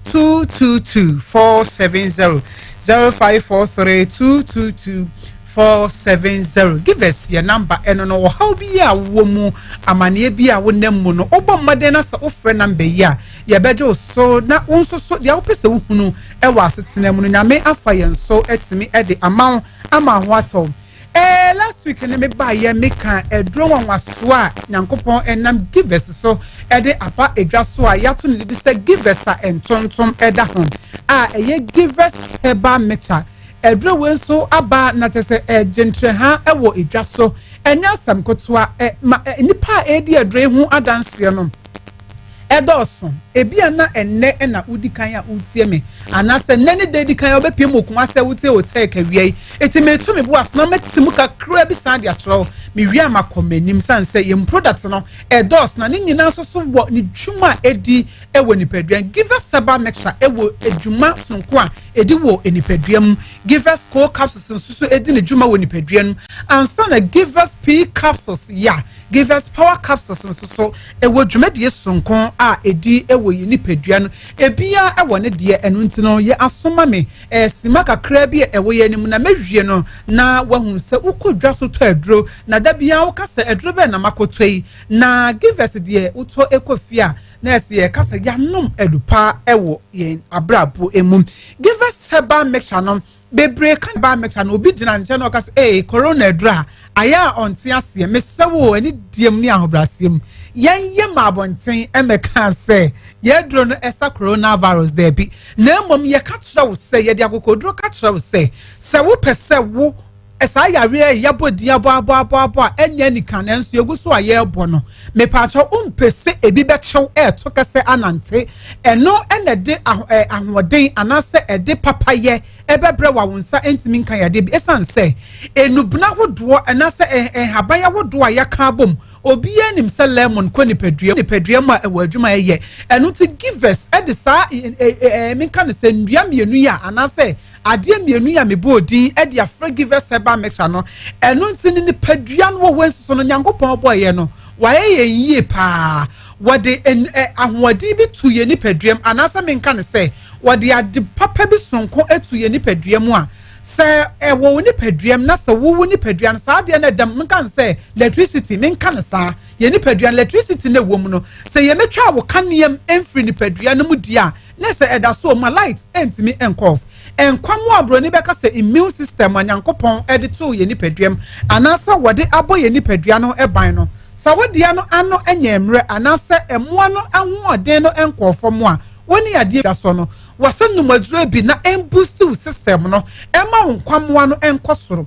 222 470, 0543 222 470. Givers yɛ number ɛno no. Ɔhaw bi a wɔ mu, amanneɛ bi a wonam mu no, wobɔ mmɔden na sɛ wofrɛ number yi a, yɛbɛgye wo so, na wo nso so deɛ wopɛ sɛ wohunu ɛwɔ asetena mu no, Nyame afa yɛn so atumi ɛde ama wo ama ho atɔ. Last week ne me baayɛ meka ɛduro nwanwasoɔ a Nyankopɔn ɛnam Givers so ɛde aba edwa so a yɛato ne de sɛ Givers a ntontom ɛda ho a ɛyɛ Givers Herbal Mixture. Ɛduro wei nso aba na kyerɛ sɛ ɛgye ntrɛha ɛwɔ edwa so. Ɛnyɛ asɛm ketewa. Ɛ ma ɛ nipa a ɛredi aduro yi ho adanseɛ no ɛdɔɔso. Ebi a na ɛnnɛ ɛna wodi kan a wotie me, anaasɛ nnɛ ne da di kan a wobɛpie mu okuma sɛ wotie wɔ kawia yi, eti metu me bo ase na mɛte mu kakra bi san de akyerɛw. Mewie a, makɔ m'anim san sɛ yɛn product no ɛdɔɔso na ne nyinaa nso so wɔ ne dwuma a ɛdi ɛwɔ nipadua. Givers Herbal Mixture ɛwɔ edwuma sonko a ɛdi wɔ nipadua mu. Givers Co capsules nso so ɛdi ne dwuma wɔ nipadua mu ansa na Givers P capsules ya Givers Power capsules nso so ɛwɔ dwumadie sonko a ɛdi ɛwɔ yɛ nipadua no. Ebia ɛwɔ ne deɛ. Ɛno nti no, yɛ asoma me sima kakra bi a ɛwɔ yɛn anim na mɛwie no na wahu sɛ wokɔ dwa so tɔ aduro na dabia woka sɛ aduro bɛɛ na makɔtɔ yi, na Givers deɛ wotɔ ɛkɔ fie a, na ɛsɛ yɛ kasa yɛanom adupa ɛwɔ yɛn abrabɔ emu. Givers Herbal Mixture no bebree ka herbal mixture no, obi gyina nkyɛn na ɔka sɛ corona aduro a ayɛ a ɔnte aseɛ. Mesɛ wo ani diem ne ahobrɛaseɛ mu, yɛn yɛ ma abɔnten ɛmɛka sɛ yɛaduro no ɛsa coronavirus daabi, na mmom yɛka kyerɛ wo sɛ yɛde akokoduro ka kyerɛ wo sɛ wopɛ sɛ wo saa yareɛ yi yɛbɔ din abɔ abɔ abɔ abɔ a ɛnyɛ nika, nanso yɛgu so a yɛrebɔ no, mepatwa wompɛ sɛ ebi bɛkyɛw ɛɛto kɛsɛ anante. Ɛno ɛna ɛde ahoɔden anaasɛ ɛde papayɛ ɛbɛbrɛ wɔ wo nsa ntumi nka yadeɛ bi, ɛsiane sɛ enubena ahodoɔ anaasɛ nhaban ahodoɔ a yɛka abom. Obiara nim sɛ lemon kɔ nipadua mu a ɛwɔ adwuma ɛyɛ. Ɛno ti Givers ɛde saa ɛ ɛ ɛ menka no sɛ nnua mmienu yi a anaasɛ adeɛ mmienu yi a mebɔ odin ɛde afrɛ Givers Herbal Mixture no. Ɛno nti ne nipadua no wɔ hɔ nso no, Nyankopɔn bɔɔyɛ no wayɛ yɛn yie paa. Wɔde ɛ ahoɔden bi to yɛn nipadua mu, anaasɛ menka no sɛ wɔde ade papa bi sonko etu yɛn nipadua mu a sɛ ɛwɔ wo nipadua mu na sɛ wowo nipadua no saa adeɛ no ɛdam, menka no sɛ electricity, menka no saa yɛn nipadua no electricity no ɛwɔ mu no, sɛ yɛmɛtwa wo kaneɛm mfiri nipadua no mu di a, na sɛ ɛda so ma light ɛntumi nkɔ off. Nkwa mu aburoni bɛka sɛ immune system a Nyankopɔn ɛde to yɛn nipadua mu anaasɛ wɔde abɔ yɛn nipadua no ɛban no, sɛ wodeɛ no ano nyɛ mmerɛ anaasɛ ɛmoa no ahoɔden no nkɔɔ fam a, wɔne adeɛ da so no, wɔsɛ numaduro bi na ɛmboost wo system no, ɛma wo nkwamoa no nkɔ soro.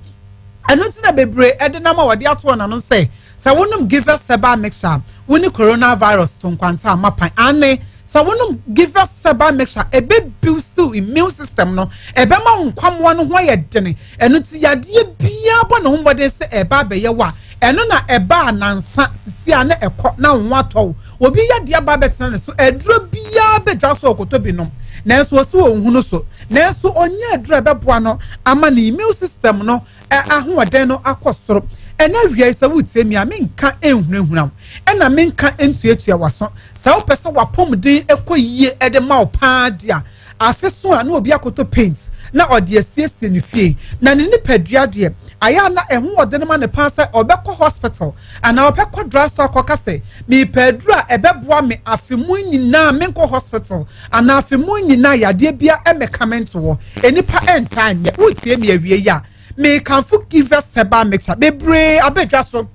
Ɛno nti na bebree ɛde nam a wɔde ato wɔn ano sɛ wonom Givers Herbal Mixture, wo ne coronavirus to nkwanta ama pan ane. Sɛ wonom Givers Herbal Mixture, ebe boost immune system no, ɛbɛma wo nkwamoa no ho ayɛ dene. Ɛno nti yadeɛ biara bɔ ne ho mmɔden sɛ ɛba abɛyɛ wa, ɛno na ɛba anansa sisi a na ɛkɔ na wo ho atɔ wo. Obi yadeɛ aba abɛtena ne so, aduro biara bɛdwa so ɔkɔtɔ bi nom, nanso ɔsi wɔ nhunu so, nanso ɔnyɛ aduro a ɛbɛboa no ama ne immune system no ahoɔden no akɔ soro. Ɛna awia yi, sɛ wotie mi a, menka nhunahuna wo ɛna menka ntuatua w'aso. Sɛ wopɛ sɛ w'apɔmuden ɛkɔ yie ɛde ma wo paa di a, afe so a na obi akoto paint na ɔde asiesie ne fie na ne nipadua deɛ ayɛ a na ɛho ɔde no ma ne paa sɛ ɔbɛkɔ hospital anaa ɔbɛkɔ drugstore akɔka sɛ mepɛ aduru a ɛbɛboa me afe mu nyinaa menkɔ hospital anaa afe mu nyinaa yadeɛ bia ɛmɛka me ntoɔ. Enipa ɛntaa nyɛ. Wotie mi awie yi a, mekamfo Givers Herbal Mixture bebree abɛdwa so.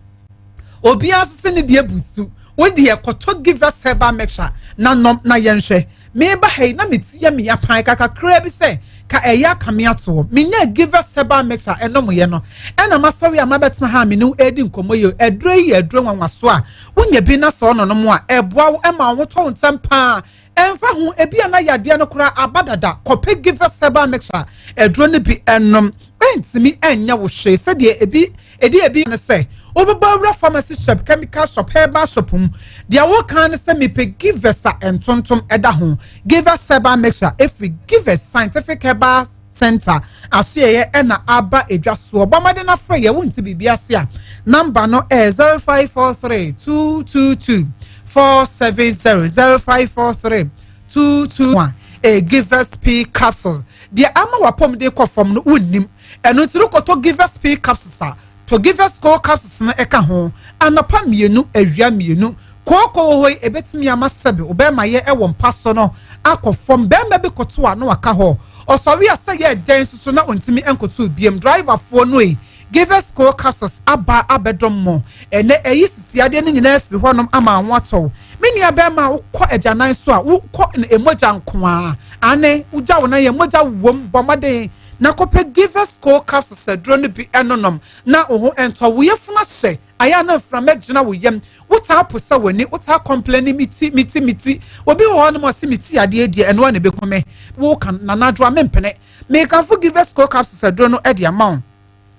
Obiara nso sɛ ne deɛ busu wo deɛ, kɔtɔ Givers Herbal Mixture na nom na yɛnhwɛ. Meba ha yi na meti yɛ me apan kakakra bi sɛ ka ɛyɛ aka me atoɔ. Menya Givers Herbal Mixture ɛnom yɛ no, ɛna masɔre a mabɛtena ha a me ne wo edi nkɔmmɔ yi. Aduro yi yɛ aduro nwanwaso a wonya bi na sɛ ɔnonom a, ɛboa wo ɛma wo ho tɔ wo ntɛm paa. Ɛmfa ho, ebia na yadeɛ no koraa aba dada, kɔpɛ Givers Herbal Mixture aduro no bi nom. Ɛntumi nyɛ wo hwee sɛdeɛ ebi ɛdi ebi ne sɛ wobɛbɔ awura pharmacy shop, chemical shop, herbal shop mu. Deɛ woka ne sɛ mepɛ Givers a ntontom ɛda ho. Givers Herbal Mixture ɛfiri Givers Scientific Herbal Center asoɛyɛ ɛna aba edwa soɔ. Bɔ mmɔden na frɛ yɛ, wonti biribi ase a, number no ɛyɛ 0543 222 470, 0543 221. A Givers P Capsules deɛ ama wapɔmuden kɔ fam no, wonnim ɛno nti rekɔtɔ Givers P Capsules a, tɔ Givers Co Capsules no ɛka ho. Anɔpa mmienu, awia mmienu. Kooko wɔ hɔ yi, ebetumi ama sɛbi ɔbɛrima yɛ ɛwɔ mpa so no akɔ fam. Bɛrima bi koto a na waka hɔ, ɔsɔre a sɛ yɛ ɛdɛn soso na ɔntumi nkoto biem. Driverfoɔ no yi, Givers Co Capsules aba abɛdɔm mo ɛnɛ. Ɛyi sisi adeɛ no nyinaa firi hɔnom ama ho atɔw. Me nua bɛrima a wokɔ agyanan so a wokɔ emogya nkoa ane wogya wo nan yɛ mogya wom, bɔ mmɔden na kɔpɛ Givers Co Capsules aduro no bi ɛnonom na wo ho ɛntɔ. Wo yɛfunu ahyɛ ayɛ a na mframa gyina wo yam, wotaa po sɛ w'ani, wotaa complain mi ti, mi ti, mi ti. Obi wɔ hɔ nom ɔsi mi ti adeɛ deɛ ɛnoa na ebeku me. Wo kan nanadwo a mempene mekanfo Givers Co Capsules aduro no ɛde ama wo.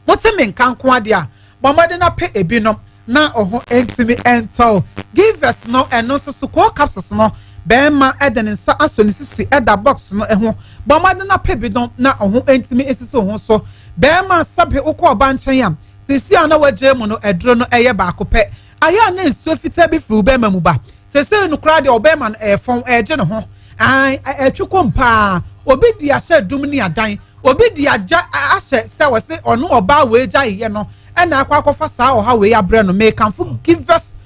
Wote me nka nko adeɛ a, bɔ mmɔden na pɛ ebinom na ɔho ntumi ntɔ. Givers no ɛno nso so Co Capsules no, bɛrima ɛde ne nsa asɔ ne sisi ɛda box no ɛho, bɔ mmɔden na pɛ bi nom na ɔho ntumi esisi ho so. Bɛrima sabi wokɔ ɔba nkyɛn a sisi a na wagye mu no, ɛduro no ɛyɛ baako pɛ. Ayɛ a na nsuo fitaa bi firi bɛrima mu ba sese no koraa deɛ, ɔbɛrima no ɛyɛ fɔn ɛgye ne ho ɛtwi kɔm paa. Obi di ahyɛ dum ne adan, obi di agya ahyɛ sɛ wɔsi ɔno ɔbaa wei gya yɛ no ɛna akɔ akɔfa saa ɔha wei abrɛ no. Meekanfo Givers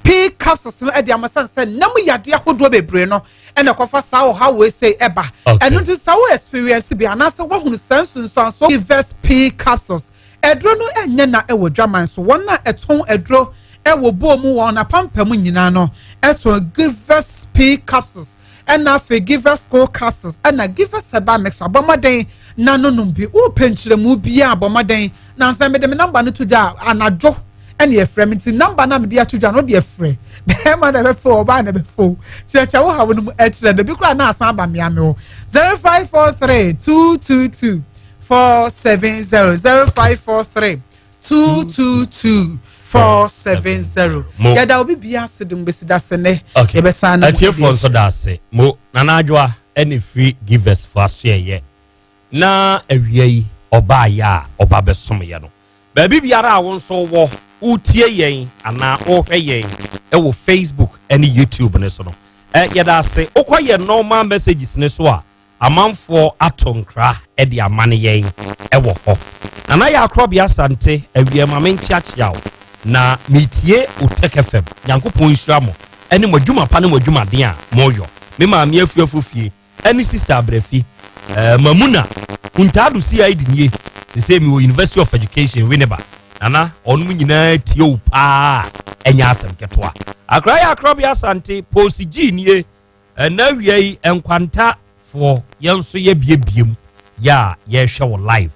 P Capsules no ɛde ama san sɛ nam yadeɛ ahodoɔ bebree no ɛna ɛkɔfa saa ɔha wei sɛ ɛba. Ɛno nti sɛ wo experience bi anaasɛ woahunu saa nsunsuanso, Givers P Capsules ɛduro no ɛnyɛ na ɛwɔ dwaman so. Wɔn a ɛtɔn ɛduro ɛwɔ bɔɔl mu, wɔn apampam nyinaa no ɛtɔn Givers P Capsules, ɛna afei Givers Co Capsules, ɛna Givers Herbal Mix. Abɔmmɔden na nonom bi. Wopɛ nkyerɛmu biara, abɔmmɔden na nsa mede me number no to dwa a, anadwo ɛne yɛfrɛ me. Nti number na mede ato dwa no, wode ɛfrɛ, bɛrima na ɛbɛfrɛ, ɔbaa na ɛbɛfrɛ, kyerɛkyerɛ wo hawo no mu ɛkyerɛ no bi koraa na asan aba mmea me hɔ. 0543 222 470, 0543 222 470. Yɛda obi bia ase de mbesi da se nɛ yɛbɛsan na atiefoɔ nso da ase mo. Nana Adwoa ɛne firi Givers fo aso ɛyɛ na awia yi ɔbaa yɛ a ɔba bɛsom yɛ no. Baabi biara a wo nso wɔ wotie yɛn anaa wohwɛ yɛn ɛwɔ Facebook ɛne YouTube ne so no, yɛda ase. Wokɔ yɛ normal messages ne so a, amanfoɔ ato nkra ɛde ama ne yɛn ɛwɔ hɔ. Nana yɛ Akorɔbea Asante awia ma menkyeakyea wo na metie Otec FM. Nyankopɔn nhyira mo ɛne mo adwuma pa ne mo adwumaden a moyɔ. Me maame afuafo fie ɛne Sister Abrɛfi Mamuna Kuntaado CID nie sɛ mewɔ University of Education Winneba. Nana, ɔnom nyinaa tie wo paa, ɛnyɛ asɛm ketewa. Akora yɛ Akorɔbea Asante Posi G nie. Ɛna awia yi nkwantafoɔ yɛn nso yɛbiebie mu yɛ a yɛrehwɛ wɔ live.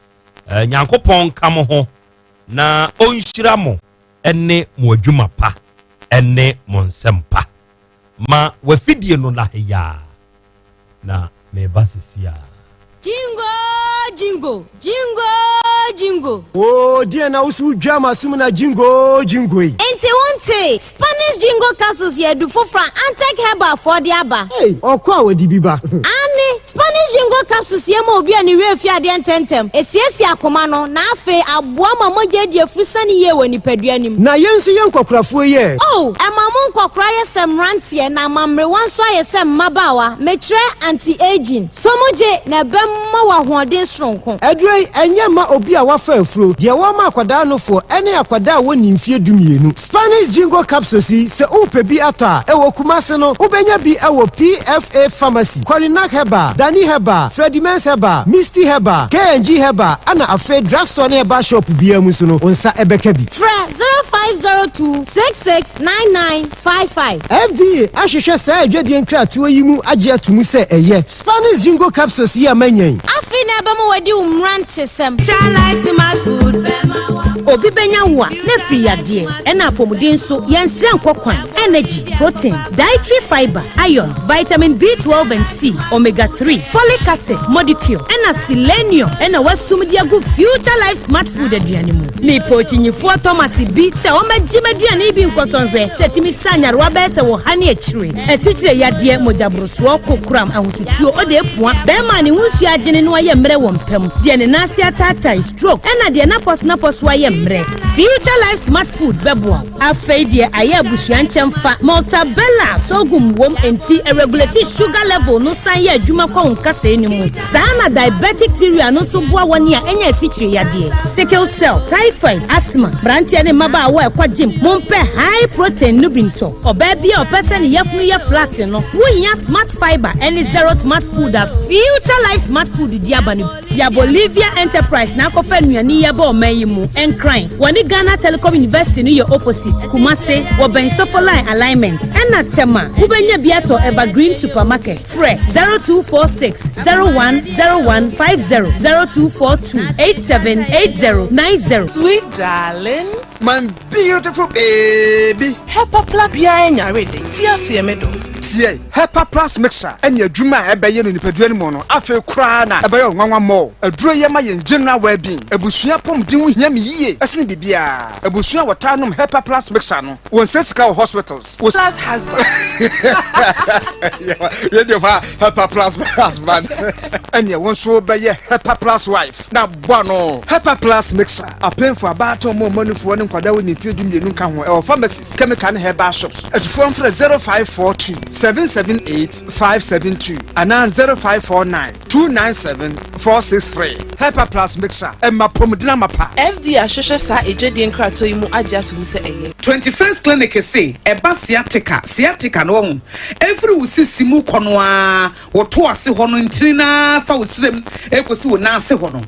Nyankopɔn nka mo ho na ɔnhyira mo ɛne mo adwuma pa ɛne mo nsɛm pa. Ma wafidie no na heyaa na meba sisi a. Jingo jingo jingo jingo. Oo, deɛ na woso wodwa ma som na jingo jingo yi. Nti wonte Spanish Jingo Capsules yɛ adu foforɔ a Antec Herbal foɔ de aba. Hey, ɔkɔ a wɔde bi ba. Ane, Spanish Jingo Capsules yɛ ma obi a ne werɛ fi adeɛ ntɛmntɛm, esiesie akoma no, na afei aboa ma mogya adi afu sane yie wɔ nipadua no mu. Na yɛn nso yɛ nkɔkorafoɔ yi ɛ? Oh, ɛma mo nkɔkora yɛ sɛ mmeranteɛ na ama mmerewa nso ayɛ sɛ mmabaawa. Mekyerɛ anti-aging. So mogye na ɛbɛma wo ahoɔden soronko. Aduro yi ɛnyɛ mma obi a wafa afuro, deɛ wɔma akwadaa nofoɔ ɛne akwadaa a wɔnni mfeɛ 12. Spanish Jingo Capsules yi, sɛ wopɛ bi atɔ a, ɛwɔ Kumase no, wobɛnya bi ɛwɔ PFA Pharmacy, Korinak Herbal, Dani Herbal, Freddie Mens Herbal, Misty Herbal, K&G Herbal, ɛna afei drugstore ne herbal shop biara mu nso no, wo nsa ɛbɛka bi. Frɛ 0502 669955. FDA ahwehwɛ saa adwadie nkratoɔ yi mu agye ato mu sɛ ɛyɛ. Spanish Jingo Capsules yi ama nyan. Afei na ɛbɛma wadi wo mmerantesɛm. Obi bɛnya wo a, na afiri yadeɛ. Ɛna apɔmuden nso, yɛnsrɛ nkɔ kwan. Energy, protein, dietary fiber, iron, vitamin B12 and C, omega 3, folic acid, molecule, ɛna selenium ɛna wasum de agu Future Life Smart Food aduane mu. Mepɛ okyinyifoɔ Thomas bi sɛ ɔmmɛgye m'aduane yi bi nkɔsɔnhwɛ sɛ ɛtumi sa nyarewa bɛyɛ sɛ wɔ ha ne akyire. Asikyire yadeɛ, mogyaborosoɔ, kokoram, ahotutuo, ɔde apua, bɛrima a ne ho nsuo agyene no ayɛ mmerɛ wɔ mpa mu, deɛ ne nan ase ataatae, stroke, ɛna deɛ n'apɔso-napɔso ayɛ mmerɛ. Future Life Smart Food bɛboa wo. Afei deɛ ayɛ abusua nkyɛmfa, Maltabella sorghum wom enti ɛregulate sugar level no san yɛ adwuma kɔ wo nkasɛɛ no mu. Saa na diabetic cereal no nso boa wɔn a anya asikyire yadeɛ, sickle cell, typhoid, asthma, mmeranteɛ ne mmabaawa a ɛkɔ gym, mompɛ high protein no bi ntɔ. Ɔbaa bi a ɔpɛ sɛ ne yafunu yɛ flat no, wohia Smart Fiber ne Zero Smart Food a Future Life Smart Food de aba no bi. Ya Bolivia Enterprise na akɔfa nnuane yi aba ɔman yi mu. Nkran, wɔne Ghana Telecom University no yɛ opposite. Kumase, wɔbɛn Sofoline Alignment. Ɛna Tema, wobɛnya bi atɔ Evergreen Supermarket. Frɛ 0246 01 01 50, 0242 87 80 90. Sweet darling. My beautiful baby. Hepa pla biara nyare de. Ti aseɛ me dɔ. Tie, Hepa Plus Mixture ne adwuma a ɛbɛyɛ no nipadua no mu no, afei koraa na ɛbɛyɛ wo nwanwa more. Aduro yi ma yɛn general well-being. Abusua apɔmuden ho hia me yie sene biribiara. Abusua a wɔtaa nom Hepa Plus Mixture no, wɔnsɛe sika wɔ hospitals. Wɔ. Plus husband. Radio fa Hepa Plus husband. Ɛneɛ wo nso wobɛyɛ Hepa Plus wife na bɔ ano. Hepa Plus Mixture, apemfo, abaatan, ɔmɔmɔnifoɔ ne nkwadaa a wɔnni mfeɛ 12 nka ho. Ɛwɔ pharmacies, chemical ne herbal shops. Atufoɔ mfrɛ 0542 778 572 anaa 0549 297 463. Hepa Plus Mixer, ɛma apɔmuden amapa. FDA ahwehwɛ saa adwadie nkratoɔ yi mu agye ato mu sɛ ɛyɛ. Twenty First Clinic se ɛba sciatica, sciatica no wahu, ɛfiri wo sisi mu kɔ no ara, wo to ase hɔ no, ntini no ara fa wo srem ɛkɔsi wo nan ase hɔ no,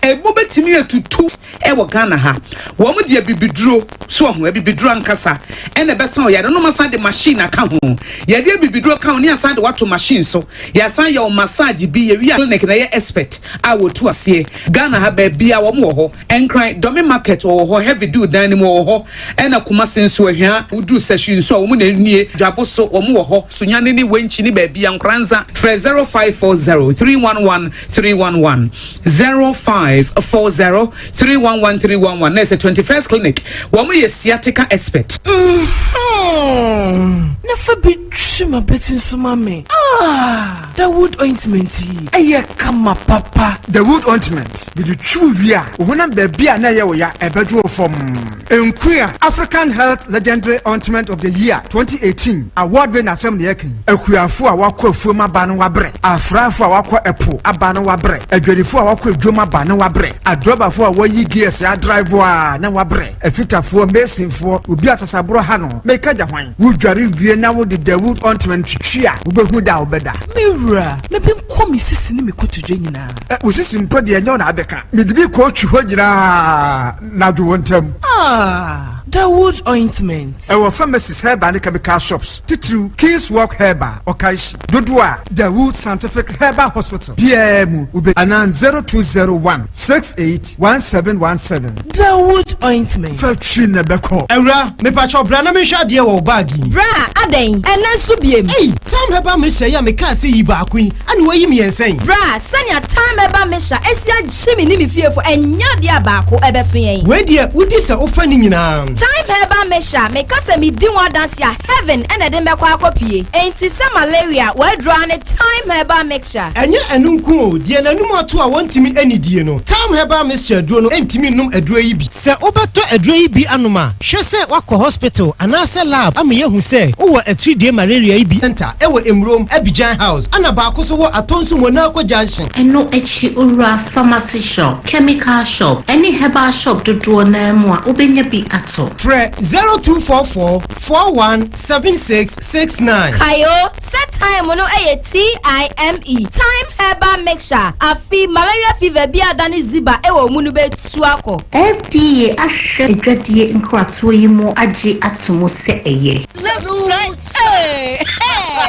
ɛmu bɛtumi atutu. Ɛwɔ Ghana ha, wɔn de abibiduro, so wahu, abibiduro ankasa ɛna ɛbɛsa wo yare no, wɔn asan de machine aka ho. Yɛde abibiduro ka ho ne yɛasan de wo ato machine so, yɛasan yɛ wo massage bi, yɛwie a clinic na ɛyɛ expert a wɔtu aseɛ. Ghana ha baabiara wɔn wɔ hɔ, Nkran, Dome market wɔwɔ hɔ, Heavy Dew dan no mu wɔwɔ hɔ, ɛna Kumasi nso, Ahwia, woduru Sahwi nso a wɔn na ɛnie, Dwabo so wɔn wɔ hɔ, Sunyani ne Wenchi ne baabiara, Nkoranza, frɛ 0540 311 311. 0540 311 311 na ɛsɛ 21st clinic wɔn yɛ sciatica expert. Mm-hmm. Na fa bi twi m'abati nso ma me. Ah, Dawood ointment yi, ɛyɛ kama papa. Dawood ointment, mede twi wo wie a, wo honam baabi a na ɛyɛ wo ya, ɛbɛdwo wo fɔmm. Nkuya African Health Legendary Ointment of the Year 2018 award winner asɛm na yɛka yi. Akuafo a wɔakɔ afuom aba no wɔabrɛ, afrafo a wɔakɔ ɛpo aba no wɔabrɛ, adwadifo a wɔakɔ adwom aba no wɔabrɛ, adrɔbafo a wɔyi gears adrive a na wɔabrɛ, afitafoɔ, masonfoɔ, obi a sasaborɔ ha no, meka gya hwan? Wodware wie na wode Dawood ointment twitwi a, wobɛhu da a wobɛda. Me wura, ma bi nkɔ me sisi ne me kotodwe nyinaa. Wo sisi mpo deɛ ɛnyɛ wo na abɛka. Mede bi kɔɔtwi hɔ nyinaa na dwo wo ntam. Ah, Dawood ointment. Ɛwɔ pharmacies, herbal ne chemical shops, titiriw King's Walk Herbal, Okaishie, dodoɔ a Dawood Scientific Herbal Hospital biara mu wobɛ anaa 0201 68 1717. Dawood ointment. Fa twi na ɛbɛkɔ. Awura, mepakyɛw bra na menhwɛ adeɛ wɔ wo bag yi mu. Bra, adɛn? Ɛnnɛ nso biem? Ei, Tam Herbal Mixture yi a mekaa sɛ yi baako yi, ɛna woayi mmiɛnsa yi? Bra, sɛnea Tam Herbal Mixture asi agye me ne me fiefo, ɛnyɛ adeɛ a baako ɛbɛso yɛn. Wei deɛ, wodi sɛ wofa ne nyinaa. Thyme Herbal Mixture, meka sɛ medi ho adanse a, heaven na ɛde me bɛkɔ akɔpue. Enti sɛ malaria, w'aduro ara ne Thyme Herbal Mixture. Ɛnyɛ ɛno nko o, deɛ n'anum ato a wɔntumi nnidie no, Thyme Herbal Mixture aduro no ntumi nnom aduro yi bi. Sɛ wobɛtɔ aduro yi bi anom a, hwɛ sɛ woakɔ hospital anaasɛ lab ama yɛahu sɛ wowɔ atiridie malaria yi bi. Centre wɔ Emurom, Abidjan House, ɛna baako nso wɔ Atonsu Monaco Junction. Ɛno akyi owura pharmacy shop, chemical shop ne herbal shop dodoɔ no ara mu a wobɛnya bi atɔ. Frɛ 0244 41 76 69. Kae o, sɛ thyme no yɛ TIME, Thyme Herbal Mixture, afe malaria fever bi a adane ziba wɔ wo mu no bɛtu akɔ. FDA ahwehwɛ adwadie nkratoɔ yi mu agye ato mu sɛ ɛyɛ. Left, right, hey, hey.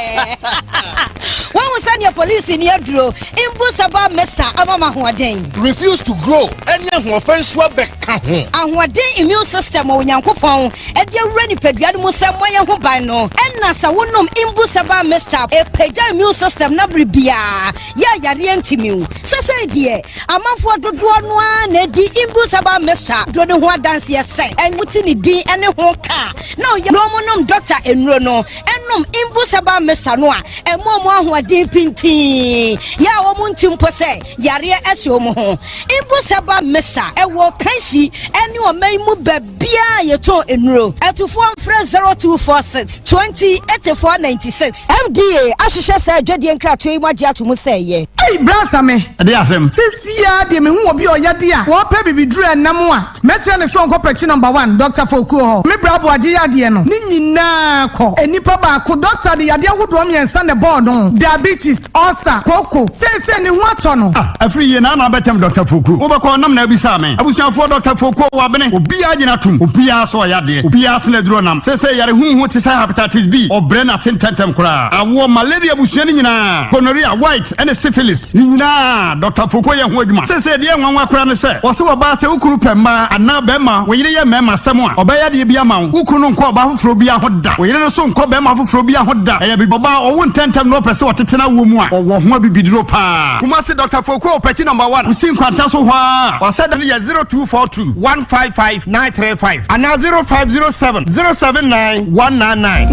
Woahu sɛdeɛ polisi ni aduro mbu saba mesa ama ma ahoɔden. Refuse to grow ɛne ahoɔfɛ nso abɛka ho. Ahoɔden immune system a Onyankopɔn de awura nipadua no mu sɛ mmɔ yɛn ho ban no, ɛna sɛ wonom Imbu Herbal Mixture a, ɛpagya immune system no bere biara yɛ a yareɛ ntumi wo. Sesei deɛ, amanfoɔ dodoɔ no ara na ɛdi Imbu Herbal Mixture duro no ho adanseɛ sɛ ɛnyɛ wote ne din ne ho ka a na ɔyɛ na wɔnom dɔkta nnuro no nom Imbu Herbal Mixture no a, ɛma wɔn ahoɔden pintinn yɛ a wɔn nte mpo sɛ yareɛ ahyɛ wɔn ho. Mpo sɛ ba Mesa wɔ Kanshi ne ɔman yi mu baabiara a yɛtɔn nnuro. Atufoɔ mfrɛ 0246 20 84 96. FDA ahwehwɛ saa adwadie nkratoɔ yi mu agye ato mu sɛ ɛyɛ. Ei bra Same. Ɛdeɛ asɛm? Sesiaa deɛ mehu obi a ɔyɛ de a wɔpɛ bibiduro ɛnam a mɛkyerɛ no sɛ ɔnkɔ pɛkyi number one Doctor Fokuo hɔ. Me bra Aboagye yadeɛ no ne nyinaa kɔ. Nnipa baako doctor de yadeɛ ahodoɔ mmiɛnsa na ɛbɔɔ no, diabetes, Ulcer, kooko, seesei ne ho atɔ no. Ah, afiri yie na na abɛkyɛm Doctor Foku. Wobɛkɔ nam na abisaa me. Abusuafoɔ Doctor Foku wabene. Obiara gyina tom. Obiara sɛ ɔyɛ adeɛ. Obiara sene aduro nam. Seesei yare huhu te sɛ hepatitis B. Ɔbrɛ n'ase ntɛntɛm koraa. Awoɔ, malaria abusua no nyinaa, gonorrhea, white, ɛne syphilis, ne nyinaa Doctor Foku yɛ ho adwuma. Seesei deɛ ɛnwanwa koraa ne sɛ, wɔse ɔbaa sɛ wo kunu pɛ mmaa anaa bɛrima, wo yere yɛ mmarima asɛm a, ɔbɛyɛ adeɛ bi ama wo. Wo kunu no nkɔ ɔbaa foforɔ biara ho da. Wo yere no nso nkɔ bɛrima foforɔ biara ho da. Ɛyɛ biribi. Ɔbaa a ɔwo ntɛmntɛm na ɔpɛ sɛ ɔtete n'awoɔ mu a, ɔwɔ ho abibiduro paa. Kumasi Doctor Foku Opɛkyi Number One, Wusi Nkwanta so hɔ ara. Ɔsɛ da no yɛ 0242 155 935 anaa 0507 079 199.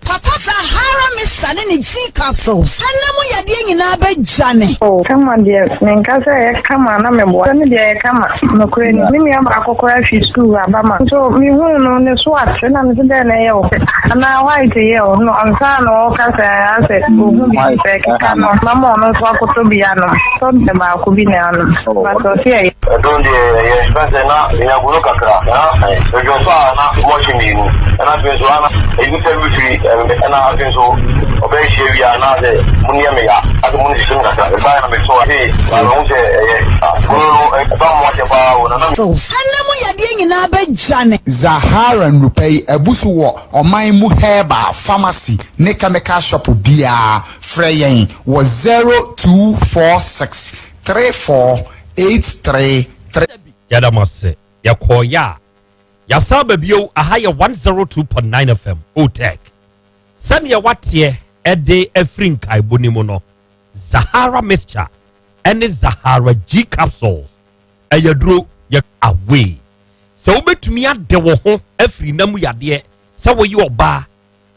Papa Sahara Mixture ne ne G capsules ɛna mu yadeɛ nyinaa bɛdwane. Oh kama deɛ menka sɛ ɛyɛ kama na meboa sɛ me deɛ ɛyɛ kama nokorɛ ni me nua baako koraa fi sukuu aba ma nso mehuu no ne so ate na mese dɛn na ɛyɛ wo anaa white yɛ wo no ansa na ɔka sɛ asɛ ɔhu bi sɛ ɛkeka no mama ɔno nso akɔtɔ bi anom tɔ deɛ baako bi na anom but ɔse ɛyɛ. Ɛdon deɛ ɛyɛ fɛn sɛ na menya gono kakra na medwene so a na mɔhye mmienu ɛna afei nso ana ebi sɛ mefiri ɛna afei nso ɔbɛyɛ hyia wie a na sɛ mo nneɛ me ya asɛ mo ne hyehyɛ me kakra ɛbaeɛ na meto a ee na mehu sɛ ɛyɛ gono no ɛba mo akyɛ paa o na na Ɛna mu yadeɛ nyinaa bɛdwane. Zahara nnurupɛ yi abu so wɔ ɔman mu herbal pharmacy ne chemical shop biara. Frɛ yɛn wɔ 0246 34 83 3. Yɛda mo ase. Yɛkɔɔeɛ a, yɛasan aba bio. Aha yɛ 102.9 FM, OTEC. Sɛdeɛ wateɛ de afiri nkaebɔ no mu no, Zahara mixture ne Zahara G capsules ɛyɛ duro yɛ away. Sɛ wobɛtumi ade wo ho afiri nam yadeɛ sɛ woyɛ ɔbaa,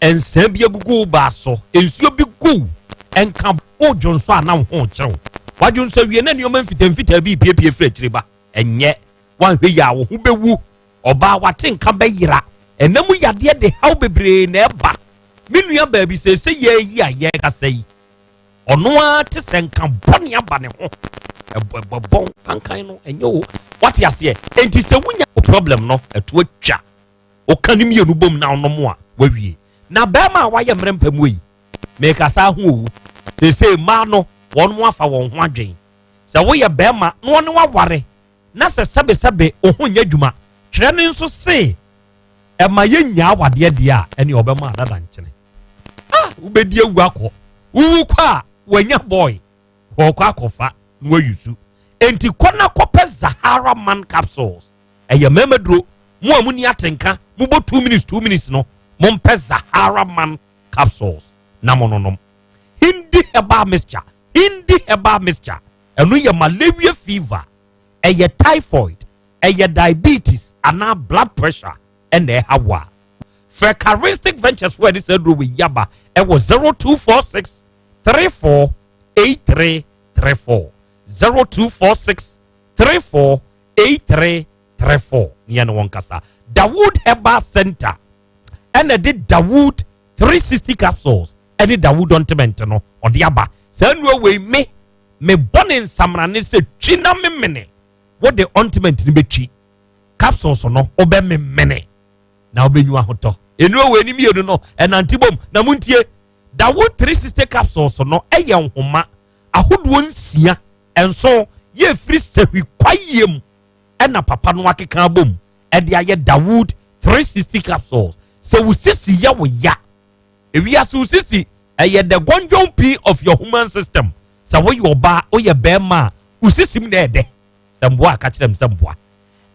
nsaa bi agugu wo baa so, nsuo bi gu nka wodwonsɔ a na wo ho kyerɛw. Wadwonsɔ wie na nneɛma mfitamfitaa bi repiepie firi akyire ba. Ɛnyɛ wanhwɛ yie a wo ho bɛwu. Ɔbaa wate nka bɛyera. Ɛna mu yadeɛ de haw bebree na ɛba. Me nua baabi seesei yɛyi a yɛrekasa yi, ɔno ara te sɛ nka bɔne aba ne ho. Ɛbɔbɔn kankan no ɛnyɛ o. Wate aseɛ? Enti sɛ wonya problem no ɛto atwa. Woka ne mmienu bom na wonom a wawie. Na bɛrima a wayɛ mmerɛ mpa mu yi, mekasa ho owu. Seesei mmaa no wɔn afa wɔn ho adwen. Sɛ woyɛ bɛrima na wɔne waware na sɛ sɛbesɛbe wo ho nyɛ adwuma, twerɛ no nso se ɛma yɛnnya awadeɛ deɛ a, ɛne ɔbɛma adada nkyene. Ah, wobɛdi awu akɔ. Wowu kɔ a, wanya boy. Wɔkɔ akɔfa na wayi su. Enti kɔ na kɔpɛ Zahara Man Capsules. Ɛyɛ mmarima duro. Mo a monni atenka, mobɔ 2 minutes 2 minutes no, mompɛ Zahara Man Capsules na mononom. Hindi Herbal Mixture. Hindi Herbal Mixture. Ɛno yɛ malaria fever, ɛyɛ typhoid, ɛyɛ diabetes anaa blood pressure ɛna ɛha wo a. Frɛ Charistic Ventures foɔ a ɛde saa aduro wɔ yi aba ɛwɔ 0246 34 8334 0246 34 8334 ne yɛne wɔn kasa. Dawood Herbal Center ɛna ɛde Dawood 360 capsules ɛne Dawood ointment no ɔde aba. Saa nnuro wei me mebɔ ne nsamrane sɛ twi na memene. Wode ointment no bɛtwi, capsules no wobɛmemene na wobɛnyu ahotɔ. Nnuro wei ne mmienu no ɛnante bom na montie. Dawood 360 capsules no ɛyɛ nhoma ahodoɔ nsia nson yɛ firi sahwi kwayie mu ɛna papa no akeka abom ɛde ayɛ Dawood 360 capsules. Sɛ wo sisi yɛ wo ya, ewiase wo sisi ɛyɛ the gɔnjɔn pii of your human system. Sɛ woyɛ ɔbaa, woyɛ bɛrima a, wo sisi mu na ɛdɛ. Sɛ mboa a, ka kyerɛ m sɛ mboa.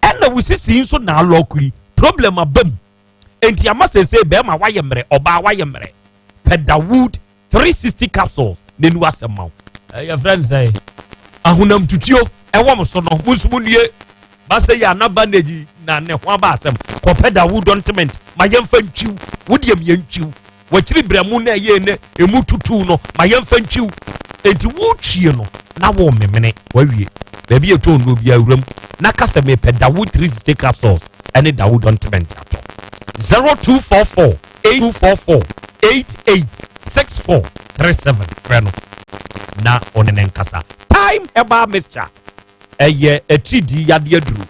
Ɛna wo sisi nso na alɔko yi, problem aba mu. Enti ama sese bɛrima wayɛ mmerɛ, ɔbaa wayɛ mmerɛ. Pɛ Dawood 360 capsules n'enu asɛm ma wo. Ɛyɛ frɛ no sɛ ahonam tutuo ɛwɔ mo so no, mo nso mo nue. Basɛ yɛ ana bandage na ne ho aba asɛm. Kɔpɛ Dawood ointment ma yɛmfa ntwiw. Wo deɛ yɛntwiw. Wakyiri brɛ mu na ɛyɛ ne emu tutu no ma yɛmfa ntwiw. Enti wotwie no na wo memene wawie. Baabi yɛ tɔn no bi awuram na kasa mepɛ Dawood 360 capsules ɛne Dawood ointment atɔ. 0244 8244 88 64 37, frɛ no na ɔne ne nkasa. Time Herbal Mixture ɛyɛ atiridi yadeɛ duro.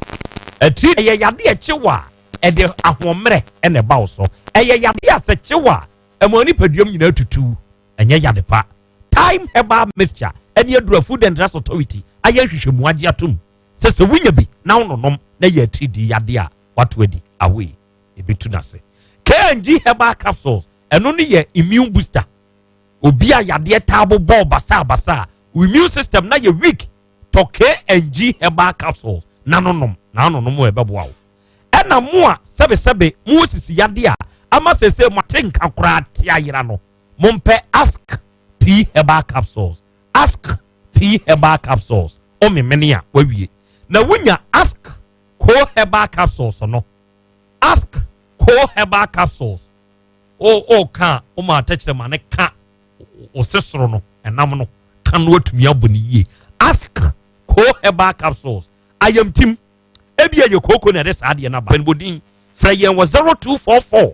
Atiri ɛyɛ yadeɛ kyew a ɛde ahoɔmmerɛ ɛna ɛba wo so. Ɛyɛ yadeɛ a sɛ kyew a ɛma nipaduam nyinaa tutu. Ɛnyɛ yade pa. Time Herbal Mixture ɛne aduru Food and Drugs Authority ayɛ nhwehwɛmu agye atom sɛ wonya bi na wononom na yɛ atiridi yadeɛ a wato adi awei ebi tu n'ase. KNG Herbal Capsules, ɛno no yɛ immune booster. Obi a yadeɛ taa bobɔ basabasa a immune system na yɛ weak, tɔ KNG Herbal Capsules na nonom na anonom ɛbɛboa wo. Ɛna mo a sɛbesɛbe mo sisi yadeɛ a ama sese mo ate nka koraa te ayera no, mompɛ Ask P Herbal Capsules. Ask P Herbal Capsules, ɔmemene a wawie. Na wonya Ask Co Herbal Capsules no, Ask Co Herbal Capsules, o o ka o ma atɛkyerɛ ma ne ka o se soro no ɛnam no ka no atumi abɔ ne yie. Ask Co Herbal Capsules, ayamtim ebi ɛyɛ kooko na ɛde saa adeɛ no aba. Pɛnbodin frɛ yɛn wɔ 0244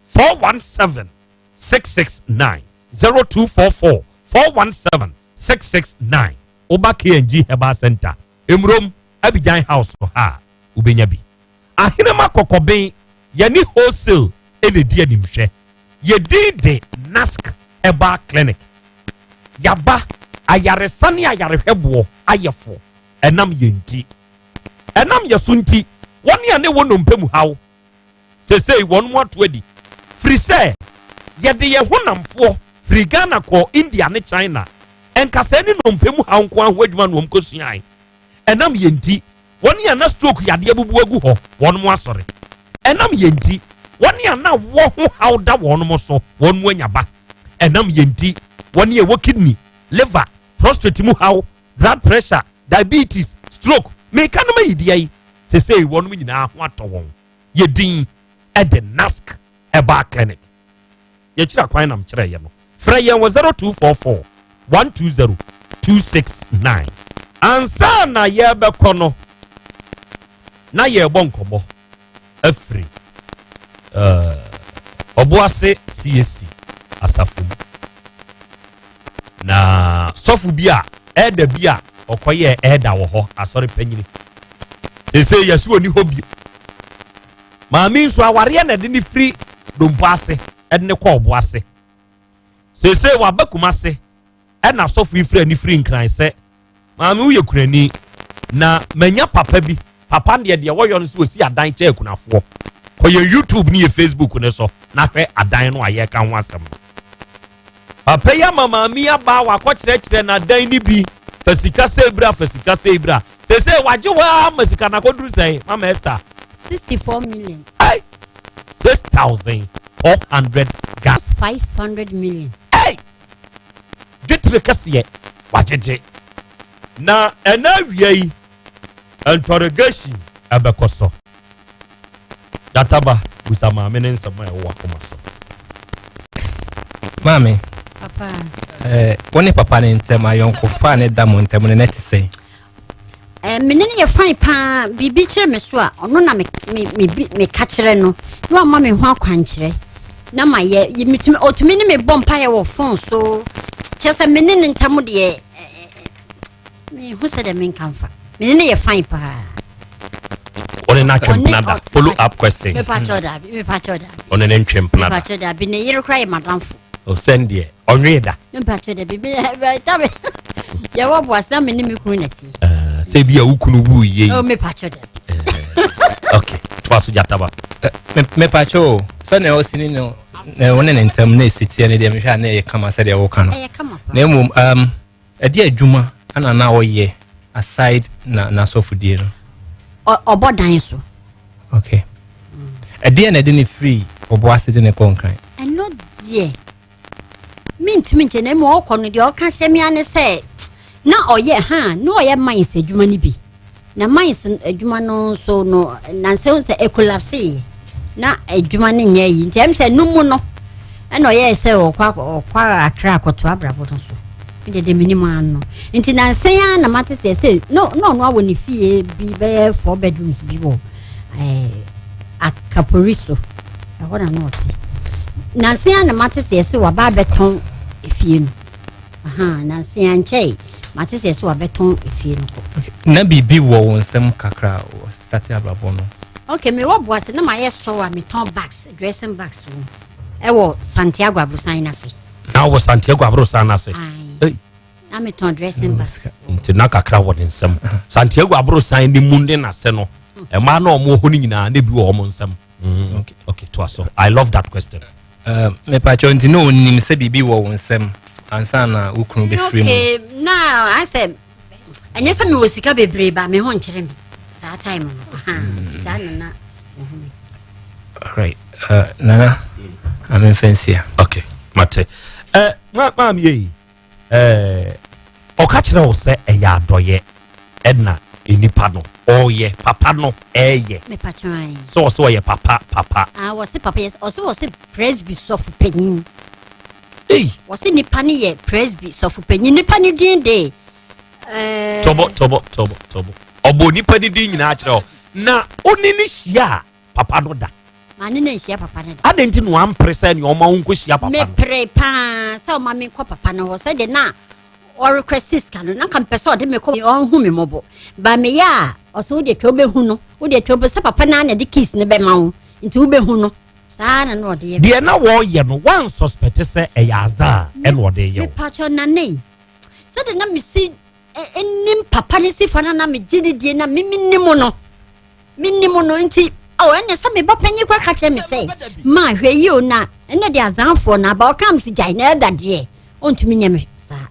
417 669, 0244 417 669. Woba KNG Herbal Center, Emurom Abidjan House ha a, wobɛnya bi. Ahenema Kɔkɔben, yɛne wholesale ɛna di animhwɛ. Yɛdin de Nask Herbal Clinic. Yaba ayaresa ne ayarehwɛboɔ ayɛfo ɛnam yɛn ti, ɛnam yɛ so nti, wɔne a ne wɔ nnompe mu haw sesei wɔn mu ato adi firi sɛ yɛde yɛn ho namfoɔ firi Ghana kɔ India ne China. Nkasɛɛ ne nnompe mu haw nko aho adwuma na wɔn kɔsuae. Ɛnam yɛn ti, wɔne a na stroke yadeɛ bubu agu hɔ, wɔn mu asɔre. Ɛnam yɛn ti, wɔne a na wɔ ho haw da wɔn mo so, wɔn mu anya ba. Ɛnam yɛn ti, wɔne a ɛwɔ kidney, liver, prostate mu haw, blood pressure, diabetes, stroke, meka no ma yi deɛ yi sesei wɔn mu nyinaa ho atɔ wɔn. Yɛ din ɛde Nask Herbal Clinic. Yɛkyerɛ akwan nam kyerɛ yɛ no, frɛ yɛn wɔ 0244 120 269. Ansa na yɛbɛkɔ no na yɛrebɔ nkɔmmɔ afiri Ɔboase CAC asafo mu na sɔfo bi a ɛda bi a ɔkɔyɛ ɛda wɔ hɔ, asɔre panyini, seesei yɛsi oni hɔ bio. Maame nso awareɛ na ɛde ne firi Dompo ase ɛde ne kɔ Ɔbo ase. Seesei waba Kuma ase, ɛna sɔfo yi firi ani firi Nkran sɛ, "Maame, woyɛ kunani na manya papa bi. Papa deɛ wɔyɔ no sɛ osi adan kyɛ akunafoɔ. Kɔ yɛn YouTube ne yɛ Facebook ne so na hwɛ adan no a yɛka ho asɛm no. Papa yi ama maame yi aba, wakɔkyerɛkyerɛ n'adan no bi, fa sika sɛ ebira, fa sika sɛ ebira. Seesei wagye waa ma sika na akɔduru sɛn, Mama Esther?" 64 million. Hey! 6,400 gas. 500 million. Hey! Dwetire kɛseɛ wagyegye. Na ɛna awia yi interrogation ɛbɛkɔ so. Databa busa maame ne nsɛm a ɛwɔ akoma so. Maame. Papa. Wo ne papa ne ntɛm ayɔnkofa a ne da mo ntɛm no ne te sɛn? Me ne no yɛ fine paa. Biribi kyerɛ me so a, ɔno na me me me bi- meka kyerɛ no na wama me ho akwankyerɛ na ma yɛ metumi, ɔtumi ne me bɔ mpaeɛ wɔ phone so. Kyerɛ sɛ me ne ne ntam deɛ, mehu sɛ deɛ menka mfa, me ne no yɛ fine paa. Ɔne no atwe mpena da? Follow up question. Mepakyɛw, daabi. Mepakyɛw, daabi. Ɔne ne ntwe mpena da? Mepakyɛw, daabi. Ne yere koraa yɛ madamfo. Ɔsɛn deɛ ɔnwee da? Mepakyɛw, daabi. Tabe yɛwɔ boase na me ne me kunu na ti. Sɛ bi a wo kunu wu yie Oh, yi. Mepakyɛw, daabi. Okay, toa. Toa so gyataba. Mepakyɛ o, sɛnea ɔsi ne no na wo ne ne ntam na ɛsi teɛ no deɛ mehwɛ a na ɛyɛ kama sɛdeɛ woka no. Ɛyɛ kama paa. Na mmom um, ɛde adwuma ana na ɔyɛ aside na n'asɔfodie no. Ɔbɔ dan so. Okay. Ɛdeɛ na ɛde ne firi ɔbo ase de ne kɔ Nkran? Ɛno deɛ mentumi nkyɛ na mmom ɔkɔ no deɛ ɔka hyɛ me ane sɛ na ɔyɛ ha na ɔyɛ mines adwuma no bi na mines adwuma no nso no nansɛ sɛ ɛkolapse na adwuma no nyɛ yi nti ɛm sɛ no mu no ɛna ɔyɛɛ sɛ ɔkɔ ɔkɔ Akra akɔto abrabɔ no so ɛdeɛ deɛ menim ano nti nansɛn a na mate sɛ sɛ na na ɔno awɔ ne fie bi bɛyɛ four bedrooms bi wɔ ɛɛ Akapori so ɛhɔ na na ɔte nanse a na mate sɛ yɛsɛ waba abɛtɔn efie no aha nanse ankyɛe mate sɛ yɛsɛ wabɛtɔn efie no kɔ. Na biribi wɔ wo nsɛm kakra wɔ starte abrabɔ no? Okay, mewɔ Boase na mayɛ store a metɔn bags, dressing bags wɔ ɛwɔ Santiago aborosan no ase. Na wɔ Santiago aborosan no ase? Aye. Na metɔn dressing bags. Nti na kakra wɔ ne nsam. Santiago aborosan ne mu ne n'ase no, mmaa na wɔn wɔ hɔ no nyinaa na ebi wɔ wɔn nsam. Mm. Okay, okay, to so. I love that question. Mepakyɛw nti na onim sɛ biribi wɔ wo nsam ansa na wo kunu bɛfiri mu? Okay, na asɛ ɛnyɛ sɛ mewɔ sika bebree ba me ho nkyerɛ me saa time no. Aha, nti saa na na mehu me. Alright, Nana, amemfa nsia. Okay, mate. Ma maame yi, ɔka kyerɛ wo sɛ ɛyɛ adɔyɛ ɛna nipa no ɔyɛ papa no ɛyɛ. Mepakyɛw. Sɛ ɔsɛ ɔyɛ papa papa. Ah, wɔse papa yɛ ɔse wɔse presby sɔfo panyin. Ei. Wɔse nipa no yɛ presby sɔfo panyin. Nipa no din de Tɔbɔ tɔbɔ tɔbɔ tɔbɔ. Ɔbɔ nipa no din nyinaa kyerɛ wo. Na ɔne ne hyia a papa no da. Maa ne na nhyia papa no da. Adɛn nti na wampere sɛ nea ɔma wo nkɔhyia papa no? Mepere paa sɛ ɔma me nkɔ papa no hɔ sɛdeɛ na ɔrequest sika no na nka mpɛ sɛ ɔde me kɔ ɔnhu me mmɔbɔ ba meyɛ a ɔsɛ wode atwa wobɛhu no wode atwa wobɛ sɛ papa no ara na de keys no bɛma wo nti wobɛhu no saa na na ɔde yɛ. Deɛ na wɔreyɛ no wansuspect sɛ ɛyɛ adza a ɛna ɔde yɛ wo? Mepakyɛ nana yi sɛdeɛ na mesi nim papa no si fa no na megye ne die na me menim no menim no nti oh, ɛnɛ sɛ meba panyin kora ka kyerɛ me sɛ ma hwɛ yi o na ɛnɛ de azanfoɔ no aba ɔka me sɛ gyae na ɛda deɛ ɔntumi nyɛ me saa.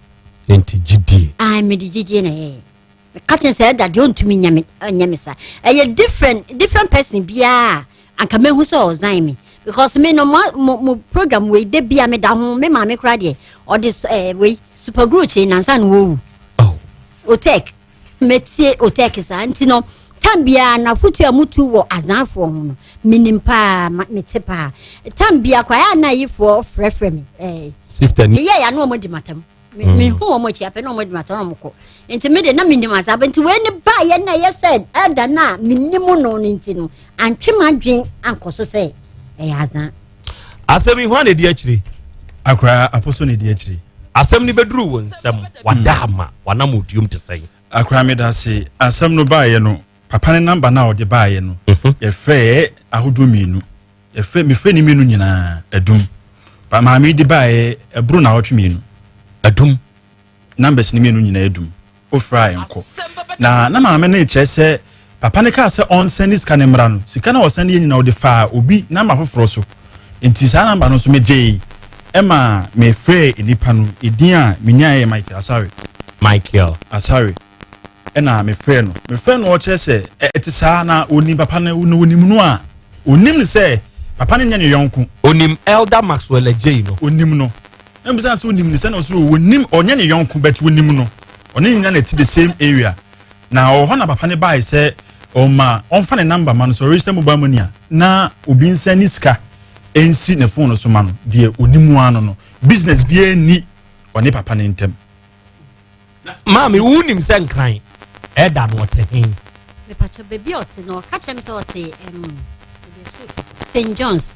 Nti gyidie? Ai, mede gyidie na ɛyɛ meka kyerɛ sɛ ɛda deɛ ɔntumi nyɛ me nyɛ me saa. Ɛyɛ different different person biara anka mehu sɛ ɔzan me because me no mo mo mo program wei de bia meda ho. Me maame koraa deɛ ɔde wei super glue kyee nansa na wɔwu otek metie otek saa nti no tam biara n'afotu a mutu wɔ azanfoɔ ho no menim paa mete paa tam biara koraa a na ayifoɔ frɛfrɛ me Sister ni meyɛ ya na wɔn adi matam. Mehu wɔn akyi apɛ na wɔn adi matam na wɔn kɔ nti me de na menim azaba nti wei ne ba yɛ na ɛyɛ sɛ ɛda no a menim no no nti no antwe m'adwen ankɔ so sɛ ɛyɛ azan. Asɛm yi hwan na ɛdi akyire? Akora Aposo na ɛdi akyire. Asɛm no bɛduru wo nsam, wada ama wanam oduom te sɛn? Akora meda ase. Asɛm no baeɛ no, papa ne namba no a ɔde baeɛ no, yɛfrɛɛ ahodoɔ mmienu. Yɛfrɛ mefrɛ ne mmienu nyinaa adum. Ba maame yi de baeɛ ɛboro naawɔtwe mmienu. Adum. Numbers ne mmienu nyinaa adum. Wofrɛ a ɛnkɔ. Na na maame no rekyerɛ sɛ papa no kaa sɛ ɔnsɛn ne sika no mmra no, sika no a ɔsɛn yɛ nyinaa ɔde faa obi namba foforɔ so. Nti saa namba no nso megyee ɛma mefrɛɛ nnipa no. Edin a menyaeɛ yɛ Michael Asare. Michael. Asare. Ɛna mefrɛɛ no. Mefrɛɛ no ɔkyerɛ sɛ ɛte saa na onim papa no na onim no a onim no sɛ papa no nyɛ ne yɔnko. Onim Elder Maxwell Adjei no. Onim no. Na mbisa sɛ onim no sɛ na ɔsɛ onim ɔnyɛ ne yɔnko but onim no. Ɔne ne nyinaa na ɛte the same area. Na ɔwɔ hɔ na papa no bae sɛ ɔma ɔmfa ne number ma no sɛ ɔregister mobile money a na obi nsa ne sika nsi ne phone no so ma no deɛ onim ano no business biara nni ɔne papa no ntam. Maame, wonim sɛ Nkran ɛda no ɔte he? Mepatwɔ baabi a ɔte no ɔka kyerɛ me sɛ ɔte St John's.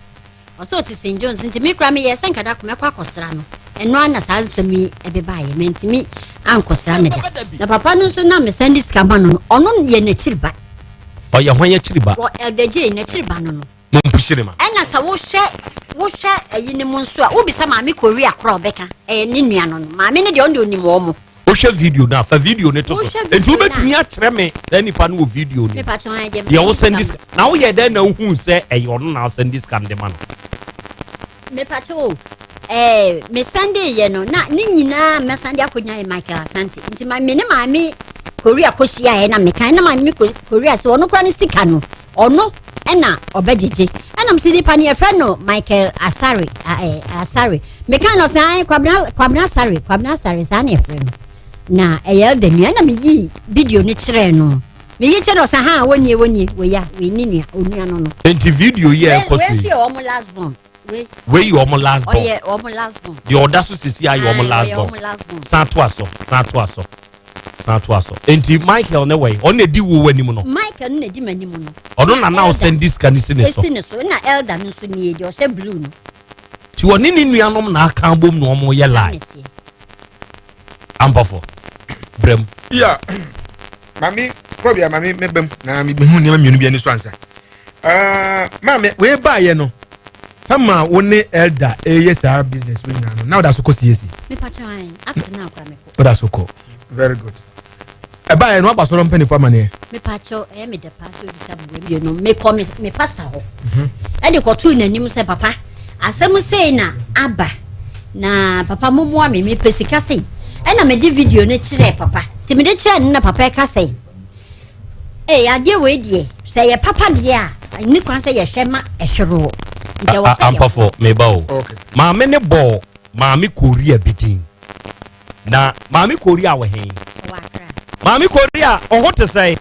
Ɔsɛ ɔte St John's nti me kora meyɛ sɛ nkada ko mɛkɔ akɔsra no. Ɛno ara na saa nsɛm yi ɛbebaeɛ mantumi ankɔsra me da. Na papa no nso na mesan de sika ma no no ɔno yɛ n'akyiri ba. Ɔyɛ hwan akyiri ba? Wɔ Elder Jay n'akyiri ba no no. Mompushi ne ma. Ɛna sɛ wohwɛ wohwɛ ayi no mu nso a wobisa maame Korea korɔ a ɔbɛka ɛyɛ ne nua no no maame no deɛ ɔno deɛ onim wɔn mo. Wohwɛ video no a, fa video no to so. Wohwɛ Nti video no a- wobɛtumi akyerɛ me saa nipa no wɔ video no mu. Mepa kyɛw, deɛ Deɛ wo sɛnde sika na woyɛ dɛn na wohuu sɛ ɛyɛ ɔno na wosɛnde sika no de ma no? Mepa kyɛw o, ɛɛ me sɛnde yɛ no na ne nyinaa mɛsɛnde akɔnya yɛ Michael Asante. Nti ma me ne maame Korea kɔhyia yɛ na meka na maame Korea sɛ ɔno kora ne sika no ɔno ɛna ɔbɛgyegye. Ɛna msi nipa no yɛfrɛ no Michael Asare, Asare. Meka no sɛ ae Kwabena, Kwabena Asare, Kwabena Asare saa na yɛfrɛ no. Na ɛyɛ elder nua. Ɛna meyii video no kyerɛɛ no. Meyi kyerɛ no sɛ ha wɔnie wɔnie wei a wei ne nua onua no no. Nti video yi a ɛkɔ so Wei yi. nso yɛ wɔn last born. Wei. Wei yɛ wɔn last born. Ɔyɛ wɔn last born. Deɛ ɔda so sisi ayɛ wɔn last born. Ɔyɛ wɔn last born. San to aso, san to aso, san to aso. Nti Michael ne wɔ yi, ɔno na edi wo anim no. Michael no na edi m'anim no. Ɔno na na ɔsɛn di sika ne si ne so. Esi ne so na elder no nso nie deɛ ɔhyɛ blue no. Ti ɔne ne nuanom na aka abom na wɔn yɛ lie. Ampɔfo, brɛm. Yeah. Maame kɔbea maame mɛbɛm na mehu nneɛma mmienu bi ani so ansa. Uh, maame wei baayɛ no tama wo ne elder ɛyɛ saa business wei nyinaa no na woda so kɔ CAC. Woda so kɔ very good. Ɛbaayɛ no waba sɔrɔ mpanyinfoɔ amaneɛ. Mepakyɛw ɛyɛ me dɛ paa sɛ obisa me wei no mekɔ me pastor hɔ ɛde kɔtoo n'anim sɛ papa asɛm sei na aba na papa mommoa me mepɛ sika sei ɛna mede video no kyerɛɛ papa nti mede kyerɛɛ no na papa ɛka sɛ ee adeɛ wei deɛ sɛ yɛ papa deɛ a ɛni kwan sɛ yɛhwɛ ma ɛhwerew nti ɛwɔ sɛ yɛ Ampɔfo meba o. Maame ne bɔɔ maame Korea bi din. Na maame Korea wɔ he? Maame Korea ɔho te sɛn?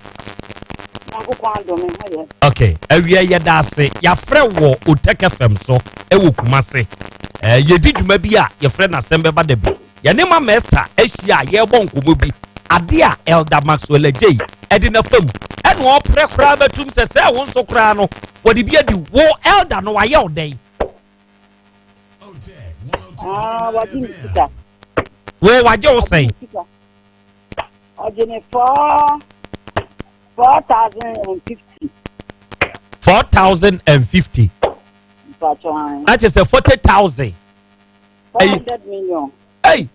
Ok, awia yɛda ase. Yɛafrɛ wɔ Otec FM so ɛwɔ Kumase. Eh, yɛdi dwuma bi a yɛfrɛ no asɛm bɛba da bi. Yɛne Mama Esther ahyia a yɛrebɔ nkɔmmɔ bi. Ade a Elder Maxwell Agyei ɛde n'afa mu ɛna ɔprɛ koraa bɛtum sɛ sɛ wo nso koraa no wɔde bi adi wo Elder no wayɛ wo dɛn? Ah, wagye me sika. Wo wagye wo sɛn? Ɔgye me 4,050. 4,050. Na kyerɛ sɛ 40,000. 400 million. Hey,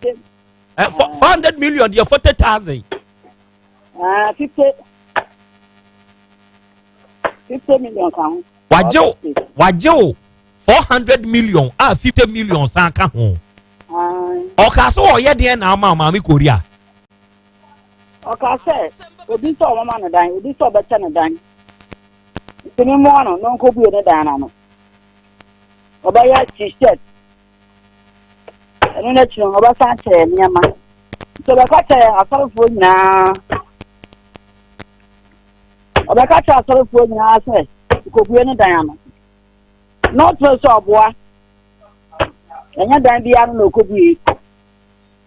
400 million deɛ 40,000. Ah, 50 million ka ho. Wagye wo wagye wo 400 million a 50 million san ka ho. Ɔka sɛ ɔyɛ deɛ na ama maame Korea. Ɔka sɛ obi sɛ ɔmama no dan, obi sɛ ɔbɛkyɛ no dan. Nti ne mmoa no na ɔnkɔbue ne dan n'ano. Ɔbɛyɛ t-shirt. Ɛno n'akyi no ɔbɛsan kyɛ nneɛma. Nti ɔbɛka kyerɛ asɔrefoɔ nyinaa. Ɔbɛka kyerɛ asɔrefoɔ nyinaa sɛ nkɔbue ne dan ano. Na ɔtwerɛ sɛ ɔboa. Ɛnyɛ dan biara no na ɔkɔbue.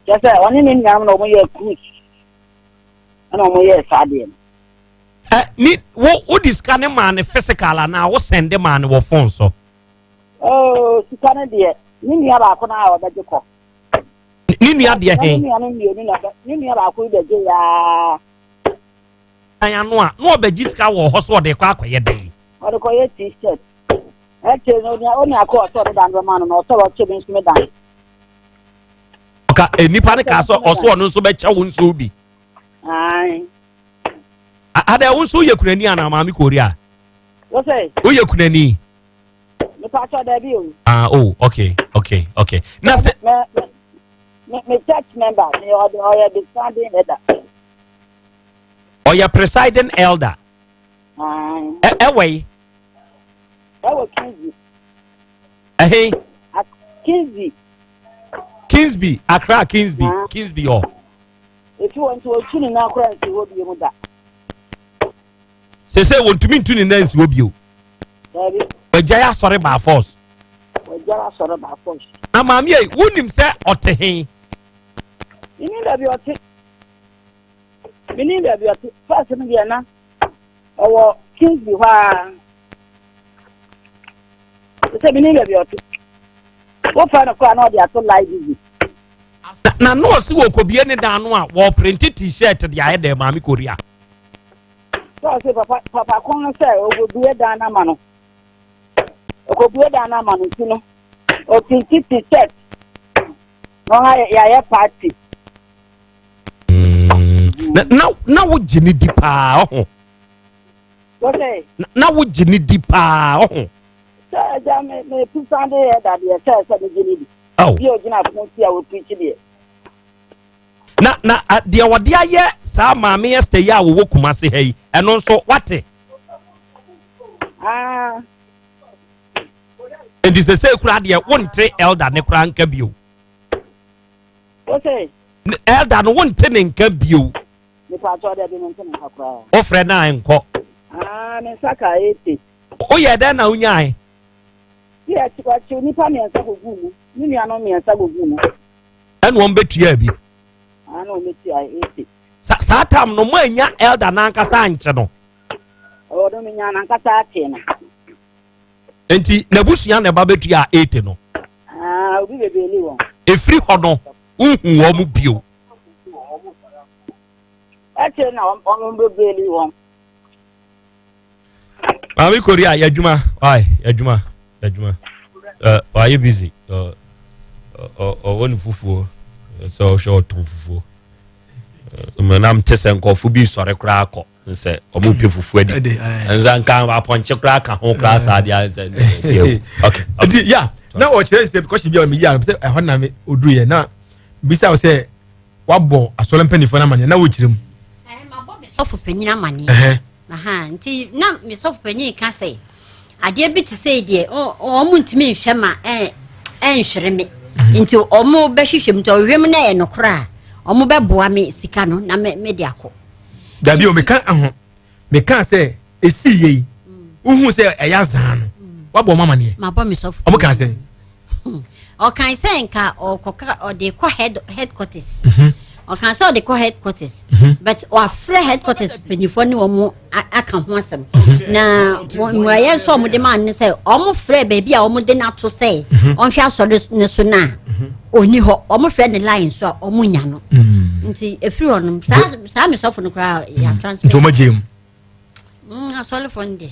Kyerɛ sɛ ɔne ne nuanom na wɔyɛɛ cruise ɛna wɔyɛɛ saa adeɛ no. Ɛ ni wo wo di sika ne maa ne physical anaa wo send maa ne wɔ phone so. Oo sika no deɛ ne nua baako no a ɔbɛgye kɔ. Ne nua deɛ he. Ne nua no mmienu na ne nua baako yi bɛgye yaa. Dan ano a na ɔbɛgye sika wɔ hɔ so ɔde kɔ akɔyɛ dɛn. Ɔde kɔyɛ t-shirt. Ɛkyɛ no onua onua kɔ ɔsɛ ɔde dan bɛma no na ɔsɛ ɔkyɛ bi nso me dan. Ɔka nipa no kaa sɛ ɔsɛ ɔno nso bɛkyɛ wo nso bi. Ae. Ada wo nso woyɛ kunani anaa maame Korea? Wosɛ. Woyɛ kunani? Nipa kyɛ dɛbi o. Ah oh okay okay okay. Na sɛ. Me me me church member me ɔde ɔyɛ the presiding elder. Ɔyɛ presiding elder. Ae. Ɛ ɛwɔ yi. Ɛwɔ Kingsby. Ɛhe. Kingsby. Kingsby Accra Kingsby Kingsby hɔ. Efi wɔn nti wɔtu ne nan koraa nsi hɔ bio mu da. Sese wɔntumi ntu ne nan nsi hɔ bio. Dabi. Wɔagyae asɔre by force. Wɔagyae asɔre by force. Na maame yi wonim sɛ ɔte he? Menim baabi ɔte. Menim baabi ɔte. First no deɛ na ɔwɔ Kingsby hɔ ara. Sɛ menim baabi ɔte. Wofa no koraa na ɔde ato live busy. Na na ɔsi wɔ kobie ne dan no a wɔprinte t-shirt de ayɛ dɛ maame Korea. Sɛ ɔsi papa papa kɔn no sɛ ɔkɔbue dan no ama no. Ɔkɔbue dan no ama no nti no ɔprinte t-shirt na ɔha yɛayɛ party. Na na na wogye ne di paa ɔho. Wɔsɛ. Na wogye ne di paa ɔho. Sɛ agya me me pusan de yɛ dadeɛ sɛ sɛ megye ne di. Aw. Bi a ogyina pono ti a wɔpirikyi deɛ. Na na deɛ wɔde ayɛ saa maame Esther yi a wɔwɔ Kumase ha yi ɛno nso wate. Ah. Nti sese kura deɛ wonte elder ne kura nka bio. Wose. Elder no wonte ne nka bio. Nipa atɔ dɛ bi mente ne nka koraa. Wofrɛ no a nkɔ. Ah, me nsa ka ete. Woyɛ dɛn na wonyae? Yɛ akyi nipa mmiɛnsa kɔguu mu. Ne nuanom mmiɛnsa kɔguu mu. Ɛna wɔn bɛtua bi. Ah, na wɔn bɛtua ete. Sa saa tam no mo anya elder n'ankasa ankye no. Ɔno menya n'ankasa ate no. Nti n'abusua na ɛba bɛtua ete no. Ah, obi bebeeli wɔn. Efiri hɔ no, wohu wɔn mu bio. Ɛkyɛ na wɔn bebeeli wɔn. Maame Korea, yɛ adwuma, why, yɛ adwuma, yɛ adwuma. Ɛ wayɛ busy, ɔ ɔ ɔwɔ ne fufuo, sɛ ɔhwɛ ɔtɔn fufuo. Mɛ nam te sɛ nkurɔfo bi sɔre koraa kɔ. Nsɛ ɔmo pɛ fufu adi. Nsa nka apɔnkye koraa ka ho koraa saa deɛ nsɛ ndeɛ. Okay. Nti ya na ɔkyerɛ nsɛ kɔsi bi a ɔmo yi a sɛ ɛhɔ na oduru yɛ na bisa sɛ wabɔ asɔre mpanimfoɔ no amaneɛ na wɔkyerɛ mu. Mabɔ me sɔfo panyin amaneɛ. Nti na me sɔfo panyin ka sɛ adeɛ bi te sɛ deɛ wɔn ntumi nhwɛ ma ɛnhwere me nti wɔn bɛhwehwɛ mu nti ɔhwehwɛ mu na ɛyɛ nokorɛ a wɔn bɛboa me sika no na me de akɔ. Dabi o meka ho meka sɛ esi yie yi wohu sɛ ɛyɛ azaa no wabɔ ɔmo amaneɛ. Mabɔ me sɔfo. Ɔmo ka sɛ. Ɔkan sɛ nka ɔkɔka ɔde kɔ head headquarters. Ɔkan sɛ ɔde kɔ headquarters. But wafrɛ headquarters mpanyinfoɔ ne wɔn aka ho asɛm. Na mmuaeɛ nso a wɔde maa no sɛ wɔn frɛ baabi a wɔn de no ato sɛ ɔnhwɛ asɔre no so no a ɔni hɔ. Wɔn frɛ ne line so a wɔn nya no. Nti efiri hɔ nom saa saa me sɔfo no koraa yɛ transfer. Nti wɔn agye mu. Asɔrefoɔ no deɛ.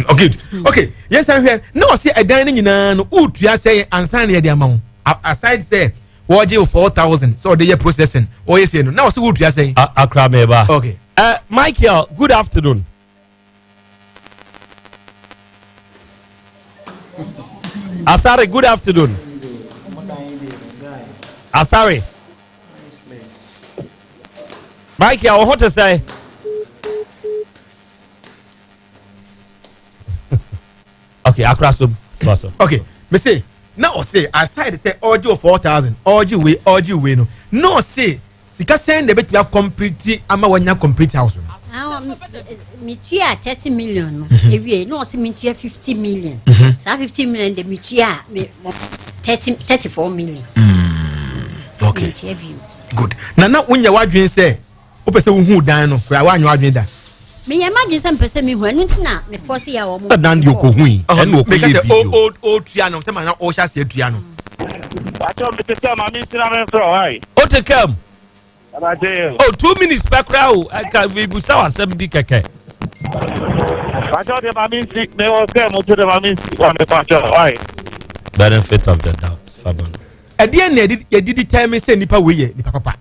Okay okay yɛn san hwɛ na ɔsi ɛdan no nyinaa no wotua sɛ ansa na yɛde ama wo aside sɛ wɔgye wo 4,000 sɛ ɔde yɛ processing ɔyɛ sɛ no na ɔsi wotua sɛ. Akra meba. Okay. Michael, good afternoon. Asare, good afternoon. Asare. Michael, wo ho te sɛ? Okay, akora so. So. Okay, me say na ɔse aside sɛ ɔgye 4,000 ɔgye wei ɔgye wei no na ɔse sika sɛn na ebetumi akɔmplete ama wanya complete house no. Metua 30 million no ewie na ɔse metua 50 million. Saa 50 million de metua me 30 34 million. Okay. Good. Na na wonya w'adwene sɛ wopɛ sɛ wohu dan no koraa woanyɛ w'adwene da. Meyɛ m'adwene sɛ mpɛ sɛ mehu ɛno nti na mefɔ se yɛ wɔn. Sɛ dan deɛ ɔkɔhu yi ɛna ɔkɔyɛ video. Ɔtua no sɛ ma na ɔhyɛ aseɛ tua no. Pacho mete sɛ ma me ntina me mfrɛ ɔhae. O te kam. Abate. O 2 minutes pɛ koraa o ɛka mebusa w'asɛm bi kɛkɛ. Pacho de ma me nsi me wɔ sɛ mo to de ma me nsi wa me pacho ɔhae. Benefit of the doubt fama no. Ɛdeɛn na yɛde determine sɛ nipa wei yɛ nipa papa?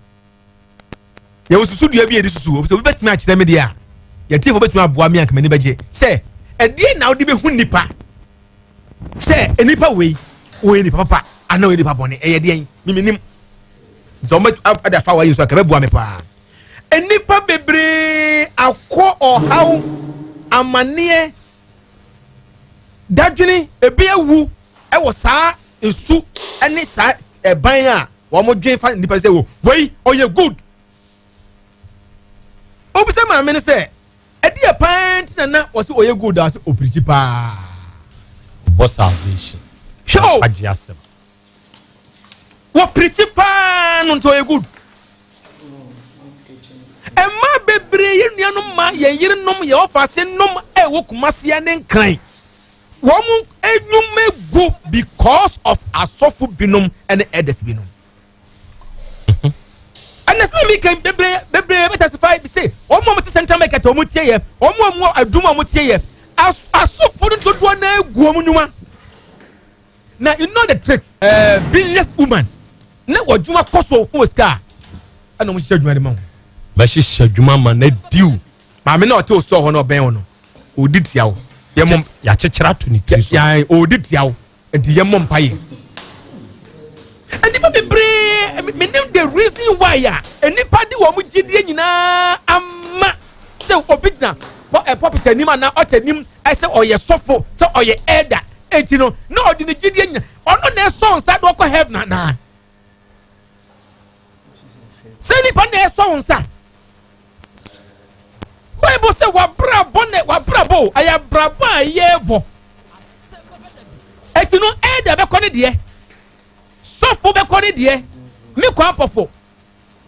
Yɛwɔ susu dua bi a yɛde susu hɔ sɛ obi bɛtumi akyerɛ me deɛ a yɛtiefo bɛtumi aboa me anka m'ani bɛgye sɛ ɛdeɛn na wode bɛhu nipa sɛ nipa wei wɔyɛ nipa papa anaa ɔyɛ nipa bɔne ɛyɛ deɛn memenim sɛ wɔn ɛde afa wɔayɛ nso anka bɛboa me paa nnipa bebree akɔ ɔhaw amanneɛ dadwene ebi awu ɛwɔ saa nsu ɛne saa ɛban a wɔn dwen fa nipa sɛ wo wei ɔyɛ good obisa maame no sɛ ɛdi yɛ paa nti na na wɔsi ɔyɛ good a ɔsi opirikyi paa. Bɔ salvation. Hwɛ o. Agye asɛm. Wɔpirikyi paa no nti ɔyɛ good. Mmaa bebree yɛ nuanom ma yɛn yerenom yɛ ɔfaase nom ɛwɔ kumaseɛ ne nkran. Wɔn nnwuma gu because of asɔfo binom ne elders binom. Ɛna sɛ mi kan bebree bebree bɛ testify bi sɛ wɔn a wɔte central market a wɔn tie yɛ, wɔn a wɔn adum a wɔn tie yɛ, asɔfo no dodoɔ na egu wɔn nnwuma. Na you know the tricks. Business woman na wɔn adwuma kɔ so wɔ sika a ɛna wɔn hyehyɛ adwuma de ma wɔn. Bɛhyehyɛ adwuma ma no adiw. Maame na ɔte o store hɔ na ɔbɛn wo no, ɔdi tia wo. Yɛmmɔ yɛakyekyere ato ne tiri so. Yɛn ɔdi tia wo. Nti yɛmmɔ mpa yɛ. Nnipa bebree menim the reason why a nnipa de wɔn gyidie nyinaa ama sɛ obi gyina pulpit anim anaa ɔtɛ anim sɛ ɔyɛ sɔfo sɛ ɔyɛ elder enti no na ɔde ne gyidie nyina ɔno na ɛsɔ nsa de ɔkɔ heaven anaa sɛ nipa na ɛsɔ wo nsa Bible sɛ wabrabɔ na wabrabɔ o ɛyɛ abrabɔ a yɛrebɔ eti no ɛda bɛkɔ ne deɛ sɔfo bɛkɔ ne deɛ me kɔ apɔfo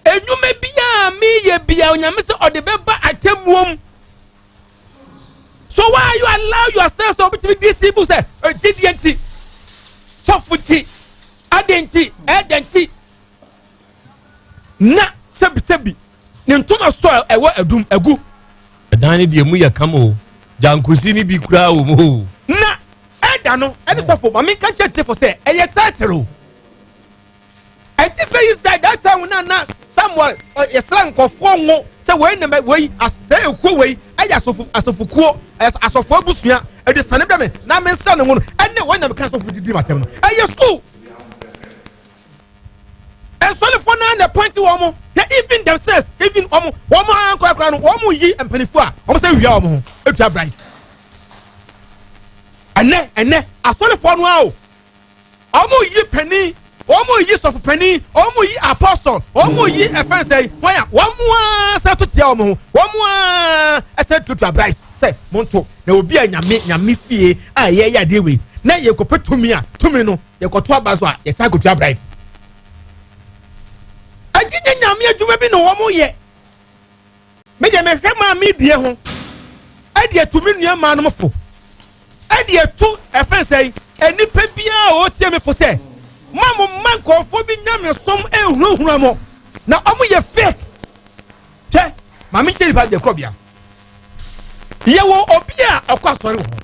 enwuma biara meyɛ bia onyame sɛ ɔde bɛba atemmuom so why you allow yourself sɛ obitumi deceive sɛ gyidie nti sɔfo nti ade nti ɛda nti na sɛbisɛbi ne ntoma sɔ a ɛwɔ adum agu. Ɛdan no deɛ mu yɛ kama o gyankosi no bi koraa wɔ mu o. Na ɛda no ɛne sɔfo maame nka kyerɛ tiefo sɛ ɛyɛ title o ɛnti sɛ Israel that time na na Samuel yɛsra nkɔfoɔ ngo sɛ wei na wei sɛ ekuo wei ɛyɛ asɔfo asɔfokuo asɔfo abusua ɛde sane brɛ me na me nsra ne ngo no ɛne wei na meka asɔfo didi matam no ɛyɛ school. Nsɔrefoɔ naa na appoint wɔn mo na even themselves even wɔn wɔn ara nkorakora no wɔn yi mpanimfoɔ a wɔn sɛ wia wɔn ho etua bribe. Ɛnɛ ɛnɛ asɔrefoɔ no ara o wɔn yi panin wɔn yi sɔfo panin wɔn yi apostle wɔn yi ɛfɛn sɛ wɔn a wɔn ara sɛ to tia wɔn ho wɔn ara ɛsɛ tuatua bribes sɛ mo nto na obi a nyame nyame fie a yɛyɛ adeɛ wei na yɛkɔpɛ tumi a tumi no. yɛkɔto aba so a yɛsan kɔtua bribe ɛgye nyɛ nyame adwuma bi na wɔn yɛ me deɛ mehwɛ maa me die ho ɛde atu me nua maa nom fo ɛde atu ɛfɛn sɛ nnipa biara a ɔretie me fo sɛ ma mo mma nkurɔfoɔ bi nyame som ehunahuna mo na wɔn yɛ fake kyɛ maame nkyɛn nipa deɛ korɔ bia yɛwɔ obi a ɔkɔ asɔre wɔ hɔ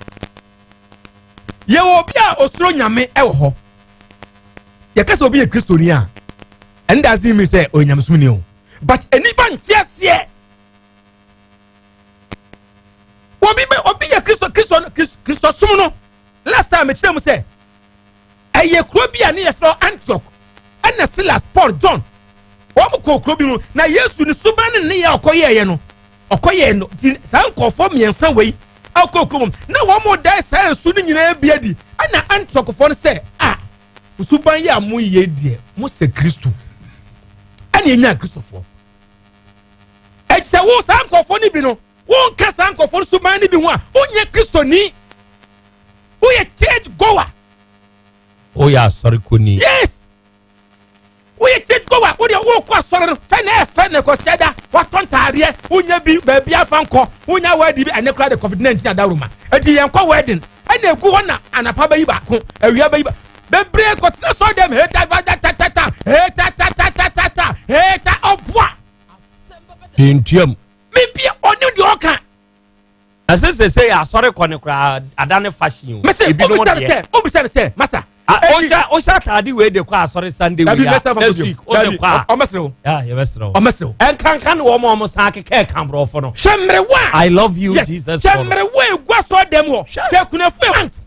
yɛwɔ obi a osuro nyame wɔ hɔ yɛka sɛ obi yɛ kristoni a ɛno doesn't mean sɛ ɔyɛ nyamesomni o but nnipa nte aseɛ obi bɛ obi yɛ kristo kristo kristosom no last time mekyerɛ mu sɛ Ɛyɛ kuro bi a ne yɛfrɛ Antioch. Ɛna Silas, Paul, John, wɔn kɔɔ kuro bi mu. Na Yesu ne suban ne nneyɛɛ a ɔkɔyɛeɛ no, ɔkɔyɛɛ no. Nti saa nkurɔfoɔ mmiɛnsa wei a wɔkɔɔ kuro mu na wɔn da saa nsu no nyinaa bi adi. Ɛna Antiochfoɔ no sɛ, a suban yi a moyɛ deɛ, mo sɛ Kristo. Ɛna ɛnyaa Kristofoɔ. Ɛti sɛ wo saa nkurɔfoɔ no bi no, wonka saa nkurɔfoɔ no suban no bi ho a, wonyɛ Kristoni. Woyɛ church goer. Woyɛ asɔre kɔni. Yes. Woyɛ church goer. Wodeɛ wokɔ asɔre no fɛ na ɛfɛ na ɛkɔsɛ da watɔ ntaadeɛ wonya bi baabi afa nkɔ wonya wedding bi ɛnɛ koraa de covid 19 adaworoma ɛti yɛn kɔ wedding ɛna egu hɔ na anapa bɛyi baako awia bɛyi ba bebree kɔtena sɔre dɛm heta ba ta ta ta ta heta ta ta ta ta ta heta ɔboa. Dentuam. Bibia ɔnim deɛ ɔka. Ɛsɛ sɛ sɛ asɔre kɔ ne koraa ada ne fashion o. Mese obisa no sɛ obisa no sɛ masa. Ohyɛ ohyɛ ataade wei de kɔ asɔre Sunday wei a next week o de kɔ a. Ɔmɛsirɛ o. Ya yɛbɛsirɛ o. Ɔmɛsirɛ o. Ɛnkanka ne wɔn a wɔn san akeka ɛka aborɔfo no. Hwɛ mmerewa. I love you Jesus. Hwɛ mmerewa egu asɔre dɛm hɔ. Hwɛ kunafo banks.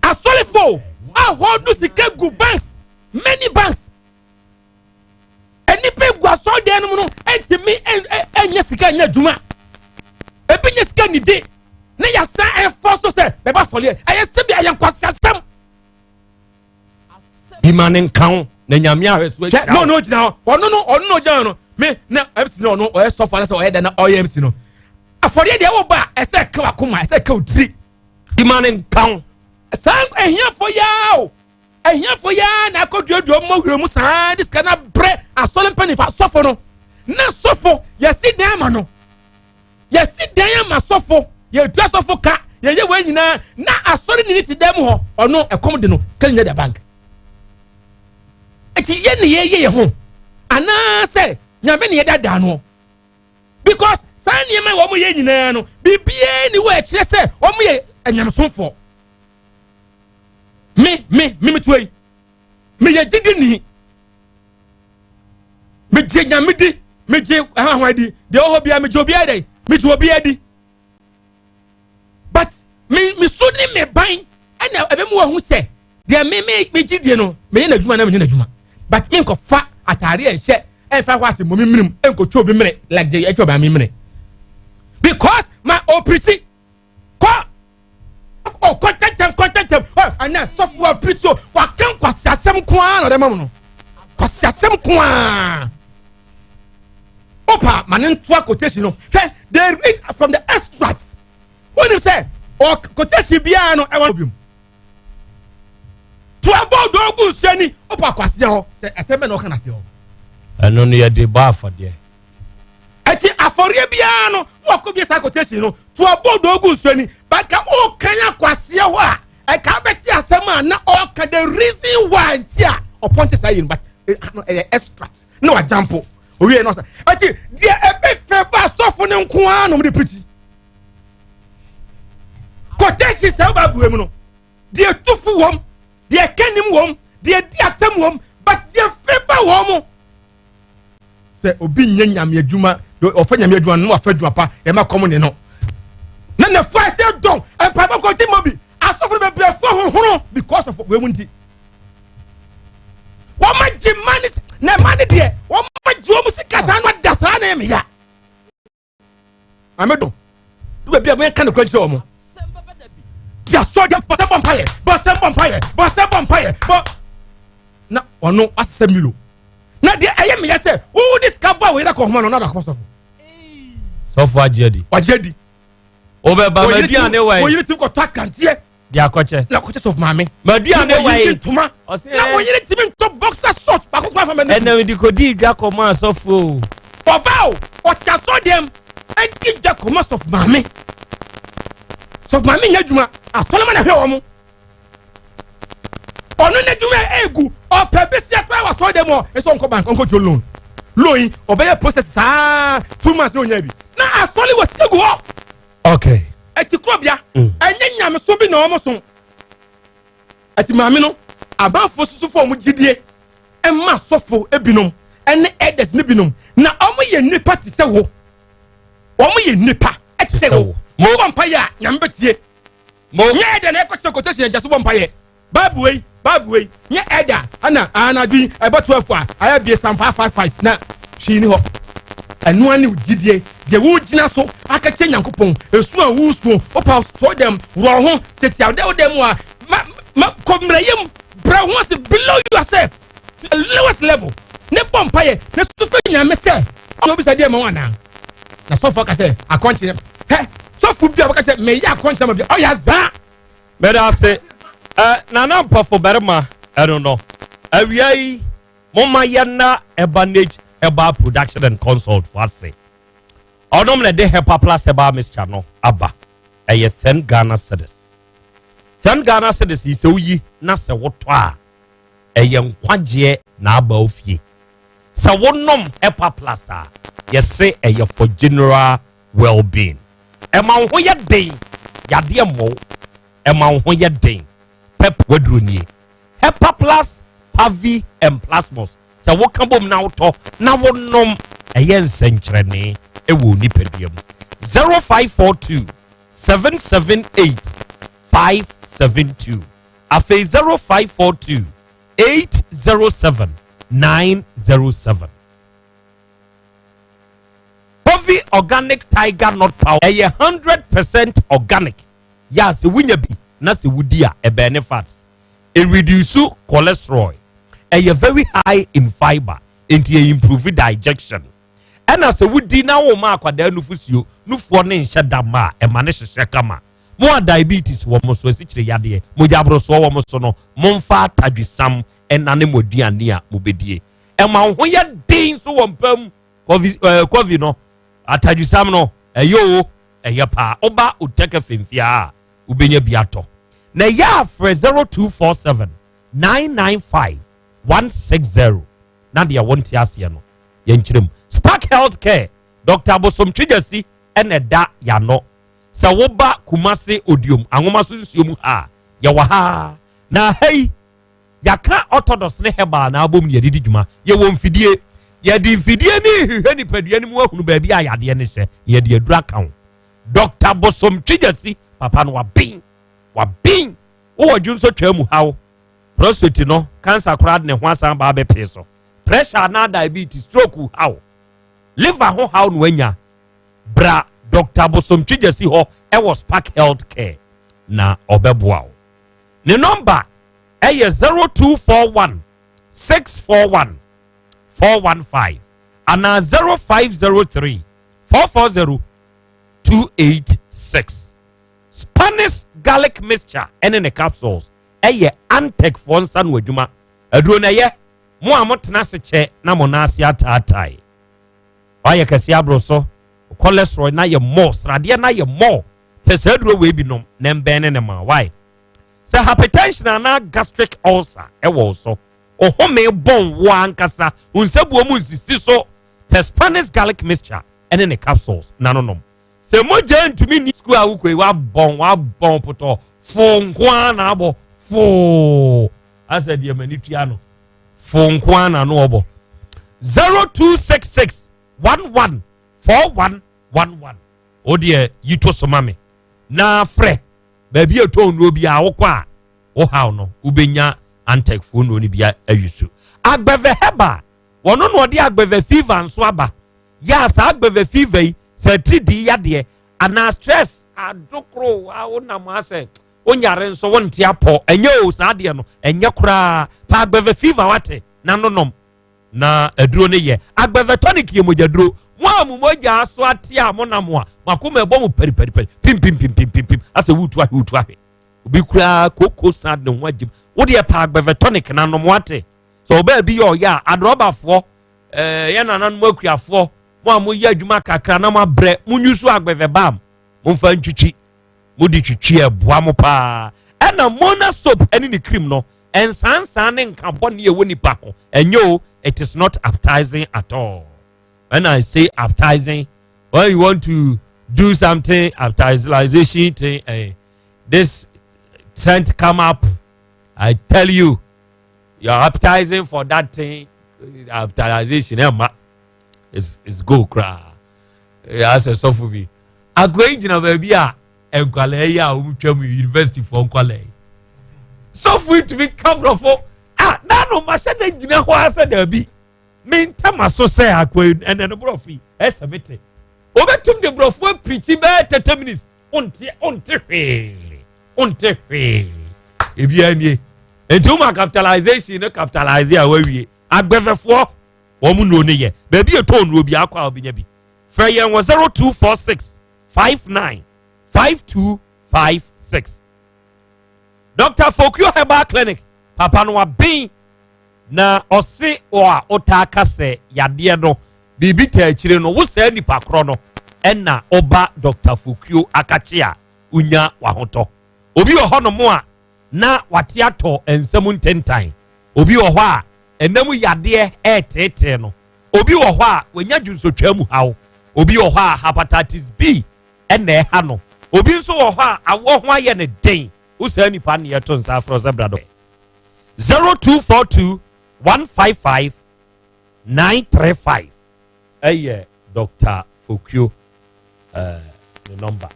Asɔrefo a wɔn sika gu banks many banks. Nnipa egu asɔredan no mu no ntumi nyɛ sika nyɛ adwuma. Ebi nyɛ sika nidi ne yasa ɛfɔ so sɛ bɛba sɔleɛ ɛyɛ sɛ bi ɛyɛ nkwasiasɛm. Bi ma ne nka ho na nyame ahwɛ so ahyira. No no gyina hɔ ɔno no ɔno no gyina hɔ no me na MC no ɔno ɔyɛ sɔfo anasɛ ɔyɛ dɛ na ɔyɛ MC no afɔdeɛ deɛ ɛwɔ ba ɛsɛ ɛka wakoma ɛsɛ ɛka otiri. Bi ma ne nka ho. Saa ahiafo yaa o. Ahiafo yi ara na akɔduadua wɔn wura mu saa de sika no abrɛ asɔre mpanyinfo asɔfo no. Na sɔfo yɛsi dan ama no. Yɛsi dan ama sɔfo, yɛtua sɔfo ka, yɛyɛ wɔn nyinaa na asɔre ni ne ti dan mu hɔ, ɔno ɛkɔm de no, sika no nyɛ da bank. Eti yɛ ne yɛyɛ yɛ ho anaasɛ nyame ne yɛdadaa no because saa nneɛma a wɔn yɛ nyinaa no biribiara ni wɔ ɛkyerɛ sɛ wɔn yɛ anyamesomfoɔ. Me, me, me metua yi. Meyɛ gyidini. Megye nyame di. Megye ɛha ho adi deɛ ɔwɔ hɔ biara, megye obiara dɛ, megye obiara di, but me me so ne me ban ɛna ɛbɛ mu wɔn ho sɛ deɛ me me megye die no, meyɛ n'adwuma na meyɛ n'adwuma, but me nkɔfa ataare a ɛhyɛ ɛnfa hɔ ate mɔmi mmirim ɛnkɔtwa obi mmerɛ like deɛ ɛtwa ɔbaa mi mmerɛ because ma ɔpirikyi kɔ ɔkɔ tɛntɛm kɔ tɛntɛm ɔ ɛnɛ sɔfo wa pirikyi o, waka nkwasi asɛm nko ara na ɔde ma mu no, kwasi asɛm nko ara. Opa ma ne ntoa quotation no hwɛ. They read from the extract. Wɔnim sɛ ɔ quotation biara no ɛwɔ bi mu to abɔ dɔɔ gu nsuo ani. Opa akwaseɛ hɔ sɛ ɛsɛm bɛ na ɔka n'aseɛ hɔ. Ɛno no yɛde bɔ afɔdeɛ. Ɛti afɔreɛ biara no na wakɔ bie saa quotation no to abɔ dɔɔ gu nsuo ani baka ɔkan akwaseɛ hɔ a ɛka bɛte asɛm a na ɔka, the reason why nti a ɔpɔnte saa yi no, but ɛyɛ extract na wajampo owie na ɔsa. Ɛti deɛ ɛbɛ fɛ ba asɔfo ne nko ara na ɔmo de pirikyi quotation sɛ ɔba abue mu no, deɛ tufu wɔm, deɛ kɛnim wɔm, deɛ di atam wɔm, but deɛ fɛ ba wɔn mo sɛ obi nyɛ nyame adwuma, ɔfɛ nyame adwuma no, wafa adwuma pa ɛma kɔm ne no na ne fa ɛsɛ dɔn mpaebɔ kɔnti mɔ bi. Asɔfo no bebree fo hohoro because of wei mu nti wɔn ma gye mma ne na mma ne deɛ wɔn ma gye wɔn sika saa no ada saa na ɛmɛ ya ame dɔn do baabi a wɔyɛ ka ne kura kyerɛ wɔn ti asɔ deɛ bɔsɛ bɔ mpaeɛ, bɔsɛ bɔ mpaeɛ, bɔsɛ bɔ mpaeɛ bɔ na ɔno asɛ milo na deɛ ɛyɛ meyɛ sɛ wowo de sika bɔ a wɔyɛ kɔ homa no na ɔda kɔ sɔfo. Sɔfo agye adi. Wagye adi. Wobɛba maduane wɔ yi. Wɔyere ti kɔtɔ akanteɛ. De akɔkyɛ. Na akɔkyɛ sɔfo maame. Maduane wɔ yi. Ntoma na wɔyere timi ntɔ boxer short baako kora fama ne. Ɛnam de kɔdi dwa kɔma asɔfo o. Ɔba o, ɔte asɔ dɛm ɛdi dwa kɔma sɔfo maame. Sɔfo maame nyɛ adwuma, asɔlema na hwɛ wɔn. Ɔno n'adwuma egu ɔpɛ besia kora wɔ asɔ dɛm hɔ, ɛsɛ ɔnkɔ bank ɔnkɔ tuo loan. Loan yi ɔbɛyɛ process saa 2 months na onya bi na asɔle wɔ sika gu hɔ. Ɛti kurɔbea ɛnyɛ nyameso bi na wɔn so ɛti maame no abanfo soso fo wɔn gyidie ɛma asɔfo ebinom ɛne elders ne binom na wɔn yɛ nipa te sɛ wo, wɔn yɛ nipa ɛte sɛ wo. Mo bɔ mpa yɛ a Nyame bɛ tie. Nyɛ ɛda na ɛkɔ kyerɛ quotation ɛgya so bɔ mpa yɛ baabu wei, baabu wei nyɛ ɛda ɛna anadwo yi ɛbɔ 12 a ayɛ bie sam 555 na hwii ni hɔ. Ɛnoa ne gyidie deɛ wogyina so aka kyerɛ Nyankopɔn esu a wosuo wopa so dɛm worɔ ho tete a wode wodɛm a ma ma kɔ mmerɛyɛ mu brɛ ho ase below yourself to the lowest level ne bɔ mpayɛ ne so fɛ Nyame sɛ ɔna obisa deɛ ma wo anaa. Na sɔfoɔ ka sɛ akɔnkyerɛ hɛ sɔfo bi a wɔka sɛ meyɛ akɔnkyerɛ ma bi ɔyɛ azaa. Mɛda ase ɛ Nana Mpɔfo barima ɛno no awia yi momma yɛnna Ebanage Herbal Production and Consult fo ase. Ɔnom na ɛde Hepa Plus Herbal Mixture no aba. Ɛyɛ 10 Ghana cedis. 10 Ghana cedis yi sɛ woyi na sɛ wotɔ a ɛyɛ nkwagyeɛ na aba wo fie. Sɛ wonom Hepa Plus a yɛse ɛyɛ for general well-being. Ɛma wo ho yɛ den, yadeɛ mmɔ wo. Ɛma wo ho yɛ den. Pep waduro nie. Hepa Plus, Pavi and Plasmos. Sɛ woka bom na wotɔ na wonom ɛyɛ nsɛnkyerɛnne ɛwɔ nipadua mu. 0542 778 572. Afei 0542 807 907. Coffee Organic Tiger Nut Powder ɛyɛ 100% organic. Yɛ a sɛ wonya bi na sɛ wodi a ɛbɛn ne fats. Ɛreduce cholesterol. Ɛyɛ very high in fibre nti ɛ improve digestion. Ɛna sɛ wodi na wo ma akwadaa nufusuo nufoɔ ne nhyɛ da ma a ɛma ne hyehyɛ kama. Mo a diabetes wɔ mo so, asikyire yadeɛ, mogya aborosoɔ wɔ mo so no, momfa atadwesam ɛna ne mo aduane a mobɛdie. Ɛma wo ho yɛ den so wɔ mpam. Coffee coffee no atadwesam no ɛyɛ o, ɛyɛ paa. Woba Otɛkɛ fɛmfia a wobɛnya bi atɔ na ɛyɛ afrɛ 0247 995 160 na deɛ wɔnte aseɛ no yɛnkyerɛ mu. Spark Health Care, Dr Abosomtwegyasi ɛna ɛda yano. Sɛ woba Kumase Odiom Ahoma so nsuo mu ha a yɛwɔ ha na ha yi yɛaka orthodox ne herbal na abom ne yɛde di dwuma. Yɛwɔ mfidie. Yɛde mfidie no rehwehwɛ nipadua no mu ahunu baabi a yadeɛ no hyɛ na yɛde aduru aka ho. Dɔkta Bosom Twegyasi, papa no waben, waben. Wowɔ dwonsɔ twaa mu haw, prostate no, cancer koraa de ne ho asan ba abɛpee so, pressure anaa diabetes, stroke haw, liver ho haw na wanya. Bra Dɔkta Bosom Twegyasi hɔ ɛwɔ Spark Health Care na ɔbɛboa wo. Ne nɔmba ɛyɛ 0241 641 415 anaa 0503 440 286. Spanish garlic mixture ɛne ne capsules ɛyɛ Antec foɔ nsa no adwuma. Aduro no ɛyɛ mo a motena ase kyɛ na mo nan ase ataatae. Wayɛ kɛse aboro so, cholesterol na yɛ mmɔ, sradeɛ na yɛ mmɔ. Pɛ saa aduro wei bi nom na mbɛn ne ne ma. Why? Sɛ hypertension anaa gastric ulcer ɛwɔ wo so, ɔhome bɔn wo ankasa, wo nsabuo mu nsisi so, pɛ Spanish garlic mixture ɛne ne capsules na no nom. Sɛ mogya ntumi ni sukuu a wokɔ yi, wabɔn wabɔn potɔ foo nko ara na abɔ foo asɛ deɛ m'ani tua no foo nko ara na ano ɔbɔ 0266 11 4111. O deɛ yi to so ma me na frɛ baabi a ɛtɔn nnuro bi a wokɔ a wohaw no wobɛnya Antecfoɔ nnuro no bi ayi so. Agbɛvɛ Herbal, wɔno na ɔde Agbɛvɛ fever nso aba. Yɛ a saa Agbɛvɛ fever yi sɛ atiridii yadeɛ anaa stress adokoro a wonam asɛ wonyare nso wonte apɔ ɛnyɛ o saa adeɛ no ɛnyɛ koraa. Pa Agbɛvɛ fever wate na nonom na aduro no yɛ Agbɛvɛ tonic yɛ mogyaduro. Mo a mo mogya so ate a monam a mo akoma ɛbɔ mo pɛripɛripɛri pimpimpimpimpim asɛ wotu ahwe wotu ahwe obi koraa koko san ne ho agyim wo deɛ pa Agbɛvɛ tonic na nom wate. Sɛ ɔbaa bi yɛ ɔyɛ a adrɔbafoɔ ɛɛ yɛ nananom akuafoɔ mo a moyɛ adwuma kakra na moabrɛ monyi so Agbɛvɛ bam momfa ntwitwi mode twitwi ɛboa mo paa. Ɛna Mona soap ɛne ne cream no nsansan ne nka bɔne ɛwɔ nipa ho ɛnyɛ o, it is not appetizing at all. When I say appetizing, when you want to do something appetization thing, this scent come up, I tell you, you are appetizing for that thing. Appetization ɛma it's go koraa. Asɛ sɔfo bi akɔyi yi gyina baabi a nkwalaa yi a wɔn twam university foɔ nkwalaa yi sɔfo yi tumi ka borɔfo a nanu ma hyɛ de gyina hɔ asɛ daabi me ntama so sɛ akɔyi ɛnɛ no borɔfo yi ɛsɛ me te obɛtum de borɔfo apirikyi bɛyɛ 30 minutes ɔnte ɔnte hwee ɔnte hwee ebi nie. Nti wɔn capitalization no capitalize a wawie. Agbɛfɛfoɔ wɔn mu nuo no yɛ baabi etɔ nuo bi akɔ a obi nya bi. Fɛ yɛn wɔ 0246 59 5256. Dr Fokio Herbal Clinic papa no waben na ɔse wɔ a ɔtaa ka sɛ yadeɛ no biribi ta akyire no wo saa nipa korɔ no ɛna ɔba Dr Fokio akakye a wonya wahotɔ. Obi wɔ hɔnom a na wate atɔ nsɛm ntentan, obi wɔ hɔ a ɛnam yadeɛ ɛɛteetee no, obi wɔ hɔ a wanya dwonsotwa mu haw, obi wɔ hɔ a hepatitis B ɛna ɛha no, obi nso wɔ hɔ a awɔ ho ayɛ ne den. Wo saa nipa ne yɛto nsa afrɛ sɛ bra dɔ 0242 155 935 ɛyɛ Dr Fokio ne number.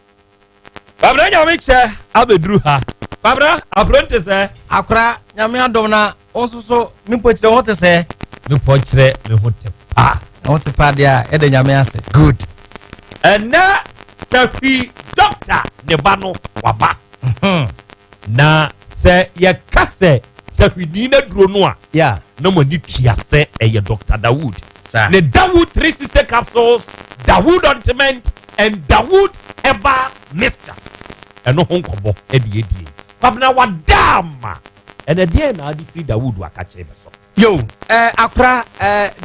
Kwabena Nyame kyɛ abɛduru ha. Kwabena aberonte sɛ Akora, Nyame adom na wo nso so mepɔ kyerɛ wo te sɛ mepɔ kyerɛ me ho te paa. Wo te paa deɛ a ɛda Nyame ase. Good. Ɛnɛ sɛhwi doctor ne ba no waba na sɛ yɛka sɛ sɛhwini no aduro no a na mo ani tua sɛ ɛyɛ Dr Dawood ne Dawood 360 capsules, Dawood ointment and Dawood herbal mixture. Ɛno ho nkɔmmɔ ɛde yɛdie. Kwabena wadaama ɛnɛ deɛ na ade firi Dawood akakyere bɛ so. Yo, akora,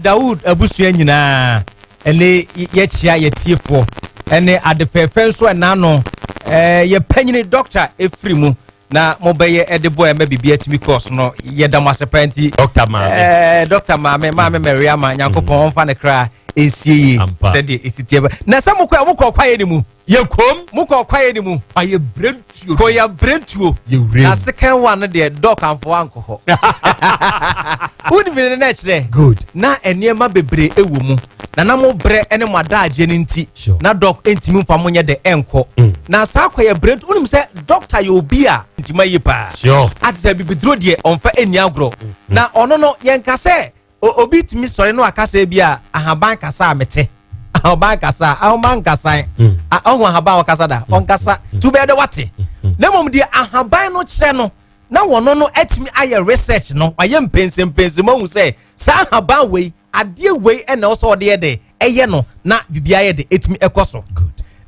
Dawood abusua nyinaa ɛne yɛkyia yɛtiefoɔ ɛne ade fɛɛfɛ nso ɛna no yɛpanyini doctor ɛfiri mu na mobɛyɛ ɛde bɔ ɛma biribi atumi kɔɔ so no, yɛda mo ase paa. Nti Doctor Maame. Doctor Maame, Maame Mariama, Nyankopɔn ɔmfa ne kra. Ɛnsie yie sɛdeɛ ɛsi teɛ bɛ na sɛ mokɔ a mokɔ kwaeɛ no mu yɛkom mokɔ kwaeɛ no mu kwaeɛ brentuo kɔyɛ brentuo yɛwura na second one no deɛ dɔk amfoɔ ankɔ hɔ wonim ne na ɛkyerɛ good na nneɛma bebree ɛwɔ mu na na mo brɛ ne mo adagyeɛ no nti na dɔk ntumi mfa mo nyɛ de ɛnkɔ mm. na saa kɔyɛ brentuo wonim sɛ dɔkta yɛ obi a ntoma yie paa sure. ate sɛ bibiduro deɛ ɔmfa ɛnni agorɔ mm. na ɔno no yɛnka sɛ obi tumi sɔre no aka sɛ bi a ahaban kasa a mete ahaban kasa ahoma nkasa mm. ɔho ahaban ɔkasa da mm. ɔnkasa mm. tu bɛyɛ dɛ wate na mmom deɛ ahaban no kyerɛ no na wɔn no atumi ayɛ research no wayɛ mpɛnsɛmpɛnsɛm ahu sɛ saa ahaban wei adeɛ wei ɛna ɔsɛ ɔde yɛ dɛ ɛyɛ no na biribi ayɛ de ɛtumi ɛkɔ so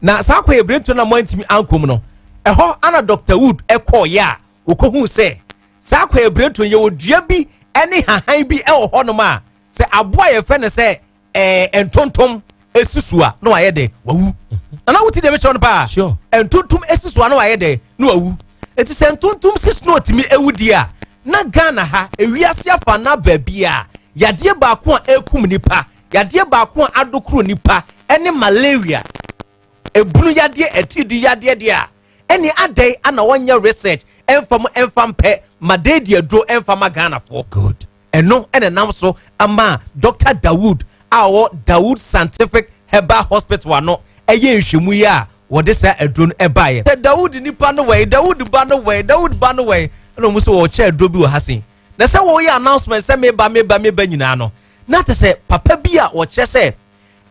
na saa akɔ ebire na mo antumi ankom no ɛhɔ ana Dr. Wood ɛkɔɔ yɛ a wɔkɔhu sɛ Saa kwaebirentuo no, yɛwɔ dua bi ne hahan bi wɔ hɔnom a sɛ aboa a yɛfrɛ no sɛ ɛɛ ntontom esi so a na wayɛ dɛ wawu. Nana wote deɛ mekyerɛ no paa? Ntontom esi so a na wayɛ dɛ na wawu. Eti sɛ ntontom si so na otumi ewu deɛ a, na Ghana ha, ewiase afa na baabi a yadeɛ baako a ekum nipa, yadeɛ baako a adokoro nipa ɛne malaria. Ebunu yadeɛ, atiridi yadeɛ deɛ a, ɛne adɛn ana wɔnyɛ research ɛmfa mu ɛmfa mpɛ madadi aduro ɛmfa ma Ghanafoɔ. Good. Ɛno ɛna nam so ama Dr. Dawood a ɔwɔ Dawood Scientific Herbal Hospital ano ɛyɛ nhwɛmu yi a wɔde saa aduro no ɛbaeɛ. Sɛ Dawood nipa no wɛn, Dawood ba no wɛn, Dawood ba no wɛn, ɛna wɔn sɛ wɔkyɛ aduro bi wɔ ha sei. Na sɛ wɔyɛ announcement sɛ meba meba meba nyinaa no, na te sɛ papa bi a wɔkyerɛ sɛ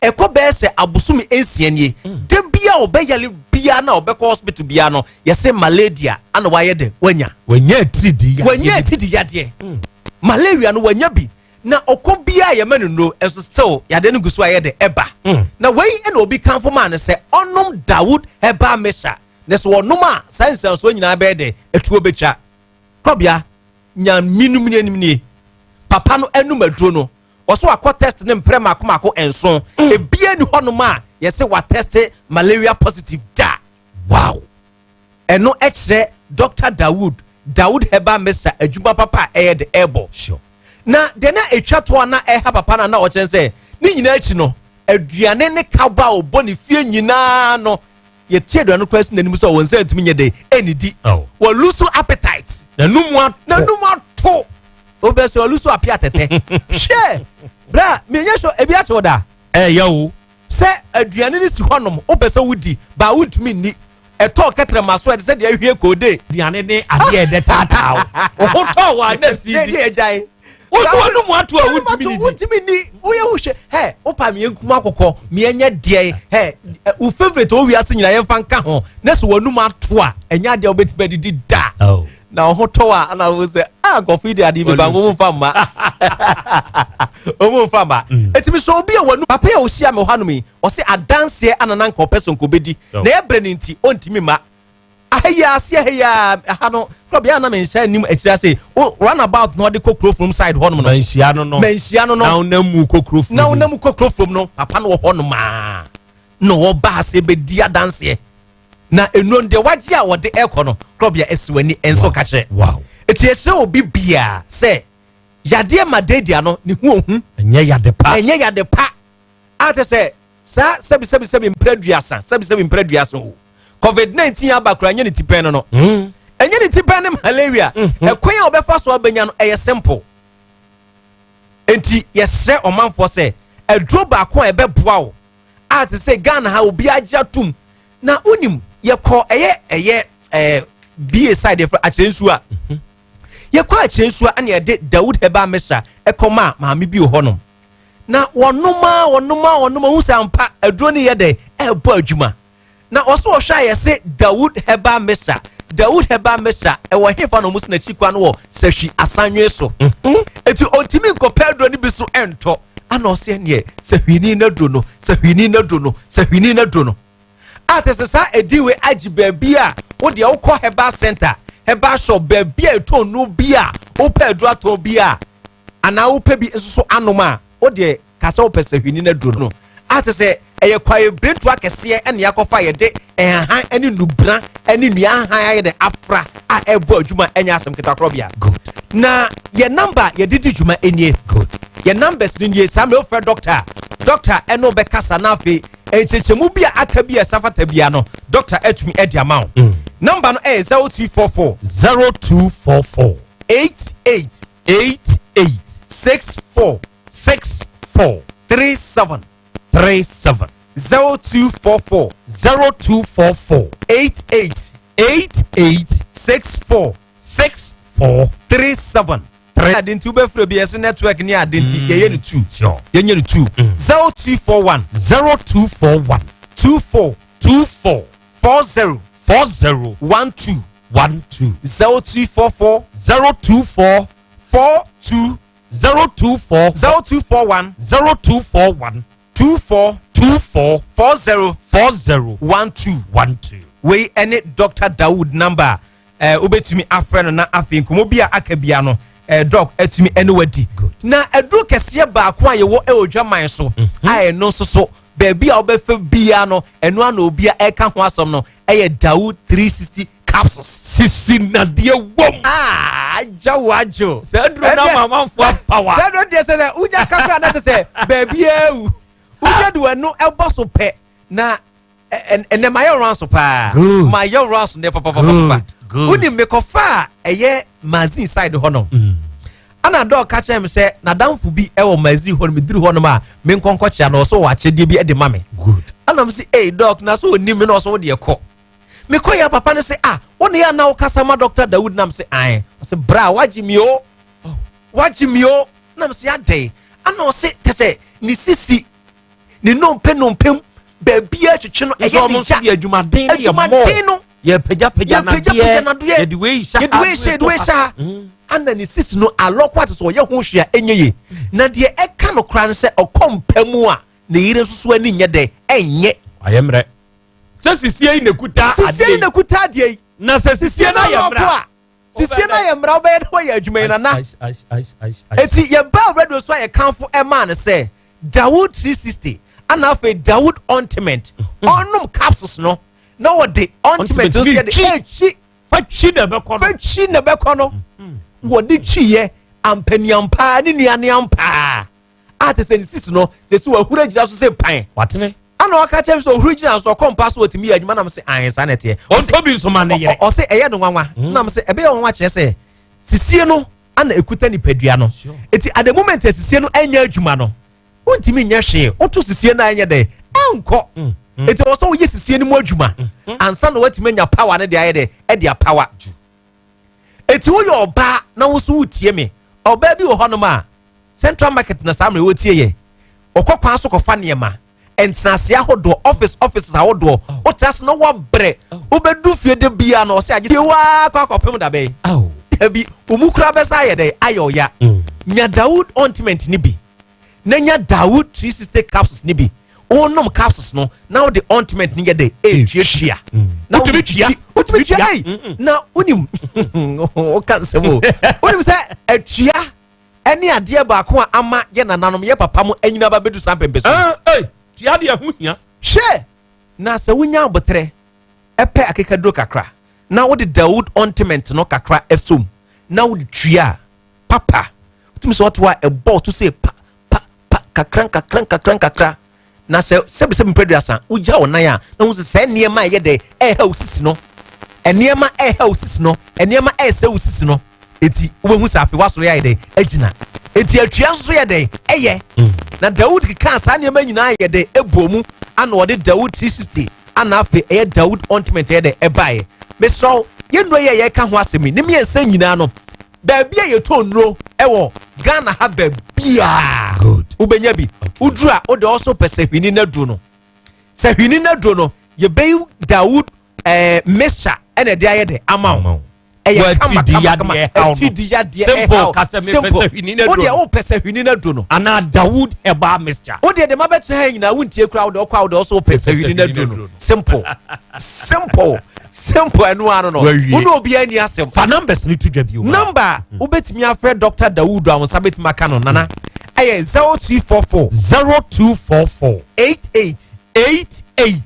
ɛkɔ bɛyɛ sɛ abosome nsia nie mm. da bia ɔbɛyale bia na ɔbɛkɔ hospital bia no yɛsɛ malaria ana wayɛ dɛ wanya wanya atiridi yadeɛ wanya atiridi yadeɛ mm. malaria no wanya bi na ɔkɔ bia yɛma no nnuro ɛso still yadeɛ no gu so ayɛ dɛ ɛba mm. na wei ɛna obi kanfo maa no sɛ ɔnom Dawood herbal mixture na sɛ ɔnom a saa nsansoɔ nyinaa bɛyɛ dɛ ɛtuo bɛtwa kɔbea nya minum nie nie papa no anum aduro no Wɔso wakɔ test no mprɛ mako mako nson. Mm. Ebia ni hɔnom a yɛsɛ wa test malaria positive da. Wow. Ɛno ɛkyerɛ Dr. Dawood Dawood Herbal Mixture adwuma papa a ɛyɛ de ɛbɔ. Sure. Na deɛ na etwa to a na ɛha papa na na ɔkyerɛ sɛ ne nyinaa akyi no aduane ne kaba a ɔbɔ ne fie nyinaa no yɛte aduane no koraa si n'anim sɛ wɔn nsa ntumi nyɛ dɛ ɛnidi. Oh. Wɔlusu appetite. N'anum ato. N'anum ato. Wobɛ sɛ ɔlu so apia tɛtɛ. Hwɛ! Bra, menyɛ sure ebi akyɛ wo da. Ɛyɛ o. Sɛ aduane no si hɔnom, wopɛ sɛ wodi, baa wontumi nni. Ɛtɔɔ kɛtrɛma so a ɛte sɛ deɛ ahwie koode. Aduane ne adeɛ ɛdɛ taataa wo. Wo ho tɔɔ wo a na si di. Deɛ agyae. Wo so w'anum ato a wontumi nidi. Wontumi nni. Woyɛ wo hwɛ. Hɛ, wopa meɛ nkum akokɔ, meɛ nyɛ deɛ. Hɛ, wo favourite wɔ wiase nyinaa yɛmfa nka ho. Na sɛ w'anum ato a, ɛnyɛ adeɛ a wobɛtumi adidi da. Oh. na ɔho tɔ a ana wo sɛ ah nkɔfo yi de adeɛ bi ba wɔn mfa mma wɔn mfa mma mm. etimi sɛ obi a wɔn papa yi a ohyia mi hɔ anom yi ɔsɛ adanseɛ ana na nka ɔpɛ so nka obedi na ɛbrɛ ne nti ɔntumi ma aha yi ase aha yi aha no kura bea na menhyɛ anim akyire ase o run about na ɔde kɔ kuro from side hɔ nom no manhyia no no manhyia no no na ɔnam mu kɔ kuro from na ɔnam mu kɔ kuro from no papa no wɔ hɔ nom aa na ɔba ase bɛdi adanseɛ na nnuro no deɛ wagye a wɔde ɛkɔ no korɔbea asi w'ani nso ka kyerɛ eti ɛsrɛ obi biara sɛ yadeɛ ma dedia no ne ho ohu ɛnyɛ yade pa ɛnyɛ yade pa a te sɛ saa sɛbi sɛbi sɛbi mpere duasa sɛbi sɛbi mpere duasa o covid 19 aba kora ɛnyɛ ne ti pɛn no no hmm. ɛnyɛ ne ti pɛn ne malaria hmm. ɛkwan a wɔbɛfa so abɛnya no ɛyɛ simple nti yɛsrɛ ɔmanfoɔ sɛ aduro baako a ɛbɛboa wo a te sɛ Ghana ha obi agye atum na wonim yɛkɔ ɛyɛ ɛyɛ ɛɛ ba side yɛfrɛ akyerɛnsuo a mhm. yɛkɔ akyerɛnsuo a ɛna yɛde Dawood herbal mixture ɛkɔ maa maame bi wɔ hɔnom na wɔnom a wɔnom a wɔnom a wohu sɛ ampa aduro no yɛ dɛ ɛrebɔ adwuma Na ɔso ɔhwɛ a yɛse Dawood herbal mixture Dawood herbal mixture ɛwɔ hefa na ɔmo si n'akyi kwan wɔ Sahwi Asanwe so mhm. eti ɔntumi nkɔpɛ aduro no bi so ɛntɔ ana ɔse ɛneɛ Sahwini n'aduro no Sahwini n'aduro no Sahwini n'aduro no a te sɛ saa ediwe agye baabi a wodeɛ wokɔ herbal center herbal shop baabi a ɛtɔn no bi a wopɛ aduro atɔn bi a anaa wopɛ bi nso so anom a wodeɛ ka sɛ wopɛ sahwini no aduro no a te sɛ ɛyɛ kwae birentu akɛseɛ ɛne akɔfa yɛde nhahan ne nnubena ne nnua ahan ayɛ dɛ afra a ɛbɔ adwuma ɛnyɛ asɛm ketewa korɔbea na yɛ namba yɛde di dwuma nie yɛ numbers no nie saa mmerɛ wofrɛ dɔkta a Dɔkta ɛne wobɛkasa na afei nkyerɛkyerɛmu bi a aka bi a ɛsa fata bia no, dɔkta atumi adi ama wo. Namba no ɛyɛ 0244 0244 88 88 64 64 37 37 0244 0244 88 88 64 64 37. Ade nti wobɛfrɛ bi ɛso network ne ade nti yɛyɛ no 2 Sure. Yɛnyɛ no 2 0241 0241 24 24 40 40 12 12 0244 024 42 024 0241 0241 24 24 40 40 12 12. Wei ɛne Dr Dawood number a wobɛtumi afrɛ no na afei nkɔmmɔ bi a aka bia no doc atumi ɛne wadi. Na aduro kɛseɛ baako a yɛwɔ ɛwɔ dwaman so a ɛno nso so baabi a wobɛfɛ bia no, ɛno ana obia ɛka ho asɛm no ɛyɛ Dawood 360 capsules. Sisi nadeɛ wɔm. Ah, agya wo adwo. Sɛ aduro na ama amanfoɔ apawa. Sɛ aduro no deɛ sɛ dɛ wonya kakra na sɛ sɛ baabi awu wonya de w'ano ɛbɔ so pɛ na ɛnɛ mayɛ rounds paa. Good. Mayɛ rounds nɛ papapapapa. Good. Wonim mekɔfa a ɛyɛ magazine side hɔ nom ana dɔɔ ka kyerɛ me sɛ nadamfo bi ɛwɔ magazine hɔ no, meduru hɔ nom a menkɔnkɔkyea no, ɔsɛ wɔ akyɛdeɛ bi de ma me. Good. Ana m sɛ ei doc, na sɛ ɔnim me na ɔsɛ wodeɛ kɔ. Mekɔ yɛ papa no sɛ ah, wo ne yɛ ana wokasa ma Dr Dawood? Nam sɛ ae. Ɔsɛ bra, wagye mi o, wagye mi o. Nam sɛ adɛn? Ana ɔse tɛ sɛ ne sisi ne nnompe nnompem baabia twetwe no. Nso Ɛyɛ ɔmo ne nso gya de adwumaden ne yɛ adwumaden no. Yɛpagyapagya yɛpagyapagya nadeɛ, yɛde wei hyɛ yɛde wei hyɛ, yɛde wei hyɛ ha. Ana ne sisi no alɔko ate sɛ ɔyɛ ho hwee a ɛnyɛ ye, na deɛ ɛka no koraa no sɛ ɔkɔ mpa mu a ne yere nso so ani nyɛ dɛ ɛnyɛ. Ayɛ mmerɛ sɛ sisie yi na ekuta sisie yi na kuta adeɛ yi. Na sɛ sisie no ayɛ mmerɛ a sisie no ayɛ mmerɛ, wobɛyɛ dɛ wɔyɛ adwuma yi nana. Eti yɛbaa radio so a yɛkamfo ɛmaa no sɛ Dawood 360 ana afei Dawood ointment, ɔnom capsules no na wɔde ointment nso yɛde ɛkyi. Fa twi na ɛbɛkɔ no. Fa twi na ɛbɛkɔ no. Wɔde twiyɛ ampaniampaa ne nuaneampaa a te sɛ ne sisi no sɛ si wahuru agyina so sɛ pan. Watene. Ana ɔka kyerɛ me sɛ ɔhuru gyina so ɔkɔ mpa so wɔtumi yɛ adwuma. Nam sɛ ae, saa na ɛteɛ. Ɔntɔ bi nso ma ne yere. Ɔsɛ ɛyɛ no nwanwa. Nam sɛ ɛbɛyɛ nwanwa kyerɛ sɛ sisie no ana ɛkuta nipadua no, eti at the moment a sisie no ɛnyɛ adwuma no, wontumi nyɛ hwee. Woto sisie no a ɛnyɛ dɛ ɛnkɔ, eti ɛwɔ sɛ woyɛ sisie no mu adwuma ansa na woatumi anya power no de ayɛ dɛ ɛde apower. Eti woyɛ ɔbaa na wo so wotie me, ɔbaa bi wɔ hɔnom a Central Market na saa mmerɛ wɔtie yɛ, ɔkɔ kwan so kɔfa nneɛma, ntenase ahodoɔ, office offices ahodoɔ, wote ase na wabrɛ, wobɛdu fie de bia no ɔsɛ agye fie waa kɔ akɔpem dabɛn dabi ɔmu kora bɛsa ayɛ dɛ ayɛ ɔya. Nya Dawood ointment ni bi na nya Dawood 360 capsules ni bi. Wonom capsules no na wode ointment ni yɛ dɛ ɛtuatua na Wotumi tua. Wotumi tua ei, na wonim woka nsɛm o, wonim sɛ atua ɛne adeɛ baako a ama yɛ nananom, yɛ papa mo anyina ba bɛdu saa mpɛmpɛ so. Tua deɛ ho hia. Hwɛ, na sɛ wonya abotrɛ ɛpɛ akekaduro kakra na wode Dawood ointment no kakra ɛsom na wode tua a papa, wotumi sɛ wɔte hɔ a ɛbɔ to sɛ pa pa pa kakra nkakra nkakra nkakra, na sɛ sɛbisɛbi mpɛduasa wogya wo nan a na wo sɛ sɛ nneɛma a ɛyɛ dɛ ɛɛha wo sisi no, nneɛma ɛɛha wo sisi no, nneɛma ɛɛsɛ wo sisi no, eti wobɛhu sɛ afei wasɔre ayɛ dɛ agyina. Eti atua nso so yɛ dɛ ɛyɛ na Dawood keka saa nneɛma nyinaa yɛ dɛ ɛbɔ mu ana ɔde Dawood 360 ana afei ɛyɛ Dawood ointment ɛyɛ dɛ ɛbaeɛ. Mesrɛ yɛn nnuro yɛ yɛka ho asɛm yi ne mmiɛnsa nyinaa no, baabi a yɛtɔ nnuro ɛwɔ Ghana ha baabiaa wobɛnya bi. Woduru a wode ɔso pɛ sɛ hwini no aduro no, sɛ hwini no aduro no yɛbɛyi Dawood mixture ɛna ɛde ayɛ dɛ ama wo. Ɛyɛ kama kama kama, ɛti yadeɛ. Simple, kasa mi pɛ sɛ hwini na duro. Wodeɛ wopɛ sɛ hwini na duro no. Ana Dawood herbal mixture. Wodeɛ de ma bɛtena ha nyinaa wontie kura, wode ɔkɔ a wode ɔso wopɛ sɛ hwini na duro no. Simple simple simple, ɛno ano no wone obiara ni asɛm. Fa numbers ni to dwa bi o. Number wobɛtumi afrɛ Dr Dawood a wo nsa bɛtumi aka no nana ɛyɛ 0244 0244 88 88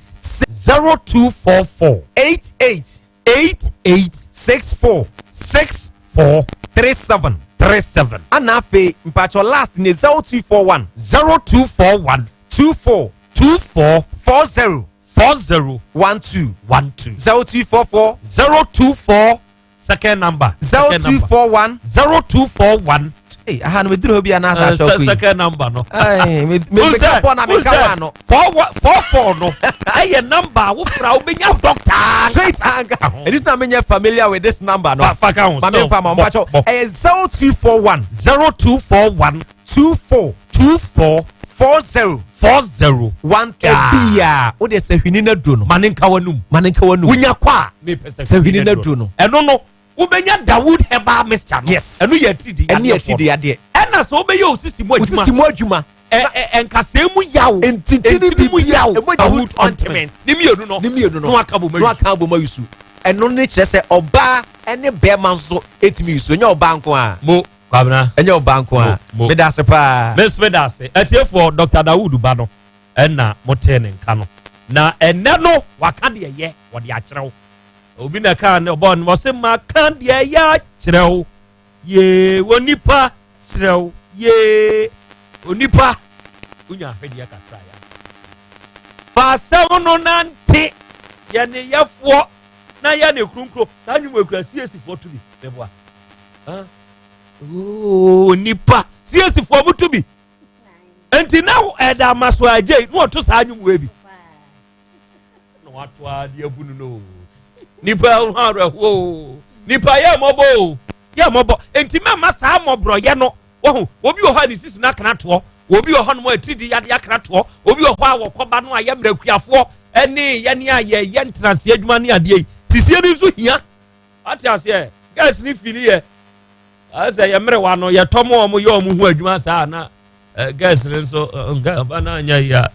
0244 88 88 64 64 37 37. Ana afei mpakyɛ last ne 0241 0241. 24. 24. 40. 40. 12. 12. 0244. 024 second number. 0241. 0241. Ee, aha no meduru hɔ bi anaasɛ atɔ kɔ yi. Second number no. Ɛɛ, me me ka four na me ka one no. 44 no ɛyɛ number a wofra wobɛnya doctor. Straight anga. Ɛni tí na mi nyɛ familiar with this number no. Fa ka ho. Maame nfa ma ɔmo akyɛw. Ɛyɛ 0241. 0241. 24. 24. 40. 40. 12. Ebia o de sɛ hwini na duro no. Ma ne nka w'anum. Ma ne nka w'anum. Wonya kɔ a mepɛ sɛ hwini na duro no. Ɛno no wobɛnya Dawood herbal mixture no. Yes. Ɛno yɛ atiridi yadeɛ. Ɛno yɛ atiridi yadeɛ. Ɛna sɛ wobɛyɛ osisi mu adwuma. Osisi mu adwuma. Nkasɛɛ mu yaw. Ntintini mu yaw. Dawood ointment. Ne mmienu no. Ne mmienu no. Na waka bɔ ma Na waka bɔ ma yusu. Ɛno ne kyerɛ sɛ ɔbaa ɛne bɛrima nso etumi yusu. Ɛnyɛ ɔbaa nko a. Mo Kwabena. Ɛnyɛ ɔbaa nko a. Meda ase paa. Me nso meda ase. Atiefoɔ Dr. Dawood ba no ɛna motee ne nka no. Na ɛnɛ no waka deɛ yɛ wɔde akyerɛ wo. Obi na ɛka ne ɔbɔ no ɔse maka deɛ yɛ akyerɛ wo. Yee onipa kyerɛ wo. Yee onipa wonya ahwedeɛ kakra ya. Fa asɛm no nante yɛ ne yɛfoɔ na yɛ ne kronkron. Saa nnwom ekura siesifoɔ to bi meboa. Oh, nipa siesifoɔ mo to bi. Nti na ɛda ama so agye na ɔto saa nnwom wei bi. Na wato adeɛ abu no no. Nipa ho awerɛhoɔ nipa yɛ mmɔbɔ o yɛ mmɔbɔ nti mɛma saa mmɔborɔyɛ no wɔho obi wɔ hɔ a ne sisi no akana toɔ obi wɔ hɔ nom a atiridi yadeɛ akana toɔ obi wɔ hɔ a wɔkɔba no a yɛ mmerɛkuafoɔ ɛne yɛne a yɛyɛ ntenaseɛ adwuma ne adeɛ yi sisie no nso hia ate aseɛ girls ne fili yɛ sɛ yɛ mmerewa no yɛtɔ mo ɔmo yɛ ɔmo ho adwuma saa na girls no nso nka ɔba no anyɛ yi a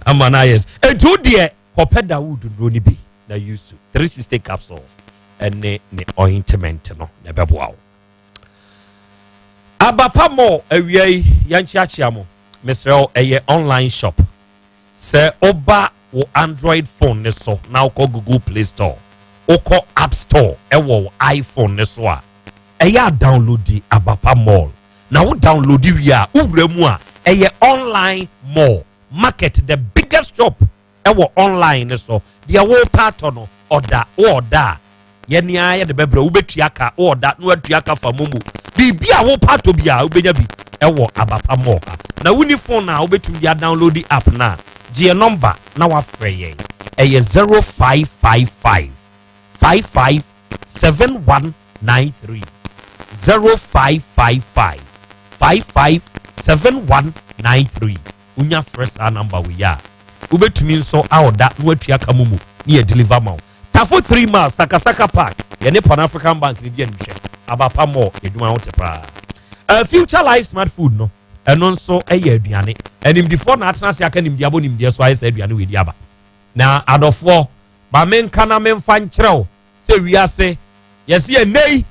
ama no ayɛ nti wo deɛ kɔpɛ Dawood nnuro no bi na use 360 capsules ɛne ne ointment no na ɛbɛboa wo. Abapa mɔ awia yi yɛnkyeakyea mo mesrɛ wo ɛyɛ online shop sɛ woba wo Android phone ne so na wokɔ Google Play Store wokɔ App Store ɛwɔ wo iPhone ne so a ɛyɛ a download Abapa Mall na wo download wie a wowura mu a ɛyɛ online mall market the biggest shop ɛwɔ online ne so deɛ wɔrepa atɔ no ɔda wɔɔda a yɛne ara yɛde bɛbrɛ wobɛtua ka wɔɔda na watua ka fa momo biribi a wɔrepa atɔ bi a wobɛnya bi ɛwɔ Abapa Mall ha na woni phone a wobɛtumi de adownload app no a gye number na wafrɛ yɛn ɛyɛ 0555 55 7193 0555 55 7193 wonya frɛ saa number wei a wobɛtumi nso aɔda na watua ka mu mu ne yɛ deliver ma wo Tafo 3 Miles Sakasaka Park yɛne Pan African Bank ne di animhwɛ Abapa Mall yɛdwuma ho te paa. Future Life Smart Food no ɛno nso ɛyɛ aduane animdifoɔ na atena ase aka nimdeɛ abɔ nimdeɛ so ayɛ sɛ aduane wei di aba na adɔfoɔ ma menka na memfa nkyerɛ wo sɛ wiase yɛse ɛnnɛ yi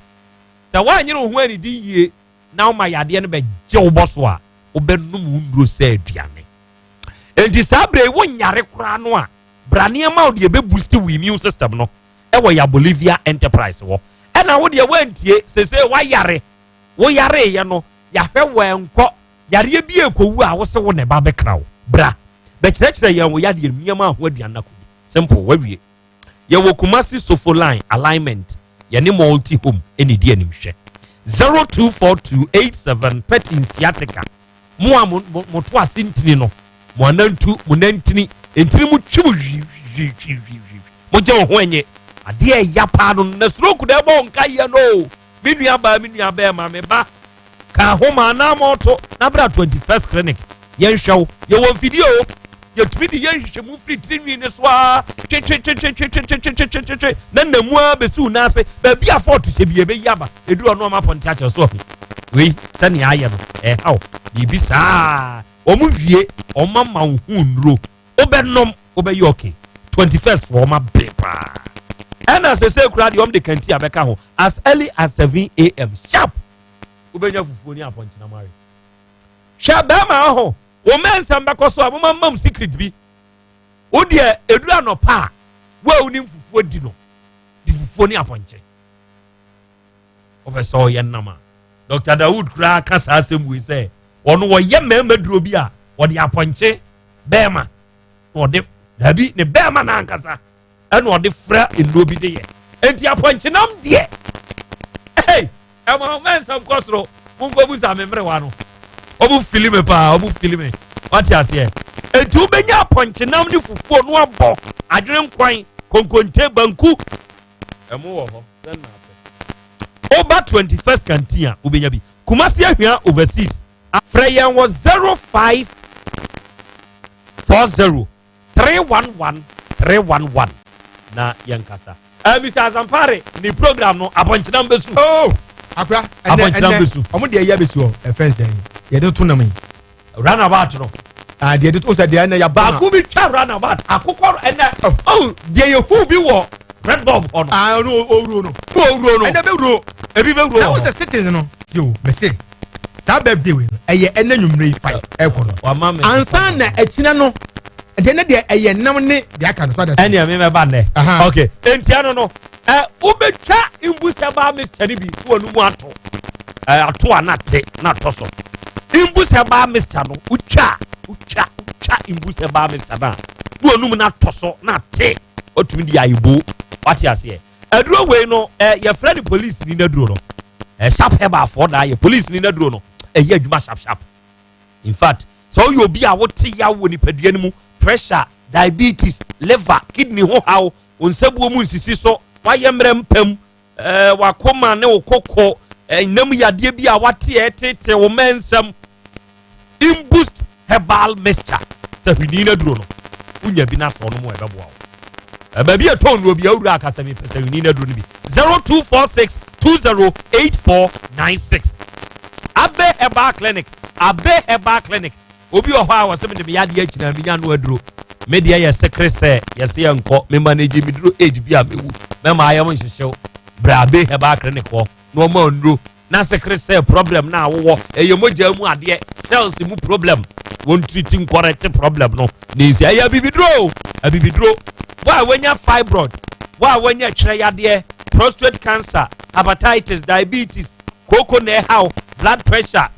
sɛ woanyere wo ho anidi yie na woma yadeɛ no bɛgye wo bɔ so a wobɛnom wo nnuro sɛ aduane enti saa berɛ yi wonyare koraa no a bra nneɛma wo deɛ bɛboost wo immune system no ɛwɔ yɛ Bolivia Enterprise wɔ ɛna wo deɛ woantie sese woayare woyareeɛ no yɛahwɛ wɔnkɔ yareɛ bi ɛkɔwu a wo se wo ne ba bɛkra wo bra bɛkyerɛkyerɛ yɛn wo yadeɛ nneɛma ho aduane no akɔdi simple wawie yɛwɔ Kumasi Sofo line alignment yɛne multi home ɛne di animhwɛ 024287 pɛti sciatica mo a mo to ase ntini no mo anantu mo nantini ntini mo twi mo hwihwihwihwi mo gye wo ho enye adeɛ ɛya paa no na stroke na ɛbɔ nka yɛ no me nua baa me nua bɛɛ me ba ka ho ma anamɔto na bra 21st clinic yɛnhwɛ wo yɛwɔ mfidie o yɛtumi de yɛn nhwehwɛmu firi tirinwi ne so a twetwetwetwetwetwetwetwe na namu a bɛsi wo nan ase baabi a fɔɔto hyɛ bi yɛbɛyi aba ɛduru ɔno ɔma pɔnte akyerɛ so ahu wei sɛnea ayɛ no ɛhaw biribi saa wɔn wie wɔn ama wo ho nnuro wobɛnom wobɛyɛ okay 21st for wɔn abe paa ɛna sese kura deɛ wɔn de kanti abɛka ho as early as 7 a.m. sharp wobɛnya fufuo ne apɔnkyenam awe hwɛ bɛrima ho wɔn mɛnsa bɛkɔ so a wɔn ama mu secret bi o deɛ eduru anɔpa a wo a wonim fufuo di no di fufuo ne apɔnkye wɔbɛ sɛ ɔyɛ nam a Dr. Dawood koraa ka saa asɛm wei sɛ ɔno wɔyɛ mmarima duro bi a wɔde apɔnkye Bɛɛma na ɔde dabi ne bɛɛma no ankasa ɛna ɔde fra nnuro bi de yɛ. Enti apɔnkyenam deɛ hey, ɛma ɔma nsɛm kɔ soro. Monkɔbusa me mmerewa no, ɔmo fili me paa, ɔmo fili me. Wate aseɛ? Enti wobɛnya apɔnkyenam ne fufuo no abɔ adwene nkwan, konkonte, banku, ɛmo wɔ hɔ sɛ nna apɛ. Woba 21st canteen a wobɛnya bi. Kumasi Ahwea overseas. Frɛ yɛn wɔ 0540 311 311 na yɛnkasa. Uh, Mr. Azampare ne program no apɔnkyenam bɛsu. Oh, akora ɛnɛ Apɔnkyenam ɛnɛ bɛsu. ɔmo deɛ ɛyɛ bɛsu hɔ ɛfɛn sɛn yɛde to nam yi. Runabout no. Ah, deɛ yɛde to sɛ deɛ ɛnɛ yaba. Baako bi twa runabout akokɔ ɛnɛ. Oh, deɛ yɛhu bi wɔ red bulb hɔ no. Ah, ɔno owuro no. No owuro no. Ɛnɛ bɛ wuro. Ebi bɛ wuro Na wɔ wo hɔ. sɛ citizen no ti o mɛ se saa birthday wei no ɛyɛ ɛnɛ nwumire yi 5 ɛkɔ no. Wama me. Ansa na ɛkyina no ɛdeɛ ne deɛ ɛyɛ nam ne deɛ aka no so adasa. Ɛnea mi mɛba nnɛ. Ok, ntia no no ɛ wobɛtwa mbu sɛ baa mixture no bi wɔ no mu ato ɛ ato a na te na atɔ so. Mbu sɛ baa mixture no wotwa wotwa wotwa mbu sɛ baa mixture no a na wɔn mu na atɔ so na te otumi de ayibo. Wate aseɛ? Aduro wei no ɛ yɛfrɛ no police ni n'aduro no ɛ sharp herbal afɔ na ayɛ police ni n'aduro no ɛyɛ adwuma sharp sharp. In fact, sɛ woyɛ obi a wote yaw wɔ nipadua no mu, pressure, diabetes, liver, kidney ho haw, wo nsabuo mu nsisi so, wayɛ mmerɛ mpam, wakoma ne wo koko ɛnam yadeɛ bi a wate ɛtete wo mɛ nsɛm, Imboost herbal mixture sɛ hwini no aduro no wonya bi no asɔ no mu a, ɛbɛboa wo. Baabi a ɛtɔn no obi awura akasa mi pɛ sɛ hwini no aduro no bi 0246 208496. Abe Herbal Clinic, Abe Herbal Clinic. Obi wɔ hɔ a wɔsɛ mede me yadeɛ akyina menya no aduro. Me deɛ yɛ sekere sɛ yɛsɛ yɛ nkɔ me manage me duro age bi a mewu mɛma ayɛ mo nhyehyew. Brɛ Abe Herbal Clinic hɔ na ɔma nnuro na sekere sɛ problem na awowɔ ɛyɛ mogya mu adeɛ, cells mu problem, wɔn treat ncorrect problem no ne nsi. Ɛyɛ abibiduro o, abibiduro. Wo a wanya fibroid, wo a wanya twerɛ yadeɛ, prostate cancer, hepatitis, diabetes, kooko na ɛhaw, blood pressure,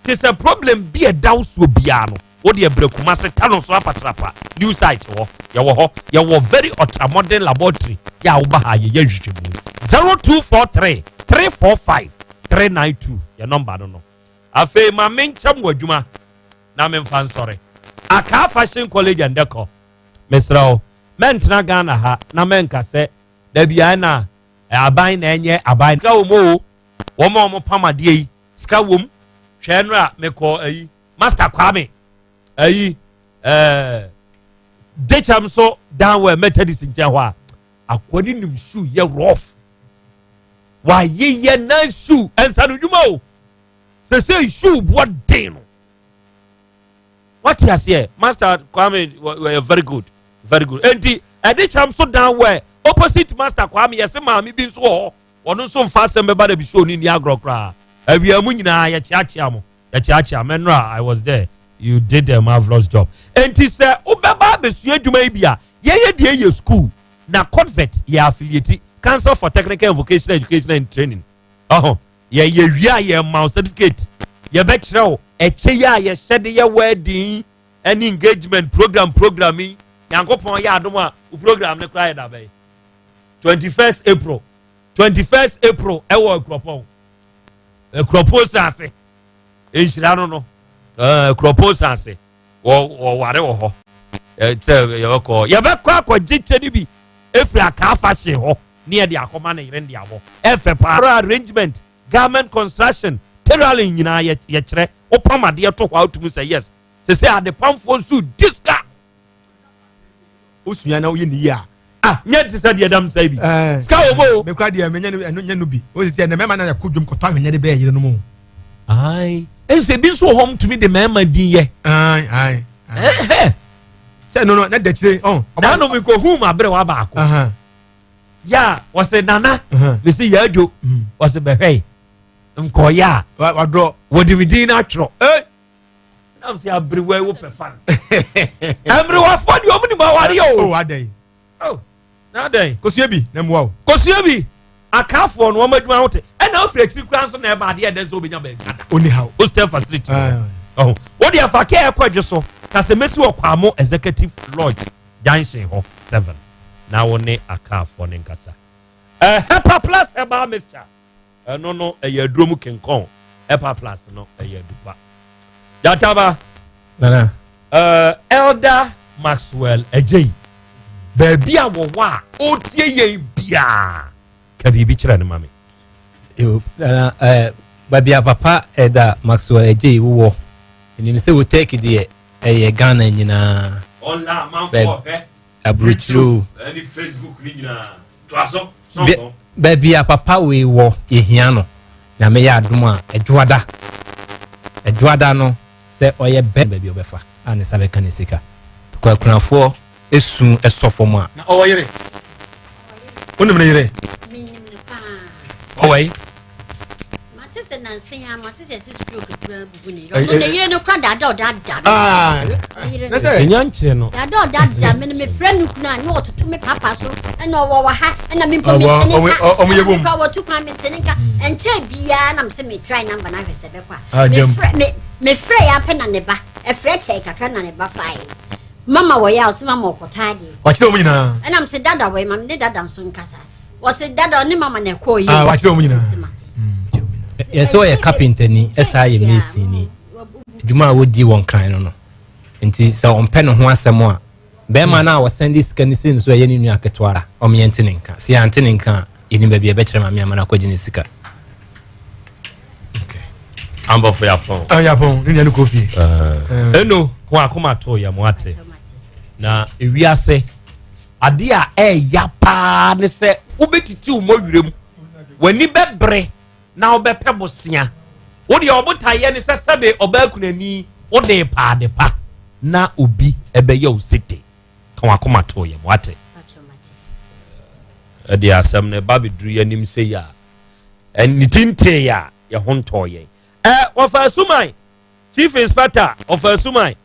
te sɛ problem bi a ɛda wo soɔ biara no, wode ɛbrɛ Kumase ta no so apatrapa new site hɔ. Yɛwɔ hɔ, yɛwɔ very ultramodern laboratory yɛ a woba ha yɛyɛ nhwehwɛmu. 0243 345 392 yɛ nɔmba no. Afei ma menkyɛm wɔ adwuma na memfa nsɔre Akaa Fashion College and Decor. Mesrɛ wo, mɛntena Ghana ha na mɛnka sɛ dabi a na aban na ɛnyɛ aban. Sika wɔ mu o, wɔn a wɔn pam adeɛ yi sika wɔ mu. Hwɛ no a mekɔ ayi Master Kwame ayi dekyɛm so down wɔ Methodist nkyɛn hɔ a akɔni nim shoe yɛ rough wayeyɛ nan shoe ɛnsa no dwuma o sese shoe boɔ den no. Wate aseɛ? Master Kwame wɔyɛ very good, very good. Enti ɛde kyɛm so down wɛ opposite Master Kwame yɛsɛ maame bi nso wɔ hɔ, ɔno nso nfa asɛm bɛba da bi so oni ni agorɔ koraa. Awia mu nyinaa yɛkyeakyea mo, yɛkyeakyea mɛnora. I was there, you did a marvelous job. Enti sɛ wobɛba abɛsua adwuma yi bi a yɛyɛ deɛ yɛ school na COTVET yɛ affiliate, Council for Technical and Vocational Education and Training. Ɔho yɛyɛ wie a yɛ ma wo certificate. Yɛbɛkyerɛ wo ɛkyɛ yi a yɛhyɛ de yɛ wedding ɛne engagement program yi. Nyankopɔn yɛ adom a wo program ne koraa yɛ dabɛn 21st April, 21st April ɛwɔ Akuropɔn saase nhyira no Akuropɔn saase wɔ wɔware wɔ hɔ. Sɛ yɛbɛkɔ akɔgye kyɛ no bi efiri Akaa Fashion hɔ ne yɛde akɔma ne yere de abɔ ɛfɛ paa. Arrangement, garment construction, tailoring nyinaa yɛkyerɛ. Wopam adeɛ to hɔ a wotumi sɛ yes sɛ adepamfoɔ nso di sika. Osua na woyɛ ne yie a. Ah, nyɛ te sɛ deɛ dam sɛ bi sika wɔ mu o. Mekura deɛ menya no ɛno nyɛ no bi o sisi ɛnɛ mɛma na yɛ kɔ dwom kɔtɔ ahwennɛ de bɛyɛ yere no mu. Ayi ɛnso ebi nso wɔ hɔ tumi de mɛɛma din yɛ. Ayi ayi. Sɛ no no ne dɛkyire ɔn. Nanu mi ko hu ma abere wa baako. Ya wɔsɛ nana mesi yɛ adwo wɔsɛ bɛhwɛ yi nkɔyɛ a. Wadrɔ. Wɔde mi din n'atwerɛ. Nam sɛ aberewa yi wo pɛ fans. Mmerewafoɔ deɛ ɔmo ni mu aware o. O adɛn. Oh, na adɛn. Kosua bi na mua o. Kosua bi akaafoɔ no wɔn adwuma ho te ɛna ofiri akyiri kura nso na ɛba adeɛ ɛdɛ nso obenya baabi ada. Oni ha. Hostel facility. Ɔho o deɛ fa kɛɛ ɛkɔ adwo so. Ka sɛ mɛsi wɔ Kwamo Executive Lodge junction hɔ 7 na wo ne akaafoɔ ne nkasa. Hepa Plus Herbal Mixture ɛno no ɛyɛ aduro mu kenkɔn. Hepa Plus no ɛyɛ adupa. Gyataba. Nana. Elder Maxwell Agyei baabi a wɔwɔ a ɔretie yɛn biara ka biribi kyerɛ no ma me. Yo, nana, baabi a papa Elder Maxwell Agyei wowɔ, ɛnim sɛ wo turkey deɛ ɛyɛ Ghana nyinaa. Ɔla amanfoɔ hwɛ. Aburokyire o. Ɛne Facebook ne nyinaa. Toa so, sɔnkɔn. Baabi a papa wei wɔ yɛhia no. Nyame yɛ adom a ɛdwoada. Ɛdwoada no sɛ ɔyɛ bɛ baabi ɔbɛfa a ne nsa bɛka ne sika. Because akunafoɔ esu ɛsɔ fam a. Na ɔwɔ yere. Wonim ne yere? Menim no paa. Ɔwɔ yi. Mate sɛ nansa yi ara mate sɛ ɛsɛ stroke kura bubu ne yere. Ɔno ne yere no kura dada ɔdada no. Ah, Ne yere no. Ɛnya nkyerɛ no. Dada ɔdada me no mefrɛ no kunu a na ɔtoto me papa so ɛna ɔwɔ wɔ ha ɛna me mpo Ɔwɔ- mente ne ɔwɔ- nka. ɔmo yɛ Ɛna me bom. kura wɔtu kwan mente ne nka. Ɛnkyɛ biara na mesɛ me try number no ahwɛ sɛ ɛbɛkɔ a. Ah, dɛm. Mefrɛ me mefrɛ yɛ apɛ na ne ba. Ɛfrɛ kyɛe kakra na ne ba fae. Mama wɔ yɛ a ɔsɛ mama ɔkɔtɔ adeɛ. Wakyerɛ wɔn nyinaa. Ɛna mesɛ dada wɔ yi ma ne dada nso nkasa. Wɔsɛ dada ɔne mama na ɛkɔɔ yi. Ah, wakyerɛ wɔn nyinaa. Yɛsɛ ɔyɛ carpenter ni ɛsaa yɛ mason ni. Adwuma a wɔdi wɔ nkran no no. Nti sɛ ɔmpɛ ne ho asɛm a bɛrima no a wɔsɛn de sika no si ne so ɛyɛ ne nua ketewa a ɔmo yɛnte ne nka. Sɛ yɛante ne nka a yɛnim baabi a yɛbɛkyerɛ maame ama no akɔgye ne sika. Ambɔfo yapɔn. Ah, yapɔn ne nua no kɔ fie. Eno ho akoma to yɛ mo ate. Na ewiase ade a ɛɛya paa ne sɛ wobɛtiti wo mmɔwerɛ mu. W'ani bɛbere na wobɛpɛ bosea. Wo deɛ ɔbotaeɛ ne sɛ sɛbe ɔbaa kunani wode pa ade pa na obi ɛbɛyɛ wo sete. Ka w'akoma to yɛ mo ate. Ɛde asɛm no ɛba bɛduru yɛn anim sɛ yi a ɛne tintee a yɛ ho ntɔɔ yɛn. Wɔfa Asuman, Chief Inspector ɔfa Asuman.